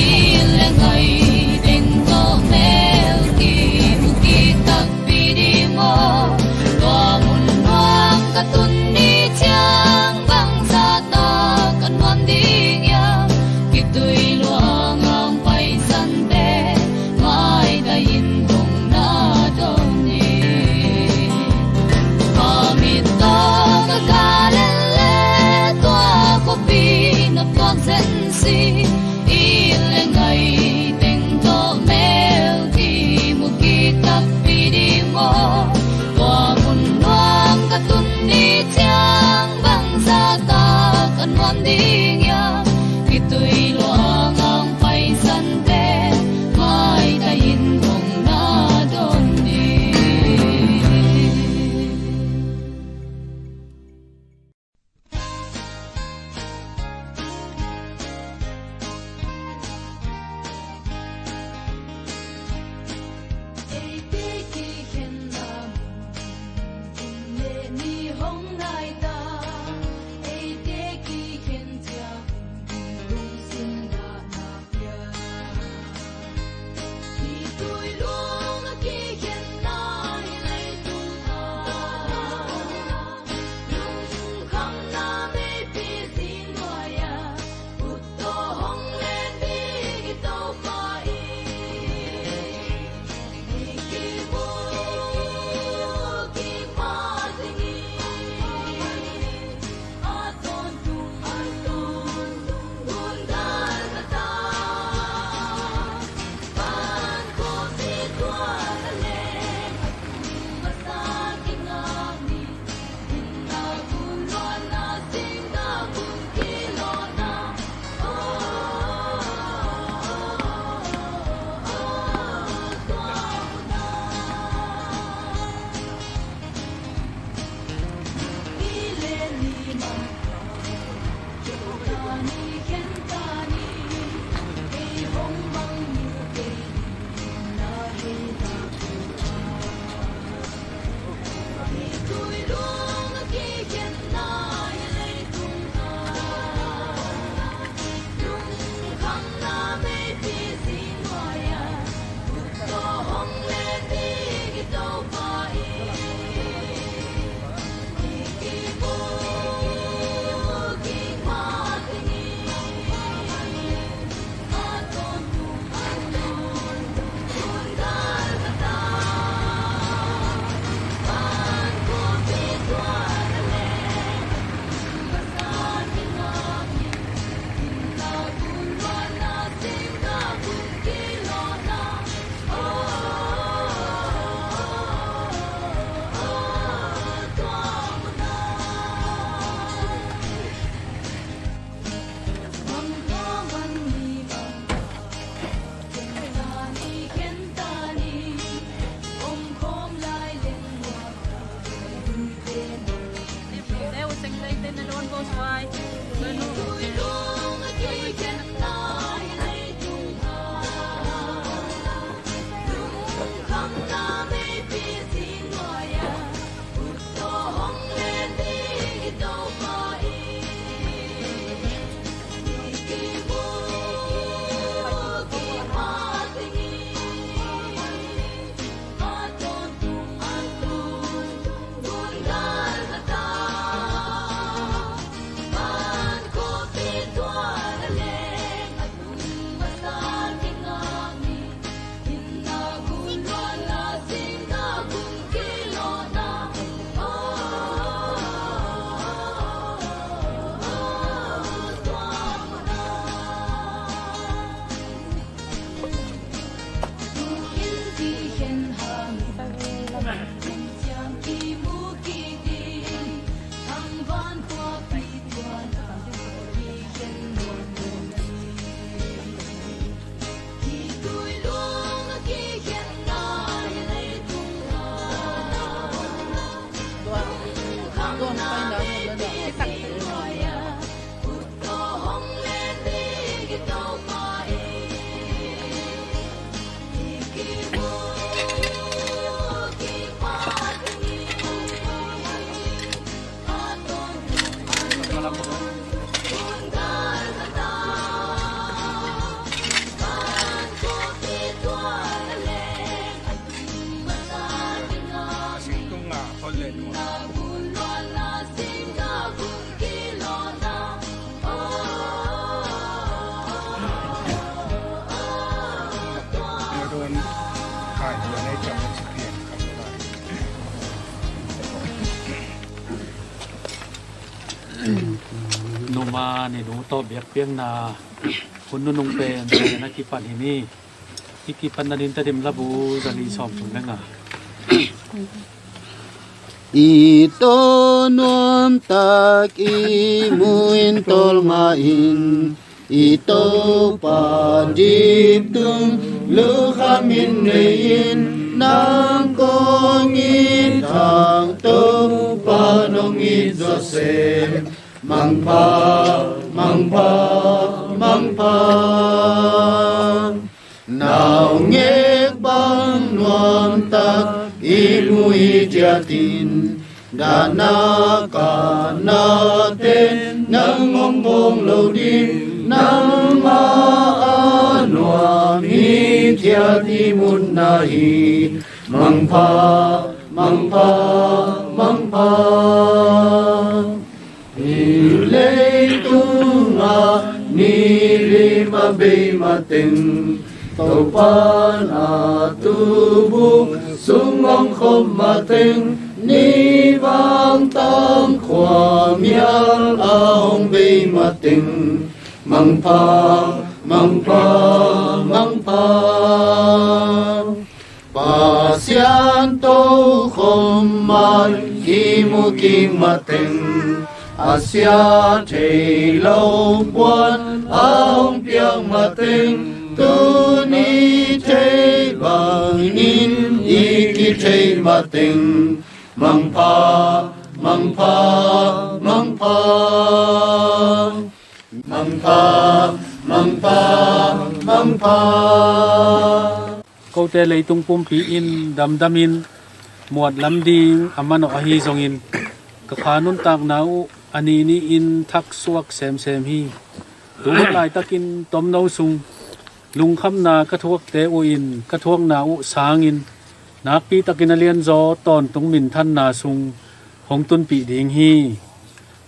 I le ngai teng tawh mel kimu kitakpi ding maw? Tua mun nuam ka tun ni ciang bangzah tak ka nuam ding hiam? Kitui luang hong paisante maitahin hong na dawn ni. Tua mit tawh ka kah lel le tua khuapi nop tuak zen si. I le ngai teng tawh mel kimu kitakpi ding maw? Tua mun nuam ka tun ni ciang bangzah tak ka nuam ding hiam? Kitui luang hong paisante maitahin hong na dawn ni. Eite kikhenna mun kum le ni hong nai ta. Eite kikhen cia Numa ni nu tawh biakpiakna hun nunung pen pen a kipan hi ni. I kipan nading Tedim labu zali sawm thum le nga. I to nuam tak i mu in tawlnga in, i Topa diptum lukham in nei in, nang kong it hang Topa nong it zawsem. Mangpha, mangpha, mangpha. Naungek bang nuam tak i mu i ciat in, dahna kahna ten nang hong phawng lo ding, nangmah a nuam i ciat i mutna hi. Mangpha, mangpha, mangpha. Hih leitungah ni lim a bei mateng, Topa na tuubu sung hong khop mateng, ni vang tang khuamial a hong bei mateng. Mangpha, mangpha, mangpha. Pasian tokhom mai i mu kik mateng, a sia thei lo puan a hong piak mateng, tuni thei bangin i kithei mateng. Mangpha, mangpha, mangpha. Mangpha, mangpha, mangpha. Kote leitung pumpi in damdamin muat lam ding a manawh ahi zongin, ka kha nuntakna uh a ni ni-in thaksuak semsem hi. Tu hun laitakin tomno sung lungkhamna ka thuakte uh in ka thuakna uh sangin nakpitakin a lianzaw tawntung minthanna sung hong tunpih ding hi.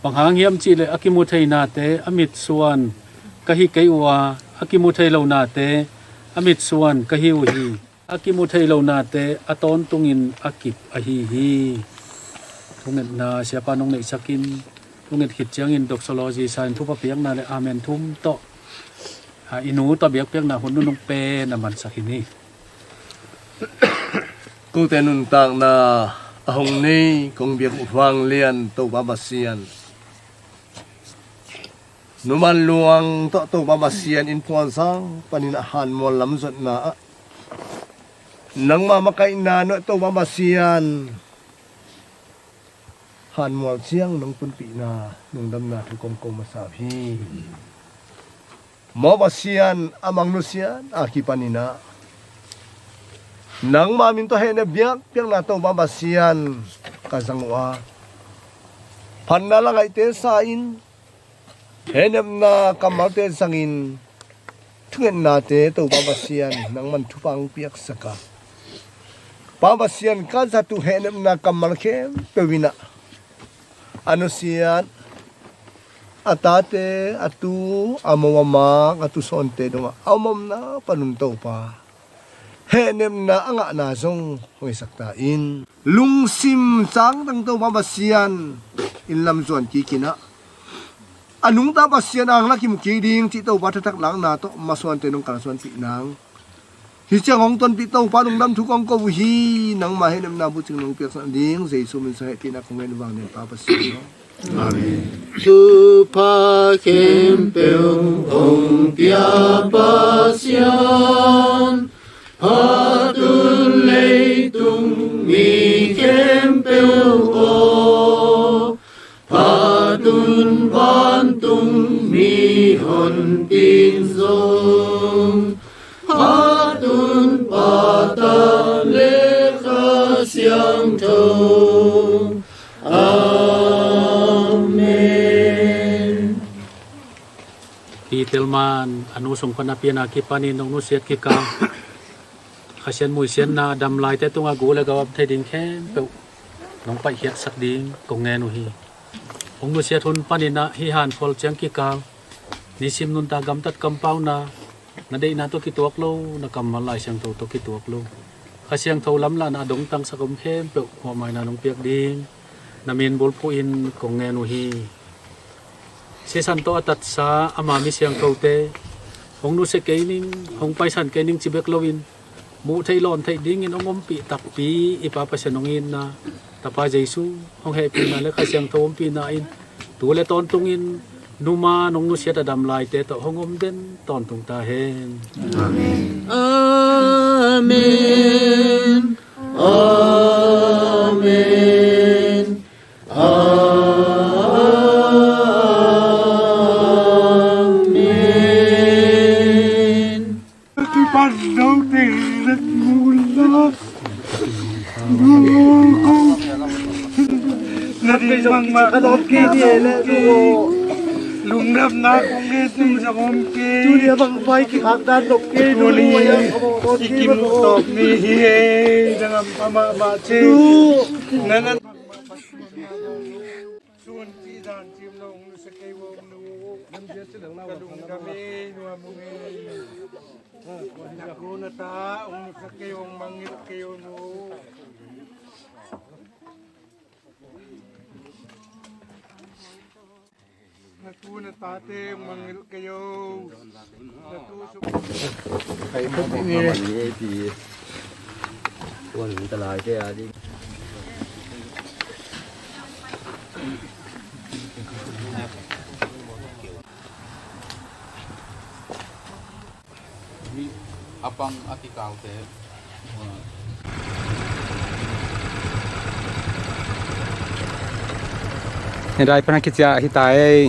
Bang hang hiam cihleh a kimu thei nate a mitsuan ka hi kei uh a, a kimu thei lo nate a mitsuan ka hi uh hi. A kimu thei lo nate a tawntungin a kip ahi hi. Thungetna Siapa nong neihsakin, thunget khit ciangin doxology sa in thupha piakna le amen thum tawh, a, i nu tawh biakpiakna hun nunung pen a mansak hi ni. Kote nuntakna a hong nei kong biak uh vanglian Topa Pasian, numan luang tawh Topa Pasian in puanzang panin a hanmual lamzotna ah, nangma makaihna nuah Topa Pasian Hanmual ciang nong punpihna lungdamna thu kong ko masa uh hi. Maw Pasian, a mang nusiat a kipaninah nangma min tawh hehnep biakpiakna Topa Pasian ka zang uh a, phatna la ngaihte sa-in hehnepna kammalte zangin thungetnate Topa Pasian nangman thupha hong piaksak a, Pa Pasian ka zat uh hehnepna kammal khempeuh inah a nusiat a tate, a tu, a mo, a mak, a tusawnte dongah a omomna panun Topa hehnepna a ngahna zong hoihsak ta in. Lungsim cangtang Topa Pasian in lam zuan kikinah a nungta Pasian angla kimu kik ding cih Topa thathak lakna tawh masuante nong kalsuanpih nang. Hih ciang hong tonpih Topa lungdam thu kong ko uh hi. Nangma hehnepna bucing nong piaksak ding Jesu min sa hehpihna kong ngen uh vang nen Pa Pasian aw. Amen. Thupha khempeuh hong pia Pasian, phatun leitung mi khempeuh aw, phatun vantung mihonpin zong, phatun Pa, Ta le Kha Siangtho. Amen. Pi Telman a nu sung pan a pian a kipanin nong nusiat kikal, Kha Sian muisianna a dam laite tungah gu le gam thei ding khempeuh nong paihkhiatsak ding kong ngen uh hi. Hong nusiat hun paninah hih hanphual ciang kikal nisim nuntak gamtat kampauna, na deihna tawh kituak lo, na kammal Lai Siangtho tawh kituak lo, Kha Siangtho lamlahna a dongtangsak om khempeuh huahmaina nong piak ding na min bulphuhin kong ngen uh hi. Sisan tawh a tatsa ama mi siangthote hong nusia kei ning, hong paisan kei ning ci bek loin, muh theih lawn theih dingin hong ompih takpi i Pa Pasian hong itna, Tapa Jesu hong hehpihna le Kha Siangtho ompihna in tu le tawntungin numa nong nusiat a dam laite tawh hong om den tawntung ta hen. Amen. Amen. Amen. Lungdamna kong ngen ding zong om kei. Tuni a bang vai kikhak dan nop kei. Tuni i kimuh tawp ni hi e, na ngam pha mahmah ci. Nan an sun ci zan cim lo hong nusia kei ung nu. Ka lungdam e, nuam ung e. Na ku na ta hong nusia kei ung, mangngilh kei ung nu. Na tu na tate hong mangngilh kei o. Na tu suk. Kai khut ni. Tuan ta lai te a ding. Mi a pang a kikalte. Hei, rai pan a kiciah hi ta ei.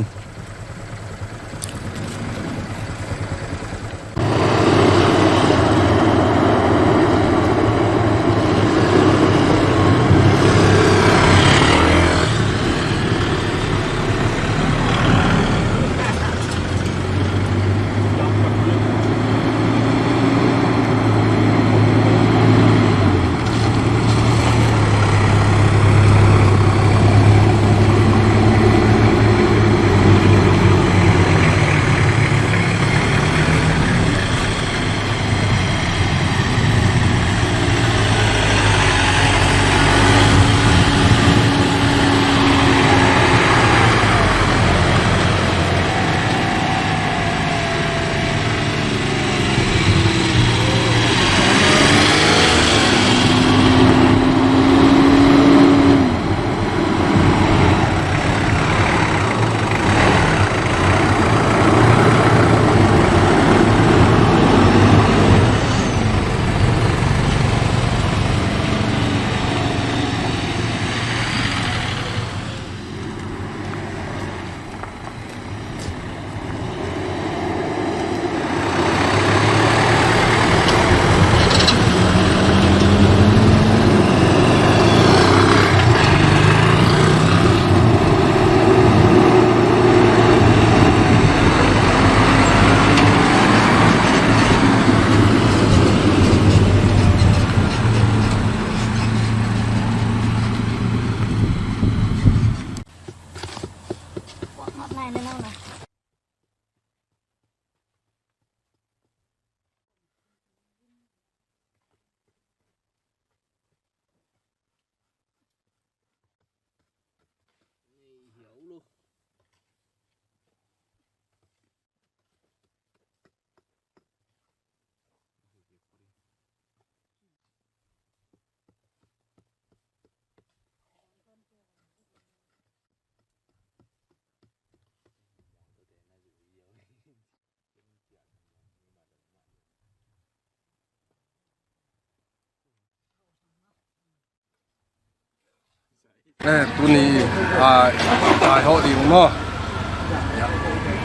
Eh, tuni, ah, daihawh ding maw?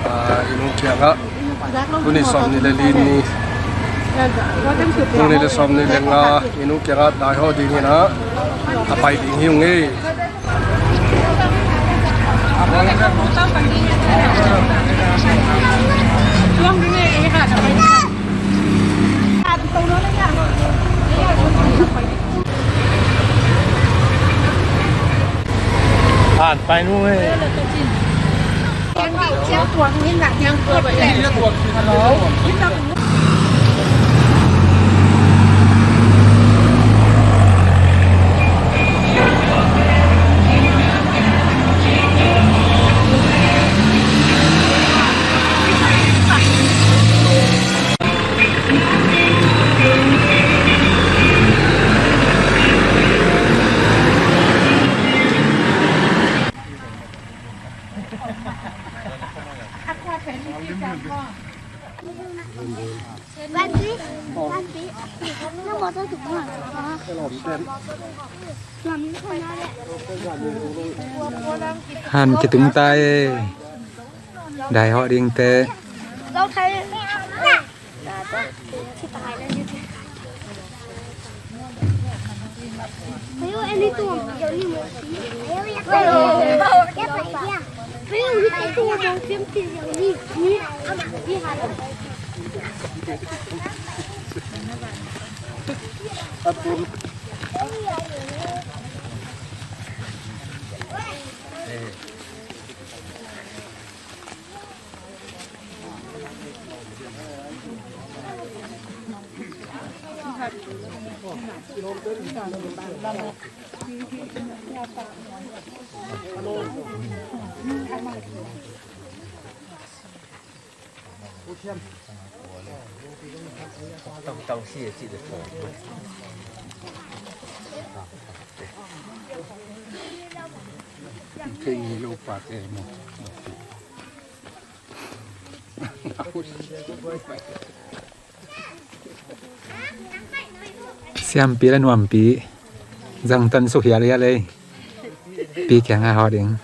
Ah, i nu kiangah tuni sawmnih le li ni, tuni le sawmnih le nga i nu kiangah daihawh dingin ah a pai ding hi ung ei. Han kitung ta e. Daihawh dingte. Siampi le nuampi zangtan suk hialhial ei. Pi kiangah hawh ding.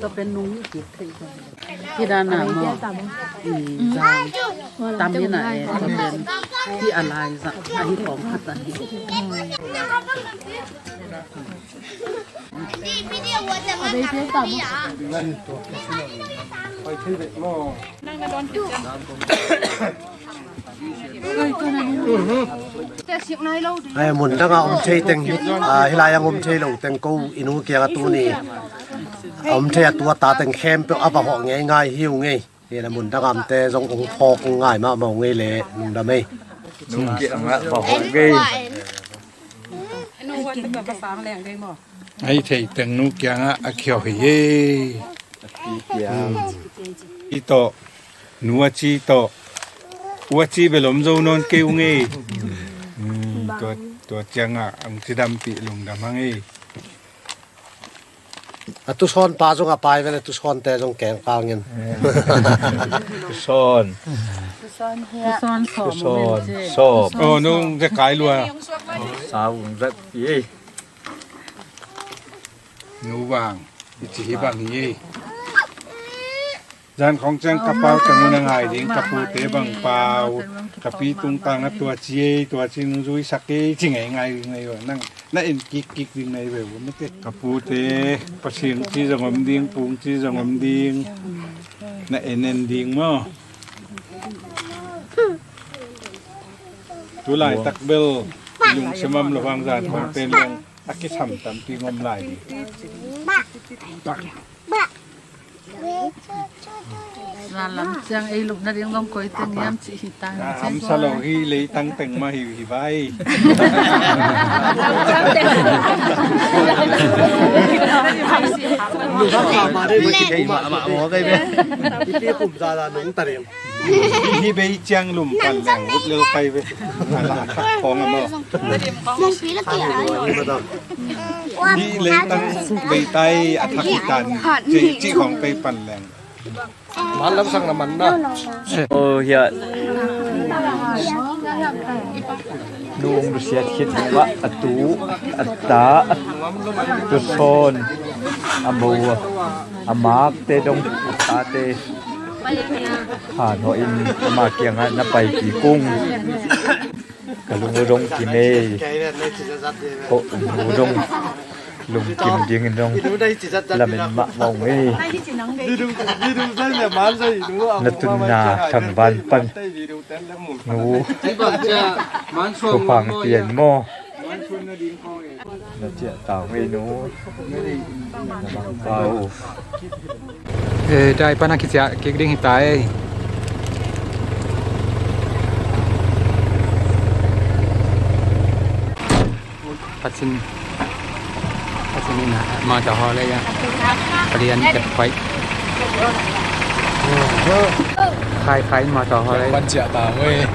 Tua pen nung kik thei ko. Hi dan a maw? Tam hi na e, tua pen hi a lai zah a hi khawng khat a hi. Ai, mun danga om thei teng hi, a, hilai ang om thei lo teng ko i nu kianga tuni a om thei a tua ta teng khempeuh a va hawh ngeingai hi ung ei. Hi na mun danga omte zong ong phawk ong ngai mahmah ung ei le lungdam ei. Nu kianga va hawh ngei. Ai thei teng nu kianga a khiau hi ei. Pi tawh nu a ci tawh u a ci bel om zo nawn kei ung ei. Tua, tua ciangah ang cidam pi lungdam hang ei. A tusawn pa zong a pai vel, a tusawnte zong kengkang in. Tusawn. Tusawn sawm. Tusawn sawm. Oh, nung ze kai lua. Sa ung zat i ei. Nu bang i ci hi bang hi ei. Zan khong ciang ka pau teng un a ngai ding, ka pute bang pau, ka pi tung tang a tua ci ei, tua ci nung zui sak ei, ci ngai ngai ding ei nang. Na en kik kik ding na hi ve uh mate. Ka pute Pasian ci zong om ding, pung ci zong om ding. Na en en ding maw. Tu laitak bel i lungsim om lo hang zan khong pen leng a kisam tampi om lai ding. Zan lam ciang ei lupna ding zong koi teng hiam cih hi ta. Hamsa lo hi, leitang teng mah hi, hi vai. Hi bei ciang lum pan leng ut lel kai ve. Ala khak khong a maw. Hi leitang bei tai a thak hi tan. Cih khong pei pan leng. Man lam sang na man na. Oh, hiah. Nung du siat khit mah a tu, a ta, a tusawn. A mo, a makte dong, a tate. Han hawh in ama kiangah na pai kik ung. Ka lung uh dong kim ei. Ko lung uh dong lungkim dingin dong lamen mahmah ung ei. Na tunna thangvan pan nu uh. Thupha pian maw. Na ciah ta ung ei nu. Na bang pau. Eh, dai pan a kiciah kik ding hi ta ei. Patsin, Patsin in a ma ta haw lei a. Palian ep pai. Khai khai ma ta haw lei. Pan ciah ta ei.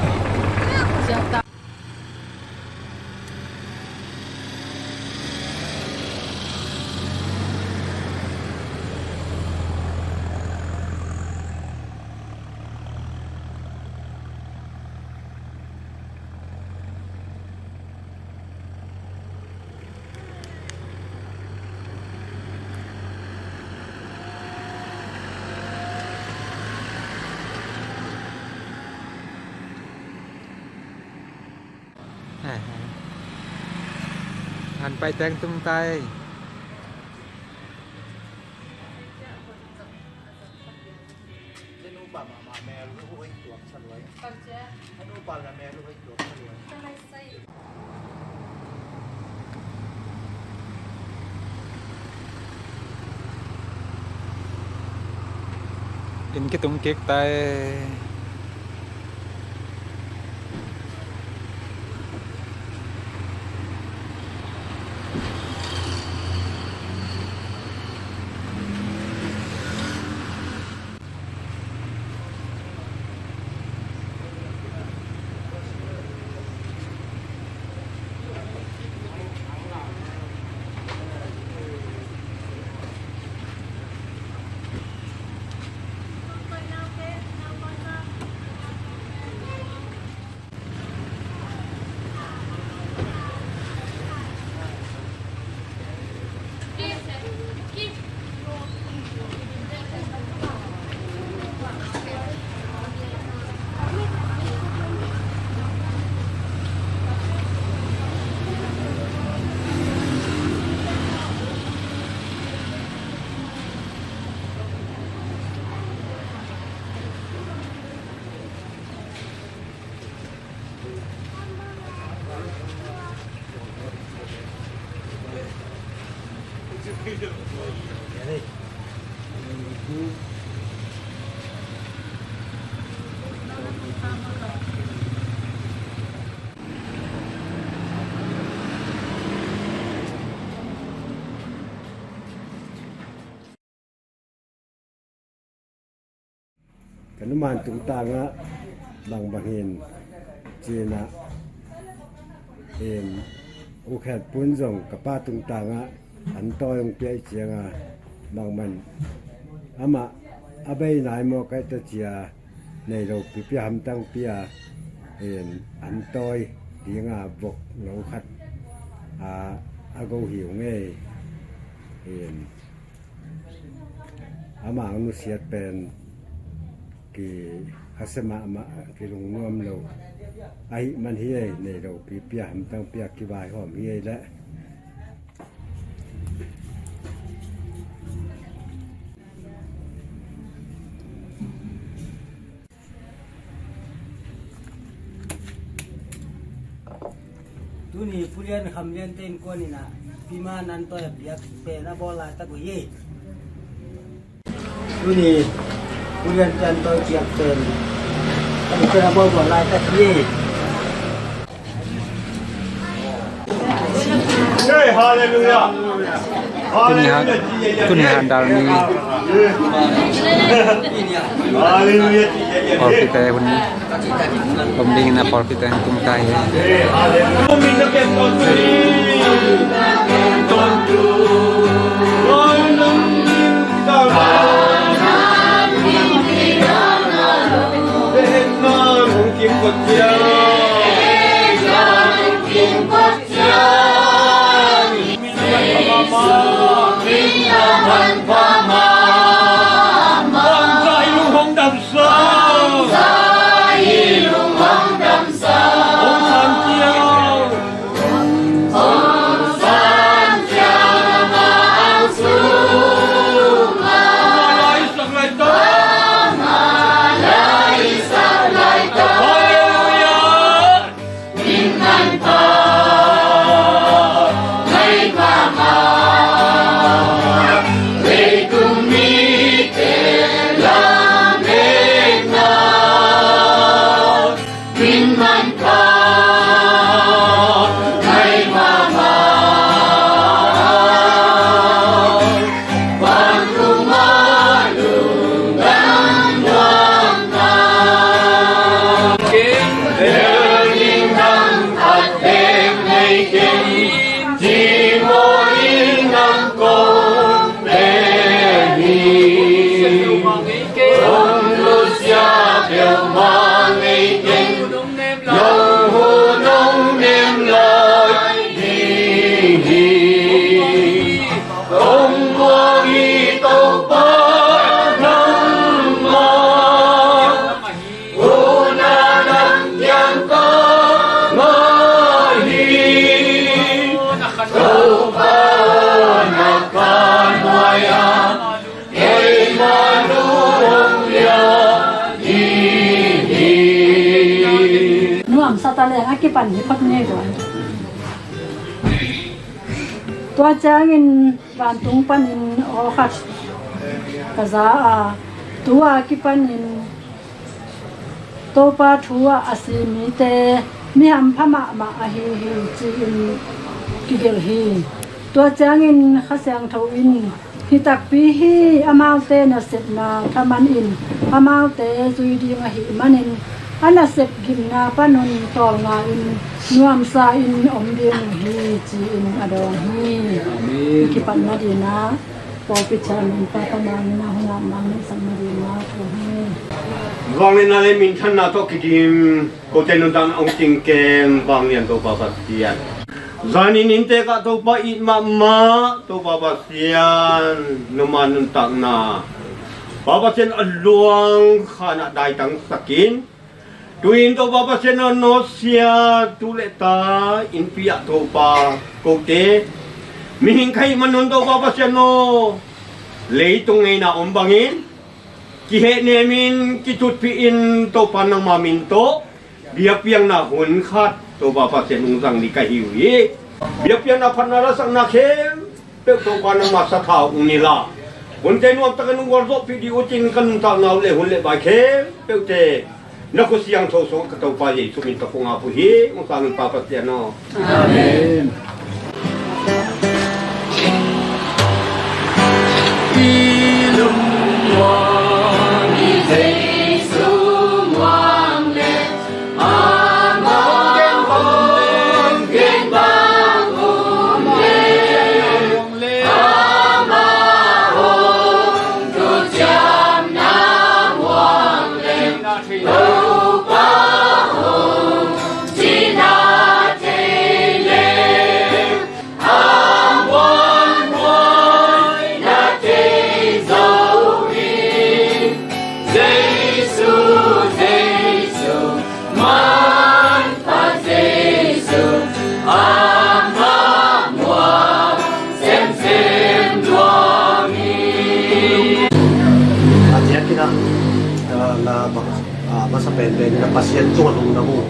An pai teng tung tai. Inn kitung kik ta ei. Ka numan tungtangah bangbang hin cinah, in, ukhelh pun zong ka pa tungtangah an tawi hong piaih cianga, Bangman amah a bei nai maw kaih ta cia, nei lo pipia hamtang pia, in an tawi dinga vok lo khat a, a go hi ung ei. In amah ang nusiat pen ki hase mahmah, kilungnuam lo ahi man hi ei, nei lo pipia hamtang pia kivaihawm hi ei leh. Tuni Pu Lian Kham Lian te innkuan in a, pima nan tawi a piak pen a bawl laitak uh hi. Tuni Pu Lian te an tawi piak pen a bawl bawl laitak hi. Hey, hallelujah. Tuni han, tuni han dal ni. Hallelujah. Pawlpi te hun. Om ding in a pawlpi te hun tung ta hi. Nuamsa ta leng a kipan hi phot ngei guai. Tua ciangin vantung panin aw khat ka za a, tu a kipanin Topa thu ah a si mite mi hampha mahmah ahi hi, ci-in kigelh hi. Tua ciangin Kha Siangtho in, hi takpi hi, amaute nasepna thaman in amaute zui ding ahih manin, a nasep gimna panun tawlnga in nuamsa in om ding uh hi, ci-in a dawng hi. Amen. Kipatna dinah pawlpi chairman Papa Mang in a hun ah Mang Ning Sang na dinah thu hi. Vangliatna le minthanna tawh kidim, kote nuntakna hong ting kem, vanglian Topa Pasian. Zanin inntek ah Topa it mahmah, Topa Pasian, noma nuntakna, Pa Pasian a luang khanah daitangsakin, tu-in Topa Pasian aw, nawsia tu le ta innpi ah Topa kote mihing ka hih manun Topa Pasian aw, leitung ngeina om bangin kihehnemin, kitutpih-in Topa nangma min tawh biakpiakna hun khat Topa Pasian hong zang ni ka hi uh hi. Biakpiakna phatna lasakna khempeuh Topa nangma sathau hong ni la, hunte nuamtakin hong gualzawhpih dih uh cin ka nuntakna uh le hun le bai khempeuhte na khut siangtho sungah ka Topa Jesu min tawh kong ap uh hi. Hong sang in Pa Pasian aw. Amen. Pen na Pasian tungah lungdam uh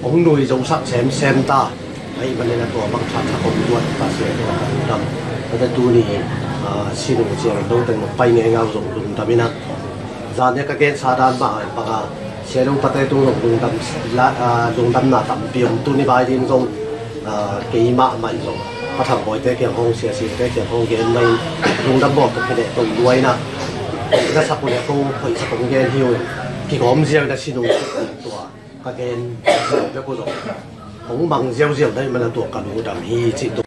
hong nui zosak semsem ta. Ahih manin a tua bang thathak om tuan Pasian tungah lungdam. Tua tuni, ah, sinung ciang lo teng pai ngei ngau zong lungdam in a. Zan nia ka gensa dan mah bang a, sialopate tung zong lungdam, la, ah, lungdamna tampi om. Tuni vai ding zong, ah, keimah mah zong Pa Thang Bawi te kiang hong, Sia Sim te kiang hong gen mah in lungdam bawl tuk hi leh tong duai na. Na sak uh leh ko hoih sak hong gen hi uh. Kigawm ziau na sinung tua ka gen ziau bek uh zong hong mang ziauziau na hih man a tua ka lungdam hi cih tuk.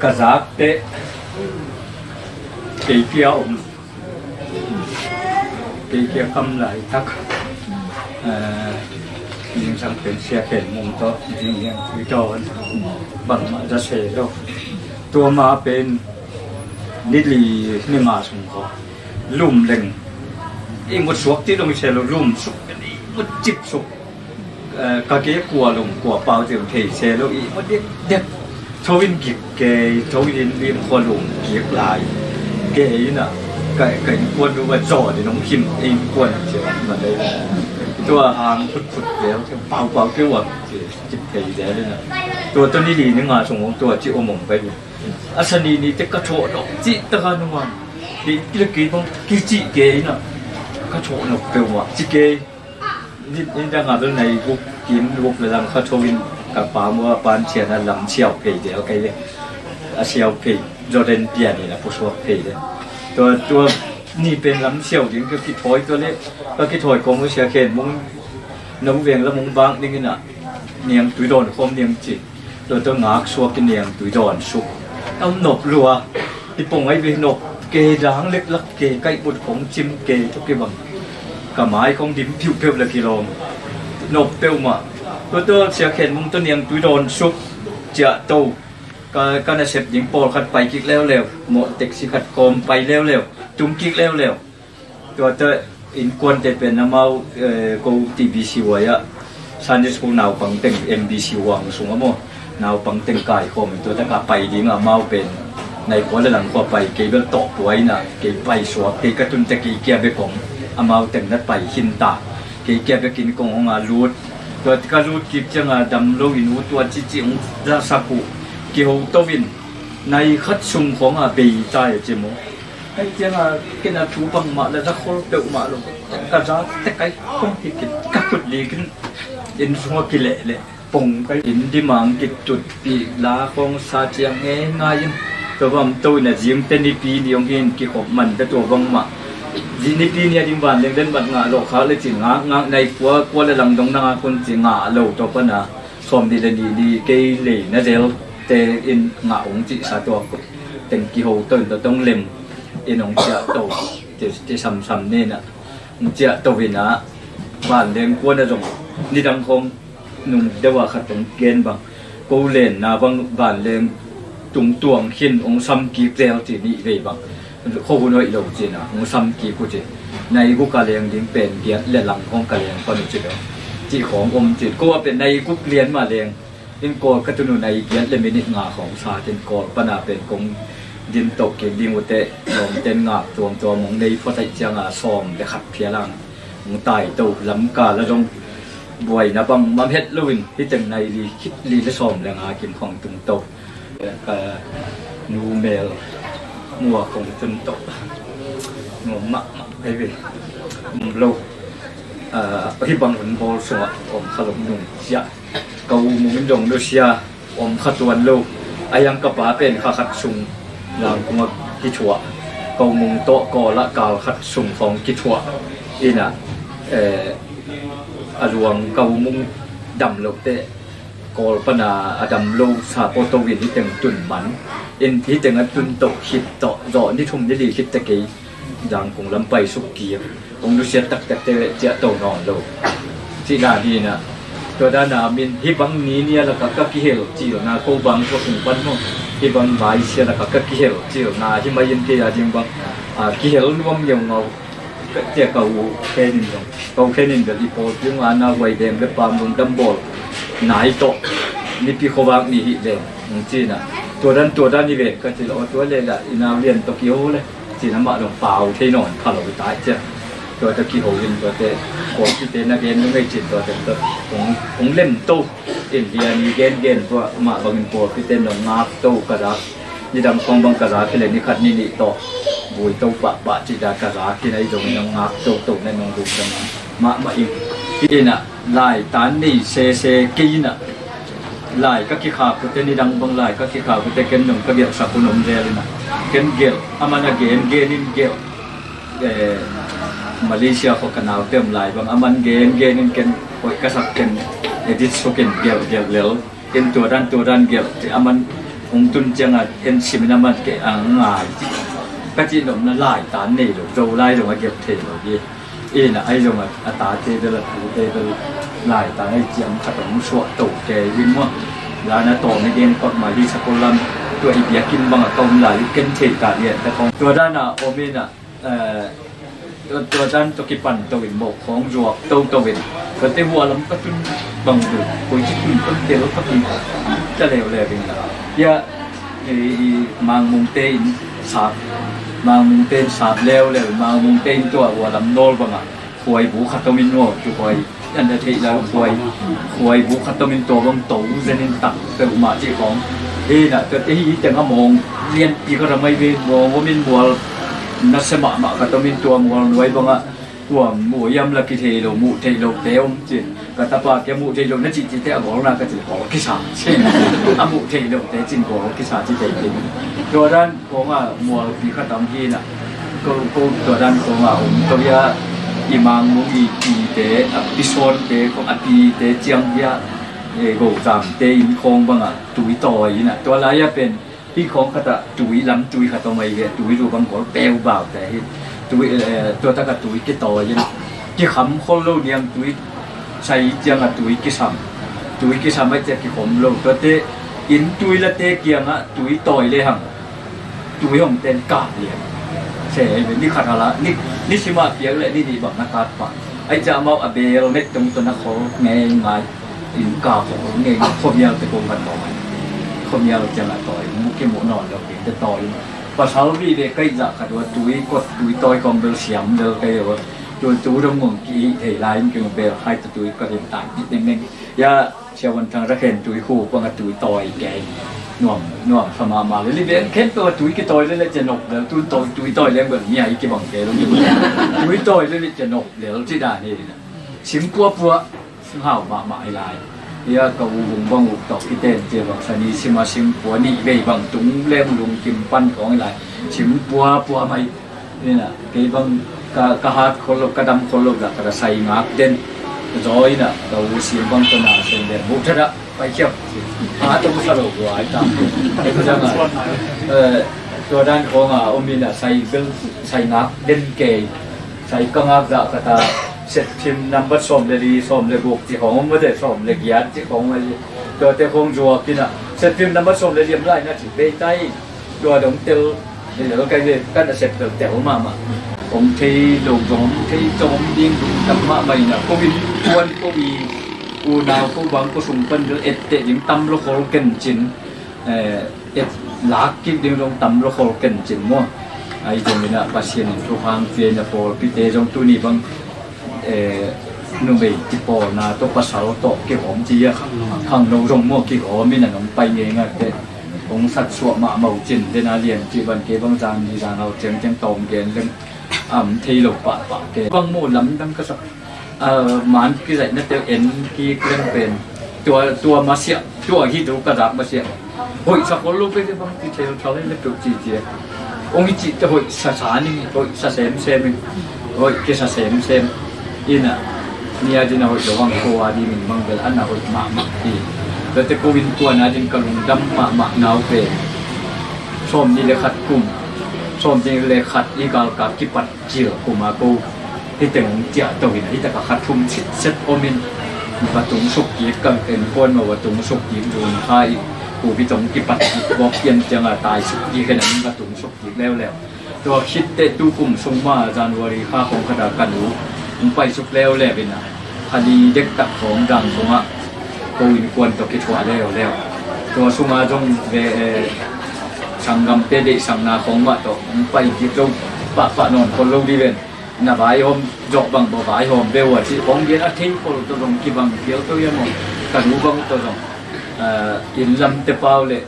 Ka zak teh kei pia om, kei pia kam lai tak, eh, zingsang pen Sia Khen Mung tawh zing liang tui tawn bangmah za se lo. Tua ma pen ni li ni nga sung khaw lum leng, i mut suak ti dong se lo, lum suk, i mut cip suk. Eh, ka ke kua lum kua pau ti dong thei se lo, i mut dek dek. Tho in kik kei, tho in lim khaw lum kik lai kei na. Ka, ka innkuan lu va zaw di nong him, innkuan ci ma dei. Tua hang phutphut leu, paupau keu a ci, cip thei zel na. Tua tawh ni li ni nga sung hong tua ci om om pai. A sa ni ni te ka thawh nawk cih taka nungam. Kei, kei, kei bang kici kei na. Ka thawh nawk peuhmah ci kei. Ni, ni dang a bel nai guk kim guk le dang kha tho in ka pa mua pan cian a lam siau phei del kei le. A siau phei Jordan pian in a pusuak phei le. Tua, tua ni pen lam siau ding ka kithawi tua le. Ka kithawi kong Sia Khen Mung, no veng lam hong bang ding in a. Niang tui dawn khawm niang ci. Tua tawh ngak suak i niang tui dawn suk. Am nop lua. I pong ai ve nop. Kei dang leklak kei kaih bot khong cim kei tawh kei bang. Ka mai khong dim phiuhphiuh le kilawm. Nop peuhmah. Tua tawh Sia Khen Mung tawh niang tui dawn suk. Ciah to. Ka, ka nasep ding pawlkhat pai kik leuleu. Mawh taxi khat kawm pai leuleu. Tum kik leuleu. Tua tawh innkuante pen amau, eh, ko T B C Y ah Sunday School naupang teng M B C Y sung a maw, naupang teng kaikhawm in tua taka pai ding a amau pen nai khua le lang khua pai, kei bel tawh puai na, kei pai suak, kei ka tunte kei kia bek om, amau teng nat pai khin ta, kei kia bek inn kong hong a lut. Tua ka lut kik ciang a dam lo in uh tua cici hong zasak uh, kiho to in nai khat sung khong a bei ta e ci maw. Ai ciang a, ken a thu bangmah le za khol peuhmah lo. Ka za tek ai, kong hi kit, ka kut lik in, inn sung a kileh leh. Pong kai inn dimang kitutpih la khong sa ciang ngei ngai in. Tua bang to in a zing te nipi ni hong hin kikhop man ka tua bangmah. Zi nipi ni a ding vanleng den mat ngah lo khak le cin ngak ngak nai kua, kua le lang dong nang a kun ci ngah lo tua pan a. Sawm ni le ni ni kei lei na zel te in ngah hong cih sa tua teng kiho to in tua tong lem. In hong ciah to, ti, ti samsam nen ah. Hong ciah to in ah, vanleng kuan ah zong, nidang khong, nung deuh ah khat hong gen bang. Ko len na bang vanleng tung tuang khin hong sam kik zel ci nih vei bang. Kho hun hoih lo ci na, hong sam kik uh ci. Nai guk a leng ding pen giat le lang khong ka leng pan uh ci bang. Ci khong om ci. Ko a pen nai guk lian ma leng. In Kawl ka tun uh nai giat le minute nga khawng sa tin Kawl pan a pen kong din toh kik ding uh teh, lawm ten ngak tuamtuam hong nei phot aih ciang a sawm le khat phial ang hong tai to, lam kal a zong buaina bang mam het lo in, hi teng nai li khit li le sawm le nga kim khawng tung to. Ka nu mel mua kong tun toh nuam mahmah kei ve. Um lo. Ah, hi bang hun bawl sungah om kha lo nung sia. Ka u mung in dong nusia om kha tuan lo. A yang ka pa pen kha khat sung Zangkung a kithuah. Ka u mung tawh Kawl ah kal khat sung khawng kithuah. Ina, eh, a luang ka u mung dam lo teh Kawl pan a a dam lo sa pawh to in hi teng tun man. In hi teng a tun toh khit tawh zawh ni thum ni li khit teh kei Zangkung lam pai suk kik. Hong nusiat taktak te ciah to nawn lo. Cihna hi na. Tua dan a min hi bang ni nia lakah ka kihel cilna ko bang tua kung pan maw. Hi bang vai sia lakah ka kihel cilna hi mai in kei a ding bang. A, kihel nuam ngeungau. Ka tia ka u khen in dong. Ka u khen in bel i pawl piung a na huai dem le pam lungdam bawl. Nai tawh. Nipi khuavak ni hi leng. Hong ci na. Tua dan tua dan i ve ka ci lo tua le la i nau lian tawh kiho le. Cin amah dong pau thei nawn pha lo i tai ciang. Tuate kiho in tuate pawlpite na gen nung ei cin tuate kong, kong lemto in lian i gengen tua mah bangin pawlpite nong ngakto ka zak. Nidang khong bang ka zak hi le ni khat ni nih tawh buaito pahpah cih dan ka zak hi na, i zong nong ngaktoto na nong lungdam mahmah ing. Hi na, laitan nei sese kei na, lai ka kikhak ute, nidang bang lai ka kikhak ute ken nong ka gelhsak un om zel hi na. Ken gelh, a man a gen gen in gelh. Malaysia khua ka naute om lai bang a man gen gen in ken hoih ka sak ken edit sukin gelh gelh lel. Ken tua dan tua dan gelh ci a man hong tun cianga en simin a man kei a ngai ci. Ka cih nopna laitan nei lo, Zolai zong a gelh thei lo hi. Ina ai zong a tate bel a tute bel laitan ai ciam khat hong suah to kei in maw. Lana tawm i gen kawk Malaysia ko lam tua i biakinn bang a ka om lai ken thei ta lian ta kong tua dan a om ina. Tua, tua dan tawh kipan to in mawh khawng zuak toto in. Tuate hua lam ka tun bang du koi ci tun ka tel ka pi ta leuleu in la. Ia i, i Mangmungte in sap, Mangmungte in sap leuleu, Mangmungte in tua hua lam nawl bangah khuai bu khat om in maw, tu khuai an da theih lai khuai, khuai bu khat om in tua bang to zen in tak peuhmah cih khawng. Hi na, tuate hi teng a mawng lianpi khat a mai ve, mawng om in mual nasia mahmah khat om in tua mual nuai bangah tua muh hiam la kithei lo, muh theih lote om cin. Ka tapa kia muh theih lo na cih cihte a gawlna ka cih gawl kisa cin. A muh theih lote cin gawl kisa ci thei cin. Tua dan kawngah mualpi khat om hi na. Ko, ko tua dan kawngah om to hia i Mangmung i pite, a pisawnte, kong a pite ciang hia, eh, gozamte in khawng bangah tui tawi hi na. Tua lai-ah pen hih khawng khatah tui, lam tui khat om ahi ve, tui lu bang gawl peu baute hi. Tui, eh, tua takah tui kitawi in kikham khol lo niang tui sai ciangah tui kisam. Tui kisam ai ciah kikhom lo. Tuate inn tui late kiangah tui tawi le hang tui hong ten kap lian. Se, ni khat hala, ni, ni simah piak le ni nih bang na kap pah. Ai ciah amau a bel mek tungtawn a khol ngei ngai. In kap khol ngei ngai, khuamial te ko kan tawi. Khuamial ciangah tawi, mu kimu nawn lo ding te tawi. Pasal vive kai zah khat ua tui, kot tui tawi kong bel siam bel kai ua. Tui tu dong ngong ki thei lai in keng bel khai ta tui kot in tai ti neng neng. Ia, Sia Van Thang Rakhen tui hu pang a tui tawi kei. Nuam, nuam sa mahmah le li beng khen pang a tui kitawi le le cia nop le tun tawi, tui tawi le bel mi ai kibang kei lo. Tui tawi le le cia nop le ci dan hi. Sing puapua, sing hau mahmah hi lai. Ia ka u vung bang uk tawh kiten cia bang sani sima sing pua nih vei bang tung lem lungkim pan kong hi lai. Sing puapua mai. Ina, kei bang ka, ka hat khol lo, ka dam khol lo dah, ka da sai ngak den. Zaw ina, ka u sim bang ka na sen den. Mu thada, pai khiam. A tong sa lo guai tam. Ka da ngai. Eh, tua dan khong a, om ina, sai bel, sai ngak den kei. Sai ka ngak dah ka ta, set phim number sawm le li, sawm le guk ci khong om mate, sawm le giat ci khong om mate. Tua te khong zuak ina, set phim number sawm le li om lai na ci, bei tai. Tua dong tel, tel kai ve, kan a sep tel tel mahmah. Om thei lo dong, om thei dong, om ding dong, tam mahmah ina. Ko in, kuan ko i, unau ko bang ko sung pan bel et te ding tam lo khol ken cin. Eh, et lak kik ding dong tam lo khol ken cin maw. Ai dong ina Pasian in thu hang pia ina pawlpite dong tuni bang eh, numei kipawlna tawh pasal tawh kihawm ci a khangno zong maw kihawm in a nong pai ngei ngate. Kong sat suah mahmah uh cin dena lian cih ban kei bang zan ni zan hau ciangciang tawm gen leng am thei lo pahpah ke. Bang maw lamdang ka sak, ah, man kizaihna teu en kik leng pen tua, tua masiah, tua hi tu ka zak masiah. Hoih sa khol lo peuh bang ti thei lo thal le peuh ci ci. Ong i cih te hoih sa sa ning, hoih sa sem sem ning, hoih kisa sem sem. Ina, nia dina hoih lo ang ko a ding in mang bel ana hoih mahmah hi. Tua te ko in tua na ding ka lungdam mahmah nau pen. Sawm ni le khat kum, sawm ni le khat i galkap kipat cil kuma ko hiteng hong ciah to in a, hitaka kha thum sitset om in va tung suk kik, ka innkuan ma va tung suk kik, zun kha i kupi tong kipat kik bawk pian cianga tai suk kik hen a va tung suk kik leuleu. Tua khitte tu kum sung ma January kha khong khata ka nu hong pai suk leuleu in a, kha li dektak khong dang sungah ko innkuan tawh kithuah leuleu. Tua sunga zong ve, eh, sanggamte deihsakna khong mah tawh hong pai kik lo pahpah nawn khol lo dih ven. Na vaihawm zawh bang bawh vaihawm ve uh a cih khawng gen a thei khol tawh zong kibang phial peuh hiam aw? Ka nu bang uh tawh zong, ah, inn lamte pau le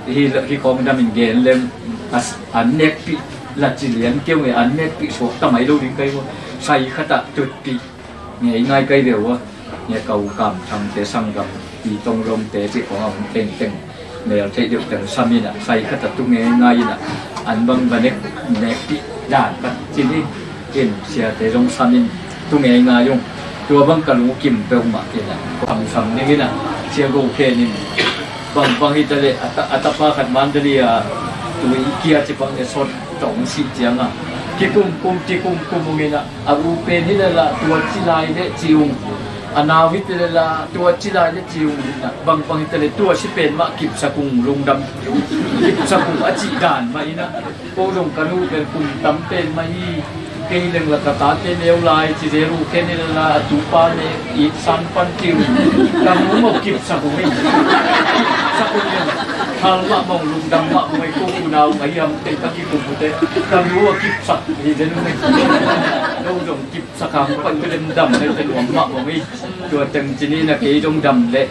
hih khawng damin gen leng, a, an nekpih la ci lian kei uh nge, an nekpih suak ta mai lo ding kai uh a, sai khatah tutpih ngei ngai kai ve uh a. Nge ka u Kam Thangte sanggam pi tong longte cih khawng a om tengteng mel theih deuh teng sam in ah, sai khat a tu ngei ngai in ah, an bang va nek, nekpih dan ka ci ni in, siate zong sam in tu ngei ngai ung. Tua bang ka lungkim peuhmah in ah, sam sam ding in ah, sia go khen in bang bang hi ta leh, a ta, a tapa khat Mandalay a tui kia ci bang le sot tong sih ciang a, kikum kum, kikum kum ung in ah, a u pen hi leh lah tua ci lai leh ci ung. A nau hi leh lah tua ci lai leh ci ung. Bang bang hi leh tua si pen mah kipsak ung, lungdam kipsak ung a cih dan mah in ah. Ko zong ka nu pen kum tam pen mah hi. Kei leng lah ka tate neu lai ci zel uh, kei ni leh lah a tupa ne it san pan ci ung. Ka nu mah kipsak ung hi. Kipsak ung hi. Hal mah mong, lungdam mah mong hi. Ko unau mah hiam teh ka kikum uh teh ka nu a kipsak hi zen ung hi. Ko zong kip sakang pan ka dem dam le te nuam mah mong hi. Tua teng ci ni in ah, kei zong dam le,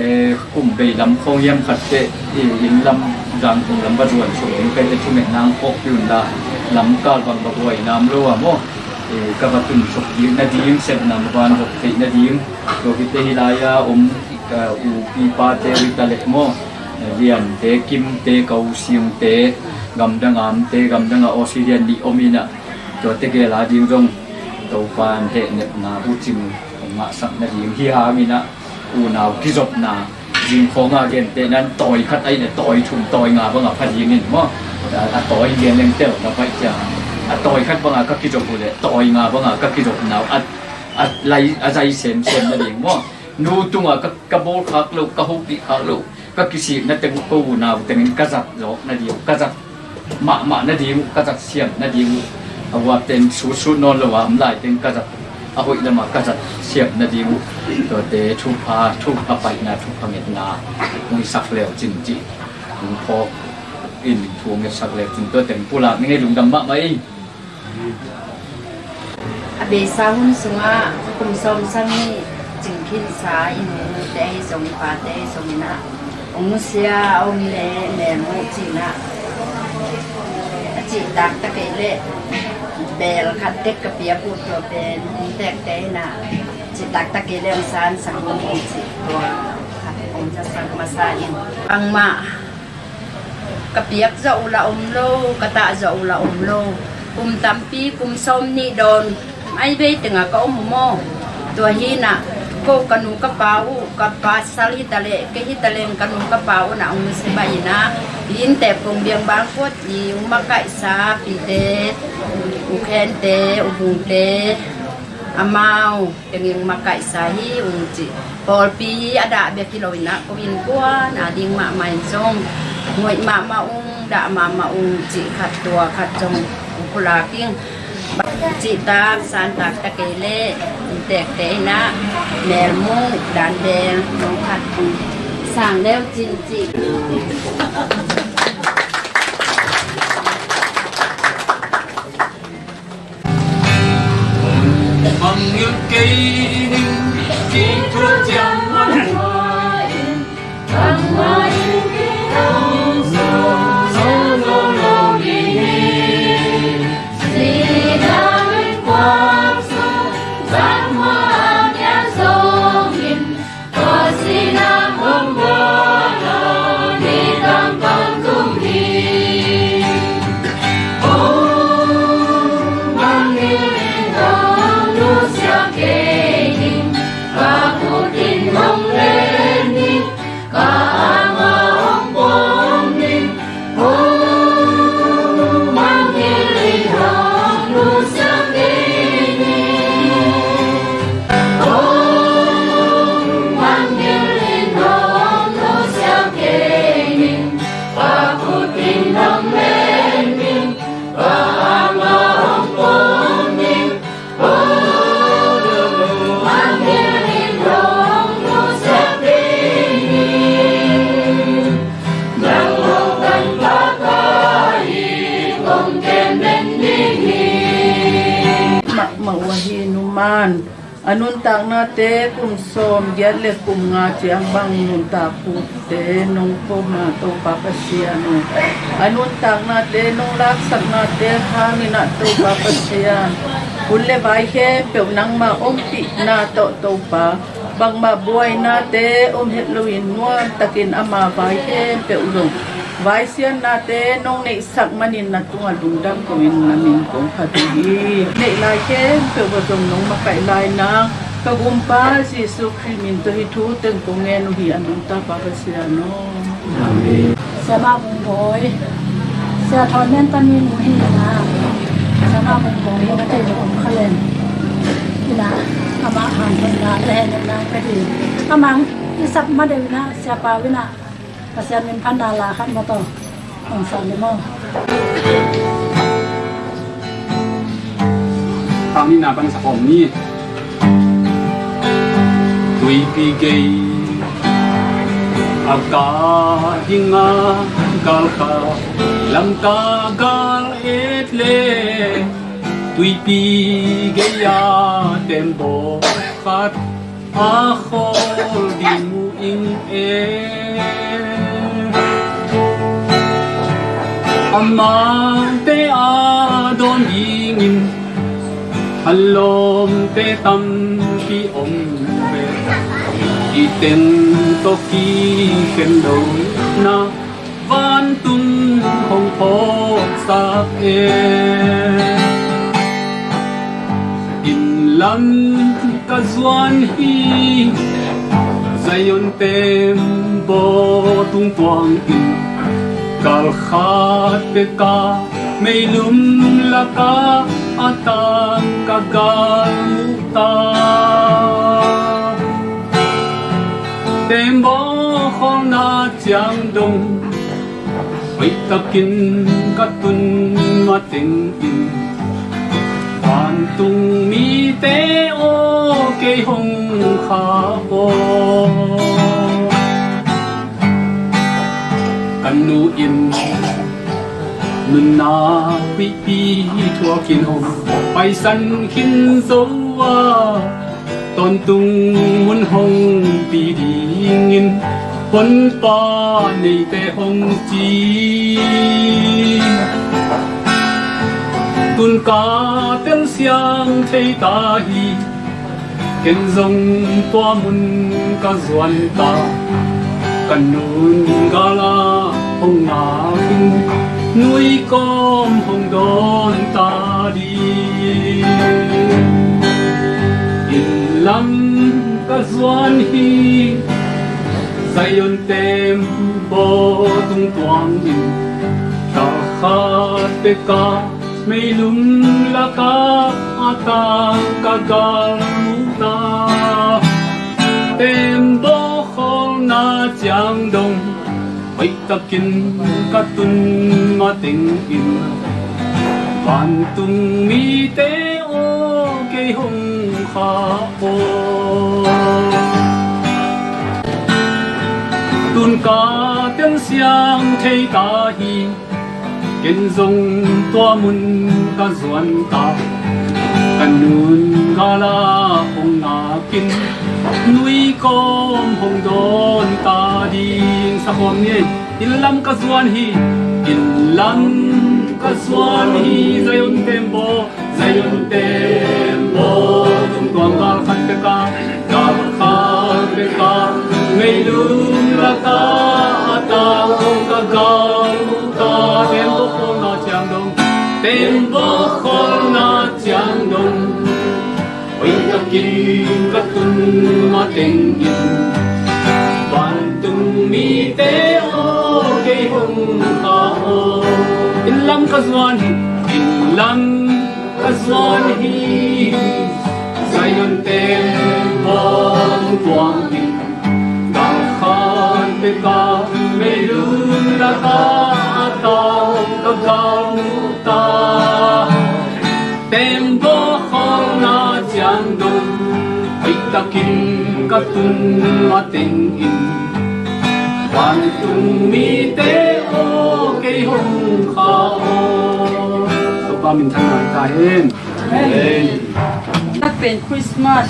eh, kum bei lam khawng hiam khat teh, eh, inn lam, zang kum lam va zuan sung ding kai le, thumet nang khawk pi un la, lam kal bang va buai nam lo a maw. Eh, ka va tun suk ding nading, sepna maban vok theih nading. Tua khit teh hih lai a om ka u pi pate uh hi ta leh maw, eh, Liante, Kimte, Ko Siungte, gamdang a Amte, gamdang a Australia nih om in ah, tuate gel a ding zong Topa'n hehnepna, bucim hong ngahsak nading, hi hang in ah unau kizopna, zing khawng a genteh nan tawi khat ahih leh tawi thum, tawi nga bang a pha ding in maw. A, a tawi gen leng tel ka paih ciang a, tawi khat bang a ka kizop uh leh tawi nga bang a ka kizopna uh a, a lai, a zai semsem nading maw. Nu tungah ka, ka bawl khak loh, ka hopih khak loh, ka kisikna teng uh ko unau tengin ka zat zawk nading uh, ka zat mahmah nading uh, ka zat siam nading uh. A uapten sutsut nawn lo a om lai teng ka zat, a hoih lamah ka zat siam nading uh. Tuate thupha, thupha paihna, thupha ngetna hong hisak leu cin cih hong phawk in, thu hong ngetsak leu cin, tua teng pulak ning ei, lungdam mahmah ei. A beisa hun sungah kum sawm sang nih cing khinsa i nute ahi zong, i pate ahi zong in ah, hong nusia a om leh melmuh cih in ah, a cihtak ta kei leh bel khat tek ka piak uh, tua pen inntekte in ah, cihtak ta kei leh hong sansak un cih, tua khat hong zasak masa in. Bangmah ka piak zawh uh lah om lo, ka tah zawh uh lah om lo. Kum tampi, kum sawm nih dawn, ai vei tengah ka om uh maw. Tua hi in ah, ko ka nu ka pa uh, ka pasal hi ta leh, kei hi ta leng ka nu ka pa uh in ah hong nusia mah in ah, i inntek kong biang bang kuat i hong makaihsa pite, u Khente, u Bungte, amau tengin makaihsa hi ung cih. Pawlpi a dah bek hi lo in ah, ko innkuan a ding mahmah in zong hoih mahmah ung, dah mahmah ung cih khat, tua khat zong hong pulak ing. Cihtak santak ta kei leh inntekte in ah melmuh dan bel nong khat hong sang leu cin cih. A nuntaknate kum sawm giat le kum nga ciang bang nuntak pute nong pom a, Topa Pasian aw, a nuntaknate nong laksaknate hangin ah, Topa Pasian, hun le vai khempeuh nangmah ompihna tawh, Topa, bangmah buainate om het loin nuamtakin ama vai khempeuh zong vaisiatnate nong neihsak manin na tungah lungdam ko-in na min kong phat uh hi. Neih lai khempeuh ah zong nong makaih lai nang ka Gumpa Jesuh Khrih min tawh hih thu teng kong ngen uh hi, a nuntakpa Pasian aw. Amen. Siamah Bungbawi, Sia Thawn Nen Tami nu hi na. Siamah Bungbawi hi na, kei zong om kha leng hi na, amah hanthawnna le hehna ka hi. Amah i sap ma deuh hi na, Siapa hi na, Pasian min phatna la khat ma tawh hong sa le maw. Tang ni na bang sa khawm ni. Tuipi gei a ka ding a, gal kha lam ka gal et le, tuipi gei a tembaw khat a khawl ding mu ing e. Amaute a dawn dingin a lawmte tampi om ve. I teng tawh kikhen lo na vantung hong phawksak e. Inn lam ka zuan hi, Zion tembaw tung tuangin, gal khat pek a meilum laka a tang ka gal mu ta. Tembaw khawlna ciang dong hoihtakin ka tun matengin, vantung mite aw, kei hong kha aw. Ka nu in nunna huihpi thuakin hong paisan khin zo a, tawntung mun hong pi dingin honpa neite hong ci. Tun ka telsiam thei ta hi, ken zong tua mun ka zuan ta. Ka nun gala hong nakin, nui kawm hong dawn ta ding. Inn lam ka zuan hi, Zion tembaw tung tuangin, gal khat pek a meilum laka a tang ka gal mu ta. Tembaw khawlna ciang dong hoihtakin ka tun matengin, vantung mite aw, kei hong kha aw. Tun ka telsiam thei ta hi, ken zong tua mun ka zuan ta. Ka nun gala hong nakin, nui kawm hong dawn ta ding. Sa kawm ni. Inn lam ka zuan hi, inn lam ka zuan hi, Zion tembaw, Zion tembaw tung tuang, gal khat pek a, gal khat pek a meilum laka a tang ka gal mu ta. Tembaw khawlna ciang dong, tembaw khawlna ciang dong hoihtakin ka tun matengin, vantung mite aw, kei hong kha aw. Inn lam ka zuan hi, inn lam ka zuan hi, Zion tembaw tung tuangin, gal khat pek a meilum laka a tang ka gal mu ta. Tembaw khawlna ciang dong hoihtakin ka tun matengin, vantung mite aw, kei hong kha aw. Topa minthanna hi ta hen. Amen. Takpen Christmas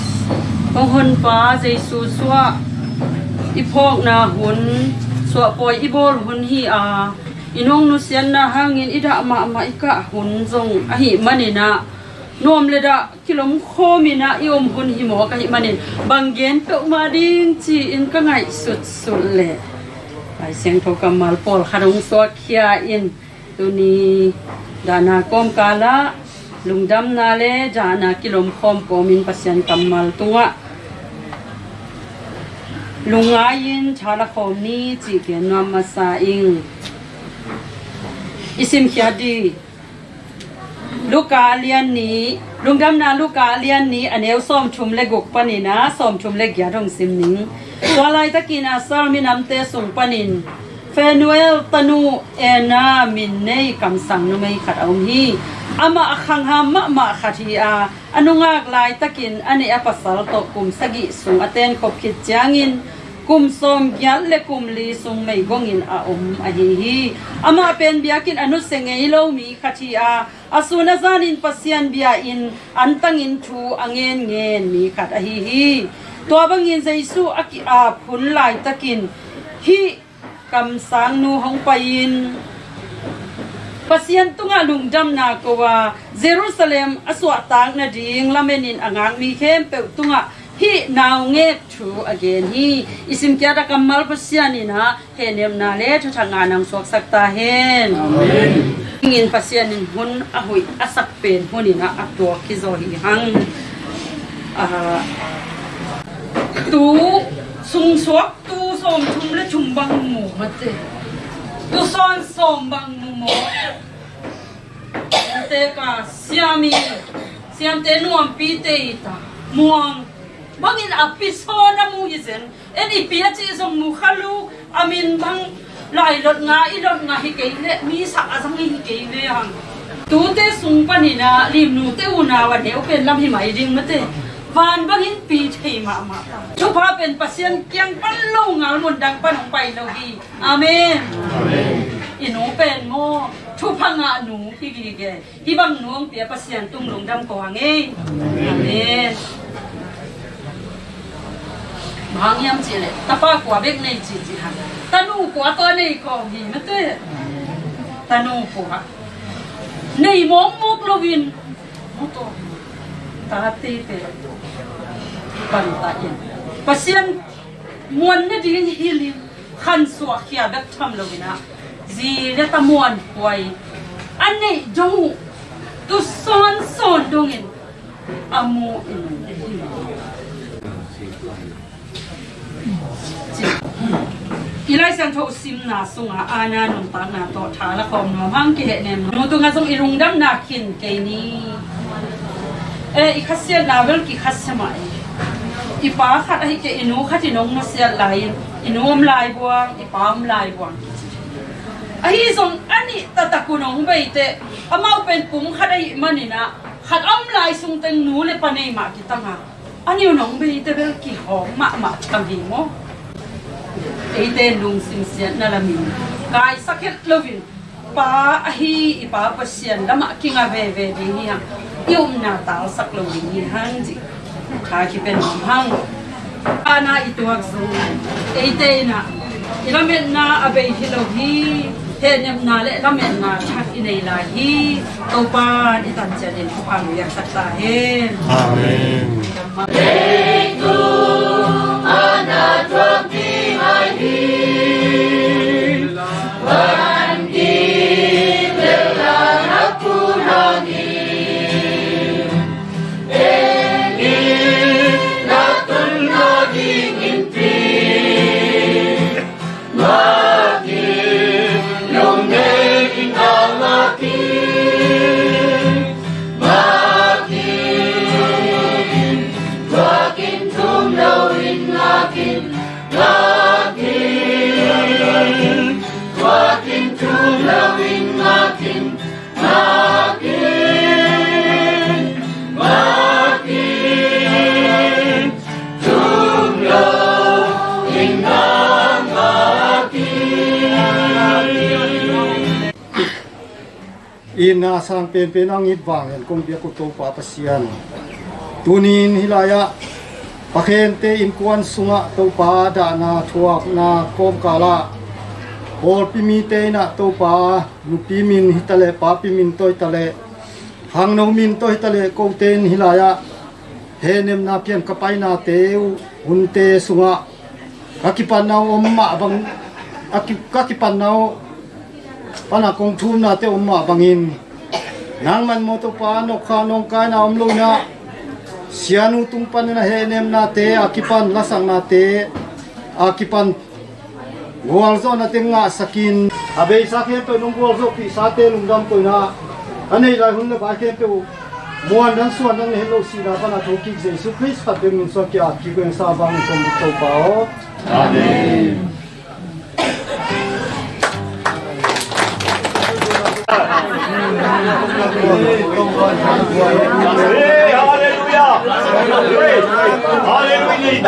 hong honpa Jesu suah i phawkna hun, suahpawi i bawl hun hi a, i nung nusiatna hangin i dah mahmah i kah hun zong ahih maninah, nuam le dah kilomkhawm inah i om hun hi mawk ahih manin, bang gen peuhmah ding ci-in ka ngaihsutsut leh Lai Siangtho kammal pawlkhat hong suakkhia in, tuni dahna kawmkalah lungdamna le dahna kilomkhawm kawmin Pasian kammal tungah lungngai-in tha la khawm ni cih gen nuam masa ing. I simkhiat dih Luka lian nih, lungdamna Luka lian nih a neu sawmthum le guk paninah sawmthum le giat hong sim ning. Tua laitakin Asher minamte sung panin Phanuel tanu Anna min nei kamsang numei khat a om hi. Amah a khangham mahmah khat hi a, a nungak laitakin a neih a pasal tawh kum sagih sung a tenkhop khit ciangin kum sawmgiat le kum li sung meigongin a om ahi hi. Amah pen biakinn a nusia ngei lo mi khat hi a, a sun a zanin Pasian bia-in antangin thu a ngenngen mi khat ahi hi. Tua bangin Jesu a ki-ap hun laitakin hih kamsangnu hong pai-in Pasian tungah lungdamna ko a, Jerusalem a suahtak nading lamenin a ngak mi khempeuh tungah hih naungek thu a gen hi. I simkhiat a kammal Pasian inah hehnemna le thuthak ngah nang suaksak ta hen. Amen. Hingin Pasian in hun a huih a sak pen hun inah a tuak hi zaw hi hang. Ah, tu sungsuak tu sawmthum le thum bang mu mate. Tu sawn sawm bang mu maw? Ante ka siami, siamte nuampite i ta muang bangin a pi sawn a mu hi zen. En i pi a cih zong mu kha lu, a min bang lai lot nga, i lot nga hi kei le, mi sak a zang hi kei le hang. Tute sung paninah limnute unau a neu pen lam hi mai ding mate. Van bangin pi thei mahmah ta. Thupha pen Pasian kiang pan lo ngal mun dang pan hong pai lo hi. Amen. Amen. I nu pen maw, thupha ngah nu hi gige. Hih bang nu hong pia Pasian tung lungdam ko hang ei. Amen. Bang hiam cih leh tapa kua bek nei cih cih hang. Tanu kua tawh nei ko hi mate. Tanu kua nei mawkmawk loin, tate te bang ta in Pasian muan nading hilin khansuah khia bek tham loinah zi le ta muanhuai a neih dong uh tu sawnsawn dongin a mu in, i Lai Siangtho simna sungah Anna nuntakna tawh tha la khawm nuam hang, kihehnem nuam. Nu tungah zong i lungdamna khin kei ni. E, i khasiatna bel kikhasia mah e. I pa khat ahi kei, i nu khat in hong nusiat lai-in, i nu om lai buang, i pa om lai buang. Ahi zong a nih taktak un hong bei teh, amau pen pum khat ahih maninah khat a om lai sung teng nu le pa nei mah kitang a, a nih un hong bei teh bel kihawm mahmah tham hi maw? Eite lungsim siatna lamin kaisak het loin, pa ahi i Pa Pasian lamah kinga veve ding hi hang, i upna talsak lo ding hi hang cih tha kipia nuam hang. Anna i tuak zong eite inah i lametna a bei hi lo hi. Hehnemna le lametna thak i nei lai hi. Topa in i tan ciatin thupha hong piaksak ta hen. Amen. Na sang penpen a ngit vang hen kong biak uh Topa Pasian. Tunin hih lai-ah Pa Khente innkuan sungah Topa dahna thuakna kawmkalah pawlpi mite in ah Topa nupi min hi taleh papi min tawh hi taleh khangno min tawh hi taleh kote in hih lai-ah hehnemna pian ka painate uh hunte sungah ka kipanna uh om mah bang, a ki, ka kipanna uh pana kong thumnate om mah bangin nangman maw Topa nokkha nawngkaina om lo in ah sianu tung panin a hehnemnate a kipan lasaknate a kipan gualzawhnate ngahsakin a beisa khempeuh nong gualzawhpiksate lungdam koina ka neih lai hun le vai khempeuh uh muan dan suan dan het lo sihna pana thokik Jesu Khrist khat bek min suan ki-at kik uh hen sa bangin kong dik Topa aw. Amen. Hey, hallelujah. Hey, hallelujah.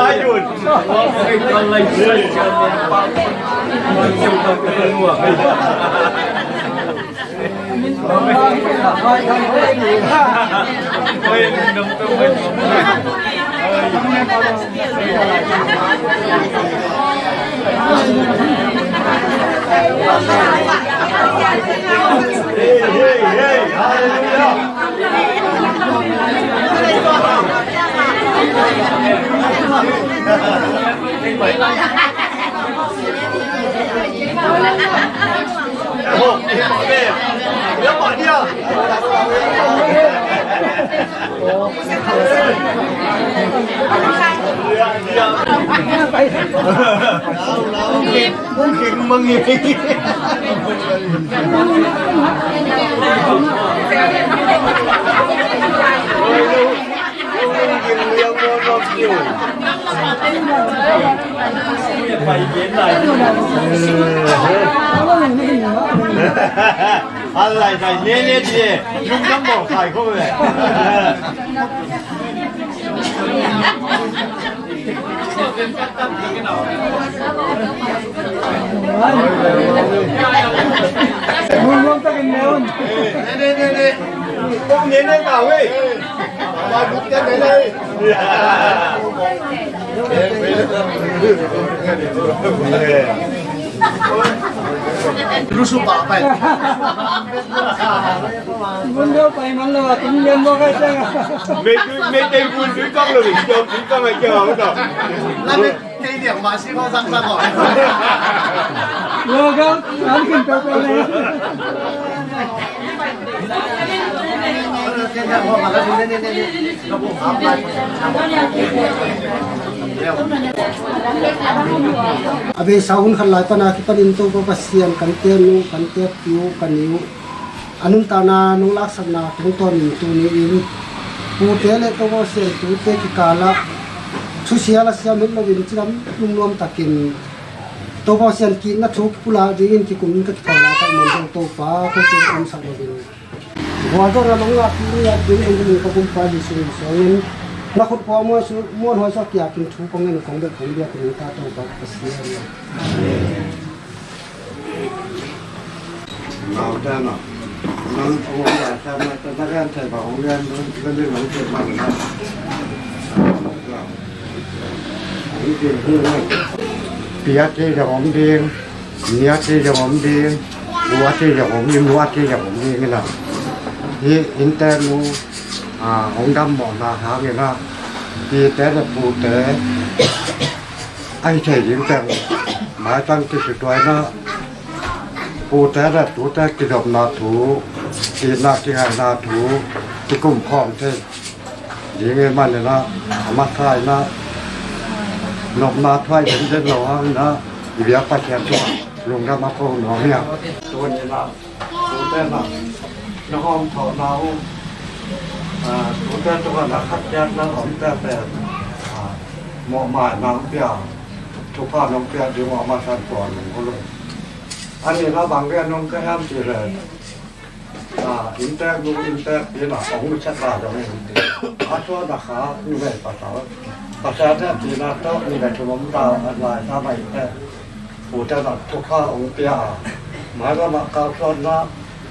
Alai dai ne ne die, lungdam mawh khai ko ve. Mun mun takin ne un. Ne ne ne ne. Kong ne ne ka ve. Lusu pa pai. Mun lo pai man lo, tung lian lo kai chang. Mei tui, mei tei mun tui kong lo, kiom tui kong ai kiom lo. La mei tei liang ma si ko sang sang ko. Lo kong, an kin to ko le. A beisa hun khat lai pana kipanin Topa Pasian kan teernu, kan teerpi uh, kan ni uh a nuntakna nong laksakna tungtawnin tuni-in pute le Topa Pasian tute kikalah thusia lasia mit loin cidam lungnuam takin Topa Pasian ki-itna thu kipulak dingin kikumin ka kipalak ka iman dong Topa ko kin omsak loin. Gualzawhna nong ngahpih ni a ding en dingin ka Gumpa Jesu min suangin na khut khua muan su, muan huai suak kiakin thu kong en kong belh kong biak in ta Topa Pasian. Amen. Pia te zong om ding, nia te zong om ding, ua te zong om ding, nua te zong om ding ina. Hi innte nu, a, hong dam mawhna hangin a, pite le pute a hi thei ding teng maitang kisituaina, pute le tute kizopna thu, itna kingaihna thu kikum khawm thei ding ih manin a, a masa in a, nopna thuai den den lo hangin a, i biak Pasian tungah lungdam a ko nuam hi a. Tuni in a, tute na, na hawm thawhna uh, a, tute tungah na khat piakna omte pen, a, mawhmaina hong pia, thupha nong piak ding uh a masan tua nong ko lo. A nihna bang gen nong ka hiam cih leh, a, inntek nu inntek pi na hong mi chat ba dong in ti. A suahna kha numei pasal, pasal te pi na tawh numei thum om ta a lai ta mai te. Pu te na thupha hong pia a. Mailam ah kalsuanna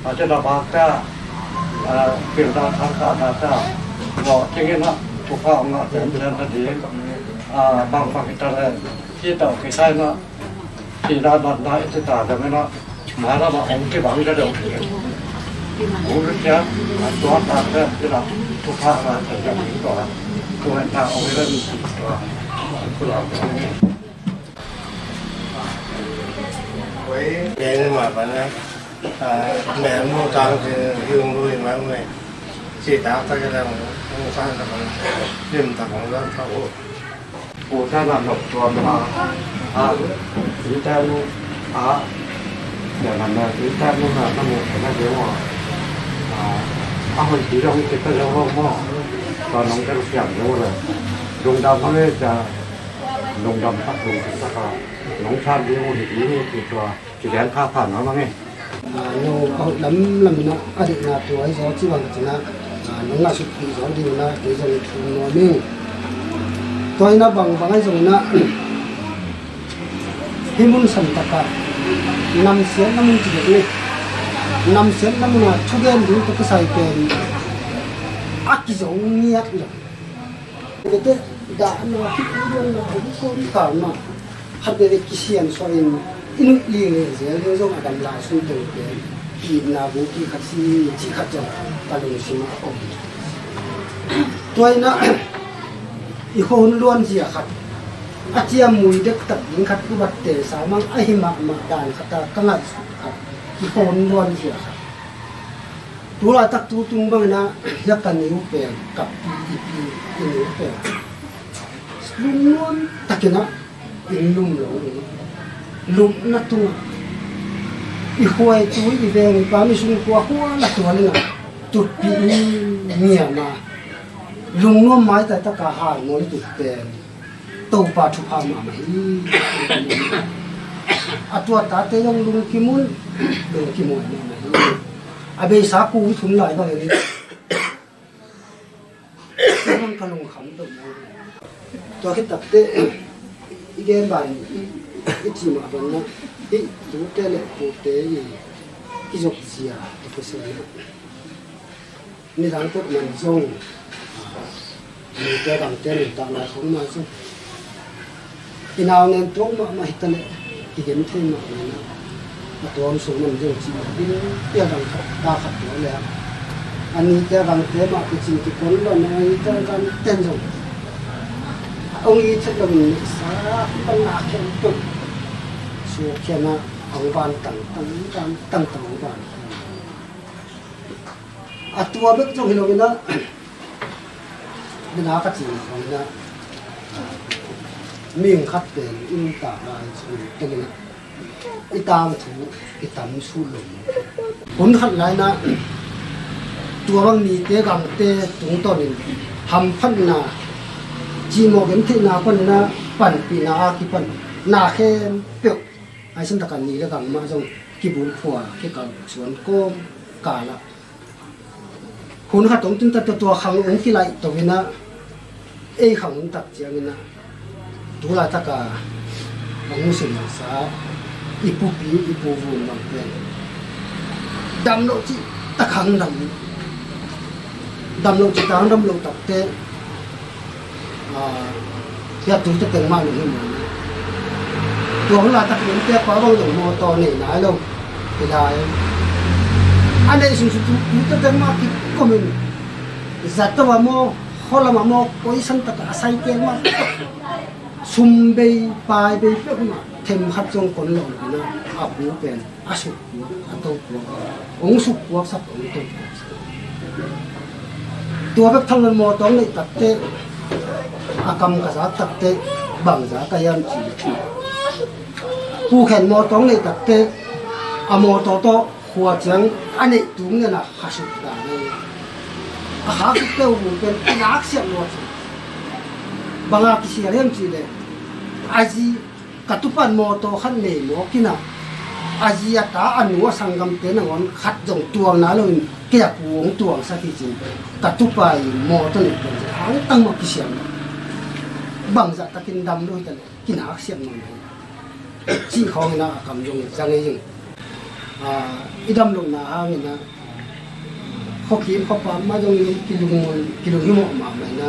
a te na bak te Pilna thangkahna ta mawh tingin ah thupha ngah cianten a ding. Bangbang hita le hita kisai na hina natna i cita dangin ah mailam ah hong kibang ka deuh. Hong lucia a tua ta te ina thupha ngah cianten a ding tua. Tua ta hong ila ni tua. Kula. Kei ni ma pa na. Mel mu tang te hiung lui mang le. Si ta ta ke dang mu san ta kong lim ta kong dang ta ho. Pu ta na nok tuam a. A, si ta mu a. Ya na na si ta mu na na mu na de mo. A, a hon si dong si ta dong mo. Ta nong ta siam dong le. Dong dam le ta. Lungdam tak, lungdam tak a, nong san ding uh hi ding hi, ci tua, ci lian kha phan a mang e. A, no, a hoih lamlam in a, a deihna tua ahi zaw ci bang ka cin a, a, nong ngah sukpih zaw ding in a, kei zong thum nuam ing. Tua in a bangbang ahi zong in a, hih mun san tak a, namsiatna mun ci dek ni. Namsiatna mun a, thugen ding tua kisai pen, a kizo ngiat lo. Kete dahna hih lianna hong kawm kalma khat veve kisian suahin i nuih lile zel ding zong a dam lai sung tengte itna bupi khat si cih khat zong ka lungsim ah a om. Tua inah i khuahun luanzia khat a ciammui dektak ding khat ubat tesa mang ahi mahmah dan khata ka ngaihsut khat i khuahun luanzia khat. Tulaitak tu tung bangin ah hiah ka niu pen ka pi i pi i niu pen lungnuam takin ah in lum lo ding lupna tungah i khuai tu i veng i pam i sungkua hual a tual inah tutpi i ngiam a lungnuam maitai taka halmawl i tut pen Topa thupha mahmah hi. A tua tate zong lungkimun lungkimuai mahmah hi. A beisa kung thum lai bangin hi. Tua bang ka lungkham deuh mai. Tua khit takte i gen ban i, i cih mah bangin ah hih tute le pute i, i zopzia i khusia inah nidang peuh man zong nute dangte nuntak lai khong mah zong i nau nen tuak mahmah hi taleh i gen thei mahmah inah a tuam sung man zong cih mah ding pial dang khat ta khat tuak le a nite dangte mah picin kikon lo na a nite dangten zong a ong i chet lo in sa i pan na khen peuh suak khian a a ong ban tang tang ban tang tang ong ban khen. A tua bek zong hi lo inah, bina ka cih khong inah, mihing khat pen i nuntak lai sung teng inah i tangthu i tam suh lo. Hun khat lai inah tua bang nite gangte tungtawnin hamphatna cihmawh gentheihna pan inah panpihna a kipan na khempeuh a i sin taka ni le gang mah zong kibulphua kikal suan kawm kalah hun khat hong tun takte tua khang hong kilaih to inah ei khang hun tak ciang inah tu laitaka hong musim masa i pupi i pu vun bang pen dam loh cih tak hang dam dam loh cih tak hang dam loh takte Aa, hia tute teng mah lunghem mawh na. Tua hun laitak in tek pa bang zong mawtaw nei nai lo. Hi lai. A neih sungsuh tu, tute teng mah kikomin zato a maw, khualam a maw, koisan takah a sai teng mah. Sum bei, pai bei peuhmah, them khat zong kon lo na, a pu pen. A sukpuak, a topuak, hong sukpuaksak, hong topuaksak. Tua bek thalon mawtaw neih takte, a kam ka zak takte, bangza ka hiam ci. Pukhen mawtaw neih takte, a mawtaw tawh khua ciang a neih tung nena khasuk dan e. A khasuk teuh bu pen, i nak siak lua ci. Banga kisial hiam ci le, a zi Ka tupan mawtaw khat nei mawk inah, a zi a ta a nu a sanggamte nangawn khat zong tuang nai loin kei a pu hong tuangsak hi cin. Ka tupa i mawtaw nei tuang cin hangtang mah kisiam. Bangzah takin dam lo hi ta le kinaksiam mah hi. Cih khawng inah a kam zong za ngei ing. Ah, i dam lohna hang inah Khuakim khuapam mah zong kilung, kilung hi mawh mahmah na.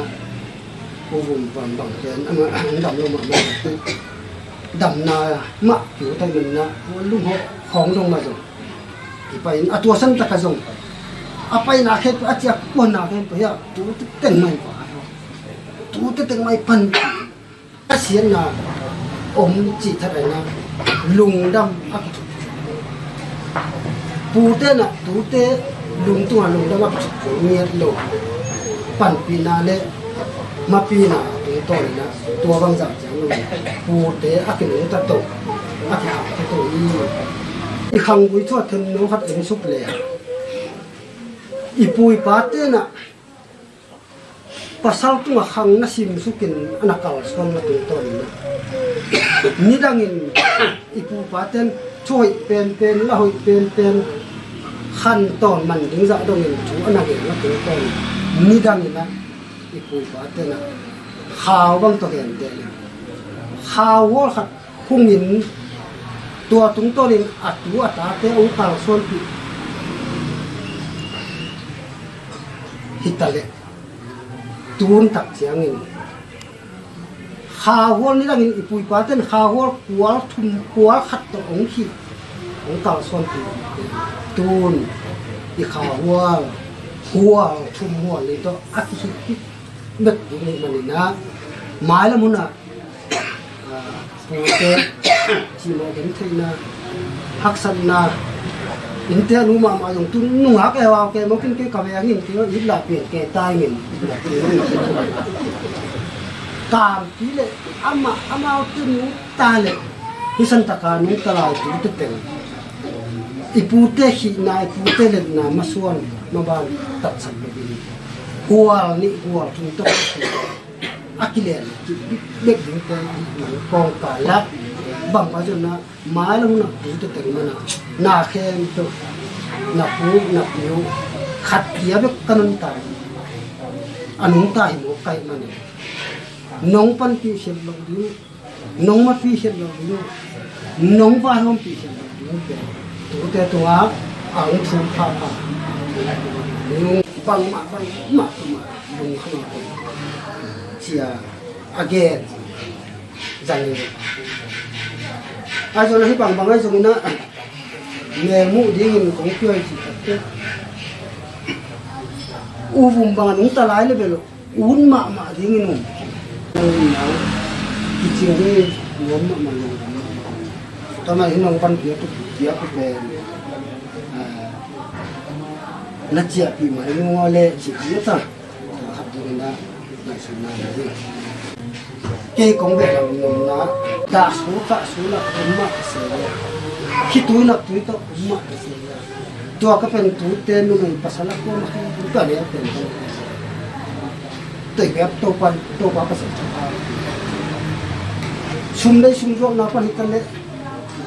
Pu Vum Van bang pen ama an dam lo mahmah. Damna mah kiu tai man na, lunghawh khawng dong mah zong kipai in a tua san taka zong a paina khen a ciak puanna khen pai a, tu teng mai pa, tu teng mai pan. A siatna om cih that aina lungdam a kithuk. Pute na tute lungtunga lungdam a kithuk ngiat lo. Panpihna le mapihna a tungtawn ina tua bangzah ciang lo pute a kinungta to, a kihangta to i. I khanggui thu a themno khat en suk le i pu i pate na pasal tunga khang na simsukin a na kalsuan na tungtawn ina nidangin i pu paten thu hoih penpen, la hoih penpen khan tawn man ding zah dongin thu a na gen na tungtawn nidangin a i pu i paten a khau bang tawh gentehna khau hual khat hungin tua tungtawnin a tu a tate hong kalsuanpih hitaleh tun tak ciangin khauhual nidangin i pu i paten khauhual kual thum kual khat tawh hong khih hong kalsuanpih tun i khauhual hual thum hual ni tawh a kikhihpih bek ding hi maninah mailam hunah pute cimawh gentheihna haksatna innte a nu mahmah zong tu nungak e vau ke mawkin ke ka vengin ke it lah pian ke taingin kampi le amah amau tu nungta le hi santaka nungta lai tute teng i pute khihna i pute letna masuan maban tatsak lo ding hual nih hual thum tawh a kilen bek ding te i man kawngka la bang pa zonna mailam hunah tute teng mana na khem tu na pu na piu khat kia bek ka nunta a nungta hi mawk ka hih manin nong panpih khelh loh ding nong mapih khelh loh ding nong vaihawmpih khelh loh ding te tute tungah a hong thum phapha bangmah bangmah tungah lungkham a cia a gen zangin a zon ahi bangbang ahi zongin ah melmuh dingin kong pioi cih takte u vum banga nungta lai le bel un mahmah dingin um kicing ding nuam mahmah lo tamah hin nong pan piak piak pen na ciahpih mah ring ngaw le cih ding a ta khat dingin ah ngaihsutna ding kei kong beh lam nunna dah su kah su lah um mah ka se le khitui nak tui tawh um mah ka se le tua ka pen tute numei pasal a kuamah khen tu ka le pen ka le toi bek topa topa pasal tawh ka sum lei sum zuakna pan hi ka le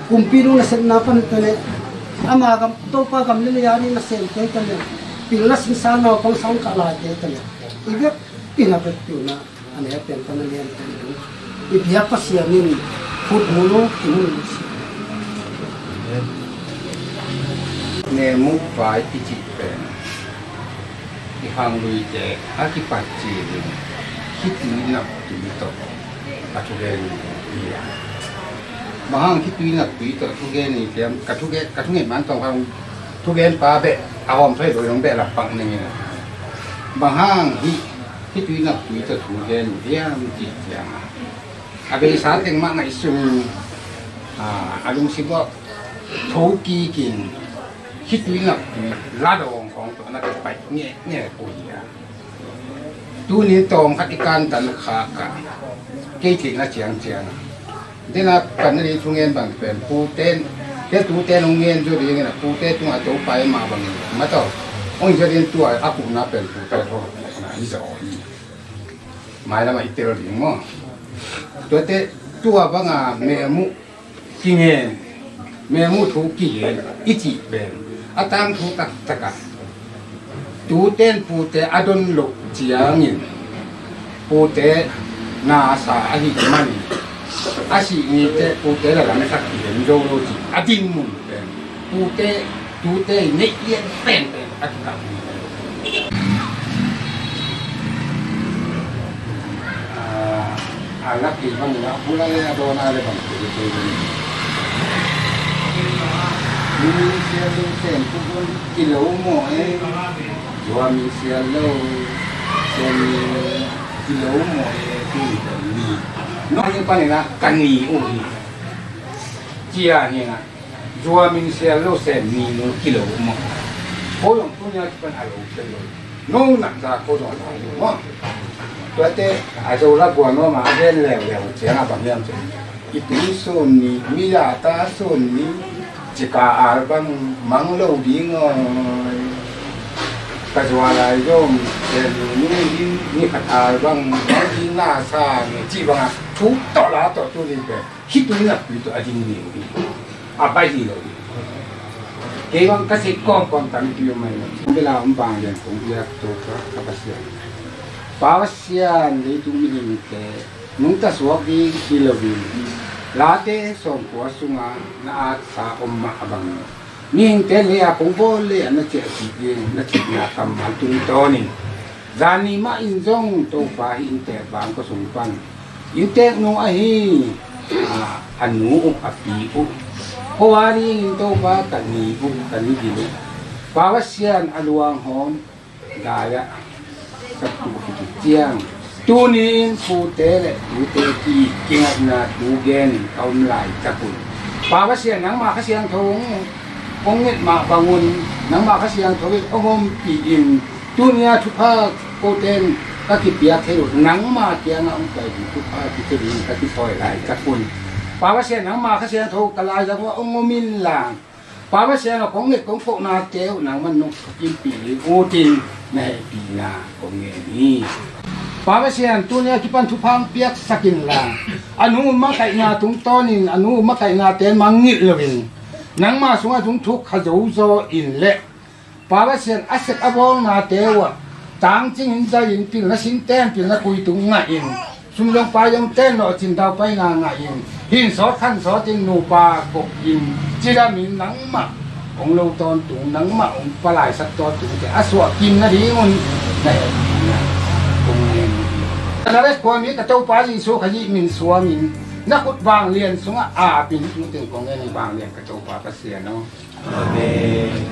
kumpi nung na sepna pan hi ka le ama gam topa gam le le a ni na sem te hi ka le pilna singsa naupang sang ka lai te hi ka le i bek pina bek piuna a ne pen pan a lian pen ding i biak Pasian in khut hulu i mun ne muk vai i cih pen i hang lui te a kipat ci ding khitui nak tui tawh a thugen i a bang hang khitui nak tui tawh thugen i tiam ka thugen ka thugen man tawng hang thugen pa beh a hawm thoi doi nong beh lak pak ning in bang hang hi khitui nak tui tawh thugen i tiam ci tiam a beisa teng mah ngaihsun a lungsim bawk tho kikin khitui nak tui la dawng khawng tawh na kipaih ngehngeh uh hi a tuni tawm khat i kantan khak a kei theihna ciangciang a dena pan na ding thungen bang pen puten ke tuten hong ngen zaw dingin a pute tungah Topa i mah bangin mataw hong zaw dingin tua a kuhna pen pute thaw hi zaw hi. Mailamah i tel ding maw? Tuate tua banga mehmuh kingen mehmuh thu kigen i cih pen a tangthu taktakah tuten pute a don loh ciangin pute nasa ahih manin a sih nite pute la lamsak kigen zo lo cih a dinmun pen pute tute i neih lian penpen a kikap A, a lak kei bang, a bula le a dawn a le bang kei kei bang. Min sial lo sem tu bang kilo mo e. Zua min sial lo sem kilo mo e tu ni. No ni pa ni na kani u ni. Cia ni na. Zua min sial lo sem ni nu kilo maw. Ko zong tu nia kipan a lo tel lo. No nak za ko zong a lo maw. Tuate a zo la bua no ma a gen leu leu ciang a bang hiam ciang. I tu sun ni, mi ya ta sun ni, cika al bang mang lo ding oi. Ka zua lai zong sem ni nu ding ni khat al bang mang ding na sa ni ci bang a thuk tawh la tawh tu ding pe. Hih tu nak pi tu a ding ni uh hi. A bai hi lo hi. Kei bang ka sik kawm kawm tang pi mai lo. Bela um bang lian kong biak to ka ka Pasian. Pa Pasian leitung mihingte nungta suak ding hi lo ding. Late sawmkua sunga na atsa om mah a bang. Mihingte lei a kong bawl lei a na ciah cih ding na cihna kammal tungtawnin. Zan ni mah in zong Topa hih inntek bang kua sung pan inntek nu ahi, a, a nu uh a pi uh. Ko a dingin Topa ka ni uh ka ni gil uh. Pa Pasian a luang hawm dai ah ka tu khit uh ciang. Tuni in pute le tute ki kingaihna tu genin ka um lai cak un. Pa Pasian nangma Kha Siangtho hong, hong nget mah bangun nangma Kha Siangtho in hong ompih in. Tuni a thupha kote in ka kipiak thei uh nangma kiangah hong pai ding thupha kithei ding ka kithawi lai cak un. Pa Pasian nangma Kha Siangtho ka lai zang uh hong om in la. Pa Pasian aw kong nget kong kohnate uh nangman nong kimpih ding ut in na hehpihna kong ngen hi. Pa Pasian tuni a kipan thupha hong piaksak in la. A nu makaihna tungtawnin a nu makaihnate mangngilh loin nangma sungah zung thuk kha zo zaw in leh. Pa Pasian a sep a bawlnate uh ah tangcingin zai-in pilna sinte in pilna kui tung ngah in. Sum zong pai zong ten lawh cin dau paina ngah in. Hin sawt khan sawtin nupa gok in cidamin nangmah hong lo tawntung nangmah hong palaisak tawntung te a suah kim nadingun na hehpihna kong ngen hi. Ka Nazareth khuami ka Topa Jesu Khazih min suangin na khut vanglian sungah apin nutin kong ngen hi vanglian ka Topa Pasian aw. Amen.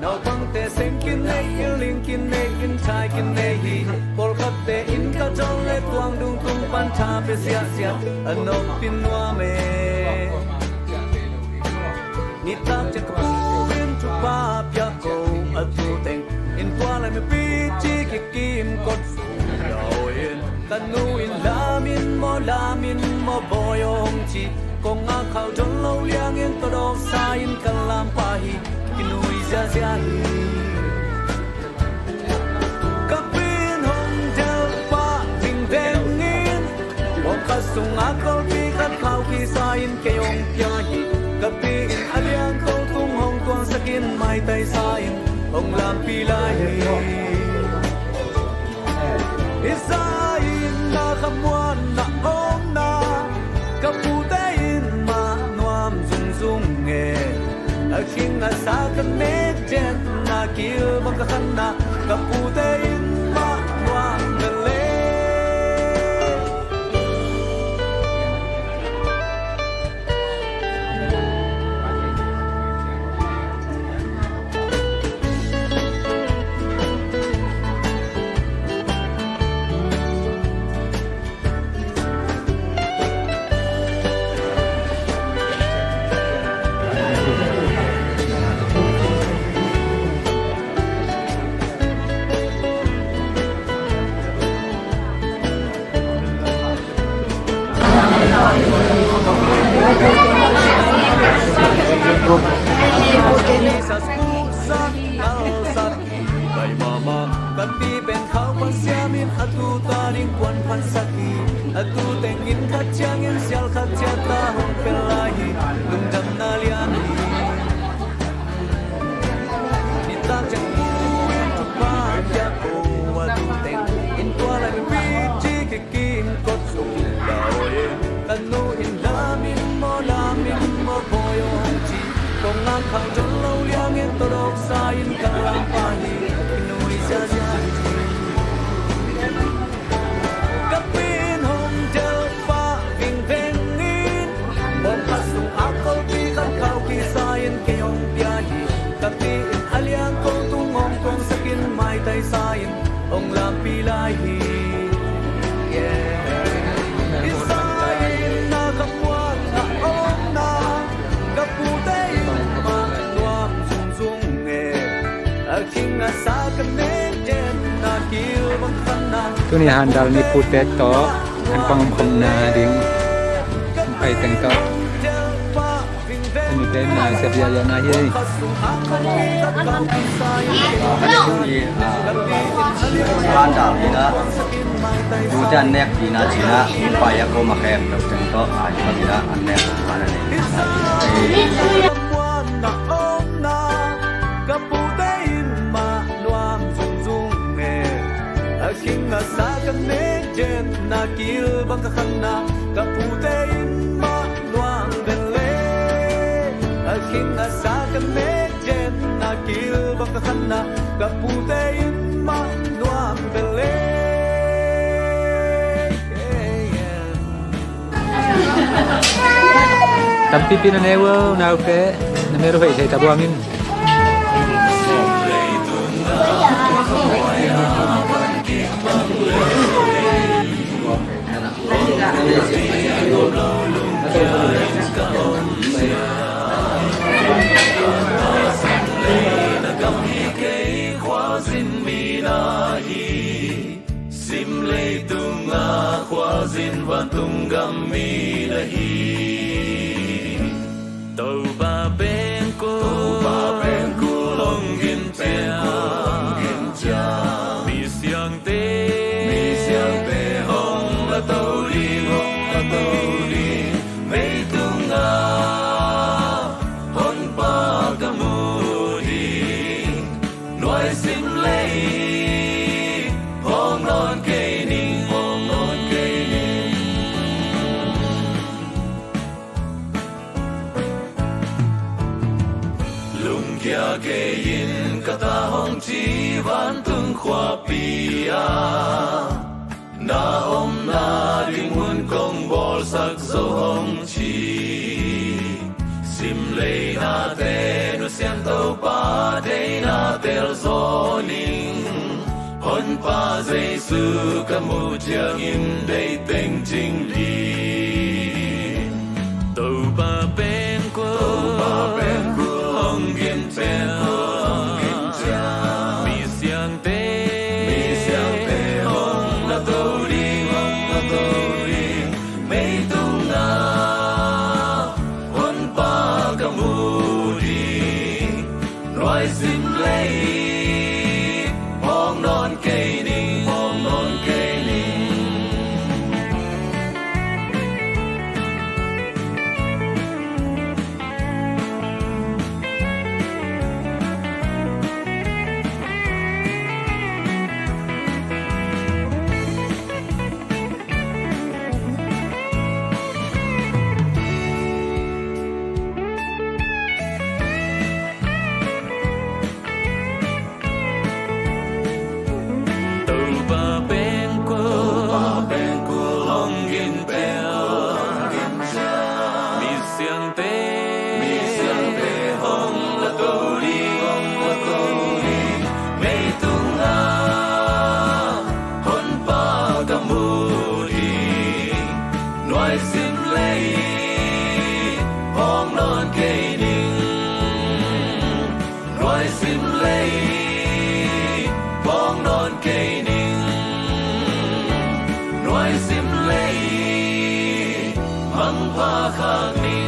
Naupangte sem kin nei, inn ling kin nei, inn chai kin nei hi. Pawlkhatte inn khat zong le tuang dung tung pan tha pia siahsiah a nopin nuam e. Nitak ciang ka pu in thupha piak ko a tu teng in tua lai mipi ci kikim kot fu yau in. Ka nu in lamin maw, lamin maw bawi hong ci. Kong a khau don lo liangin tawdawk sa in ka lam pah hi. Kinui ziazia hi. Ka pi in hong del pah ding dengin pawlkhat sungah kolpi khat khau kisa in kei hong pia hi. Ka pi in a lian ko tung hong tuangsak in maitai sa in hong lampi lai hi. Hisa in na khamuanna omna ka pute in mah nuam zungzung e. A khing a sa ka nek ciatna kil bang ka khanna ka pute in mah nuam ka le. Pai mama kan pi pen khau pan siamin a tuta ding puan phan sak hi. A tu tengin khat ciangin sial khat ciat ta hong pel lai hi. Lungdamna lian hi. Nitak ciang pu in thupha pia ko. A tu tengin tua lai pi ci kikin kot sung da oi. Ka nu in lam in maw, lam in maw, boy ong ci. Kong ngang khang jon lo liang in todok sa in ka lam pa hi. Nuai sia sia hi. Ka pi in hong del pah vingveng in, bawngkhat sung a kolpi khat khau kisa in kei hong pia hi. Ka pi in a liang kong tung hong tuangsak in maitai sa in hong lampi lai hi. Yeah. Kisa in na ka muan na om na, ka pute in mah nuam zungzung e. Tuni handal ni pute tawh an pang om khawmna ding an pai teng tawh. Tuni te na sia bia ya na hi. Tuni, ah, handal ni na. Tute an nek ni na cina pai a ko ma khem tawh teng tawh ai ma ni na an nek ma na ni. Ka pute in mah nuam zungzung e. A khing a sa ka nek jen na kil bang ka khanna. Ka pute in mah nuam vel e. A khing a sa ka nek jen na kil bang ka khanna. Ka pute in mah nuam vel e. Tampipi na ne uh, naute, na mel uh hoih thei ta buang in. Sim leitung a khualzin vantung gam mi na hi. Topa pen kua, Topa pen kua hong gin cia, hong gin cia. Misiangte, misiangte hong la to ding, hong la to ding. Leitung a Honpa ka mu ding. Nuai sim lei hong nawn kei ning, hong nawn kei ning. Lungkia kei in ka ta hong ci vantung khuapi ah. Na omna ding hun kong bawlsak zo hong ci. Sim lei nate nusian Topa deina tel zaw ning. Honpa Jesu ka muh ciangin deih teng cing ding. Topa pen kua, Topa pen kua hong gin pen kua hong gin cia. Misiangte, misiangte hong la to ding, hong la to ding. Leitung a Honpa ka mu ding. Nuai sim lei hong nawn kei ning, hong nawn kei ning. Topa pen kua, Topa pen kua hong gin pen kua hong gin cia. Misiangte, misiangte hong la to ding, hong la to ding. Leitung a Honpa ka mu ding. Nuai sim lei hong nawn kei ning. Nuai sim lei hong nawn kei ning. Nuai sim lei mangpha khak ning.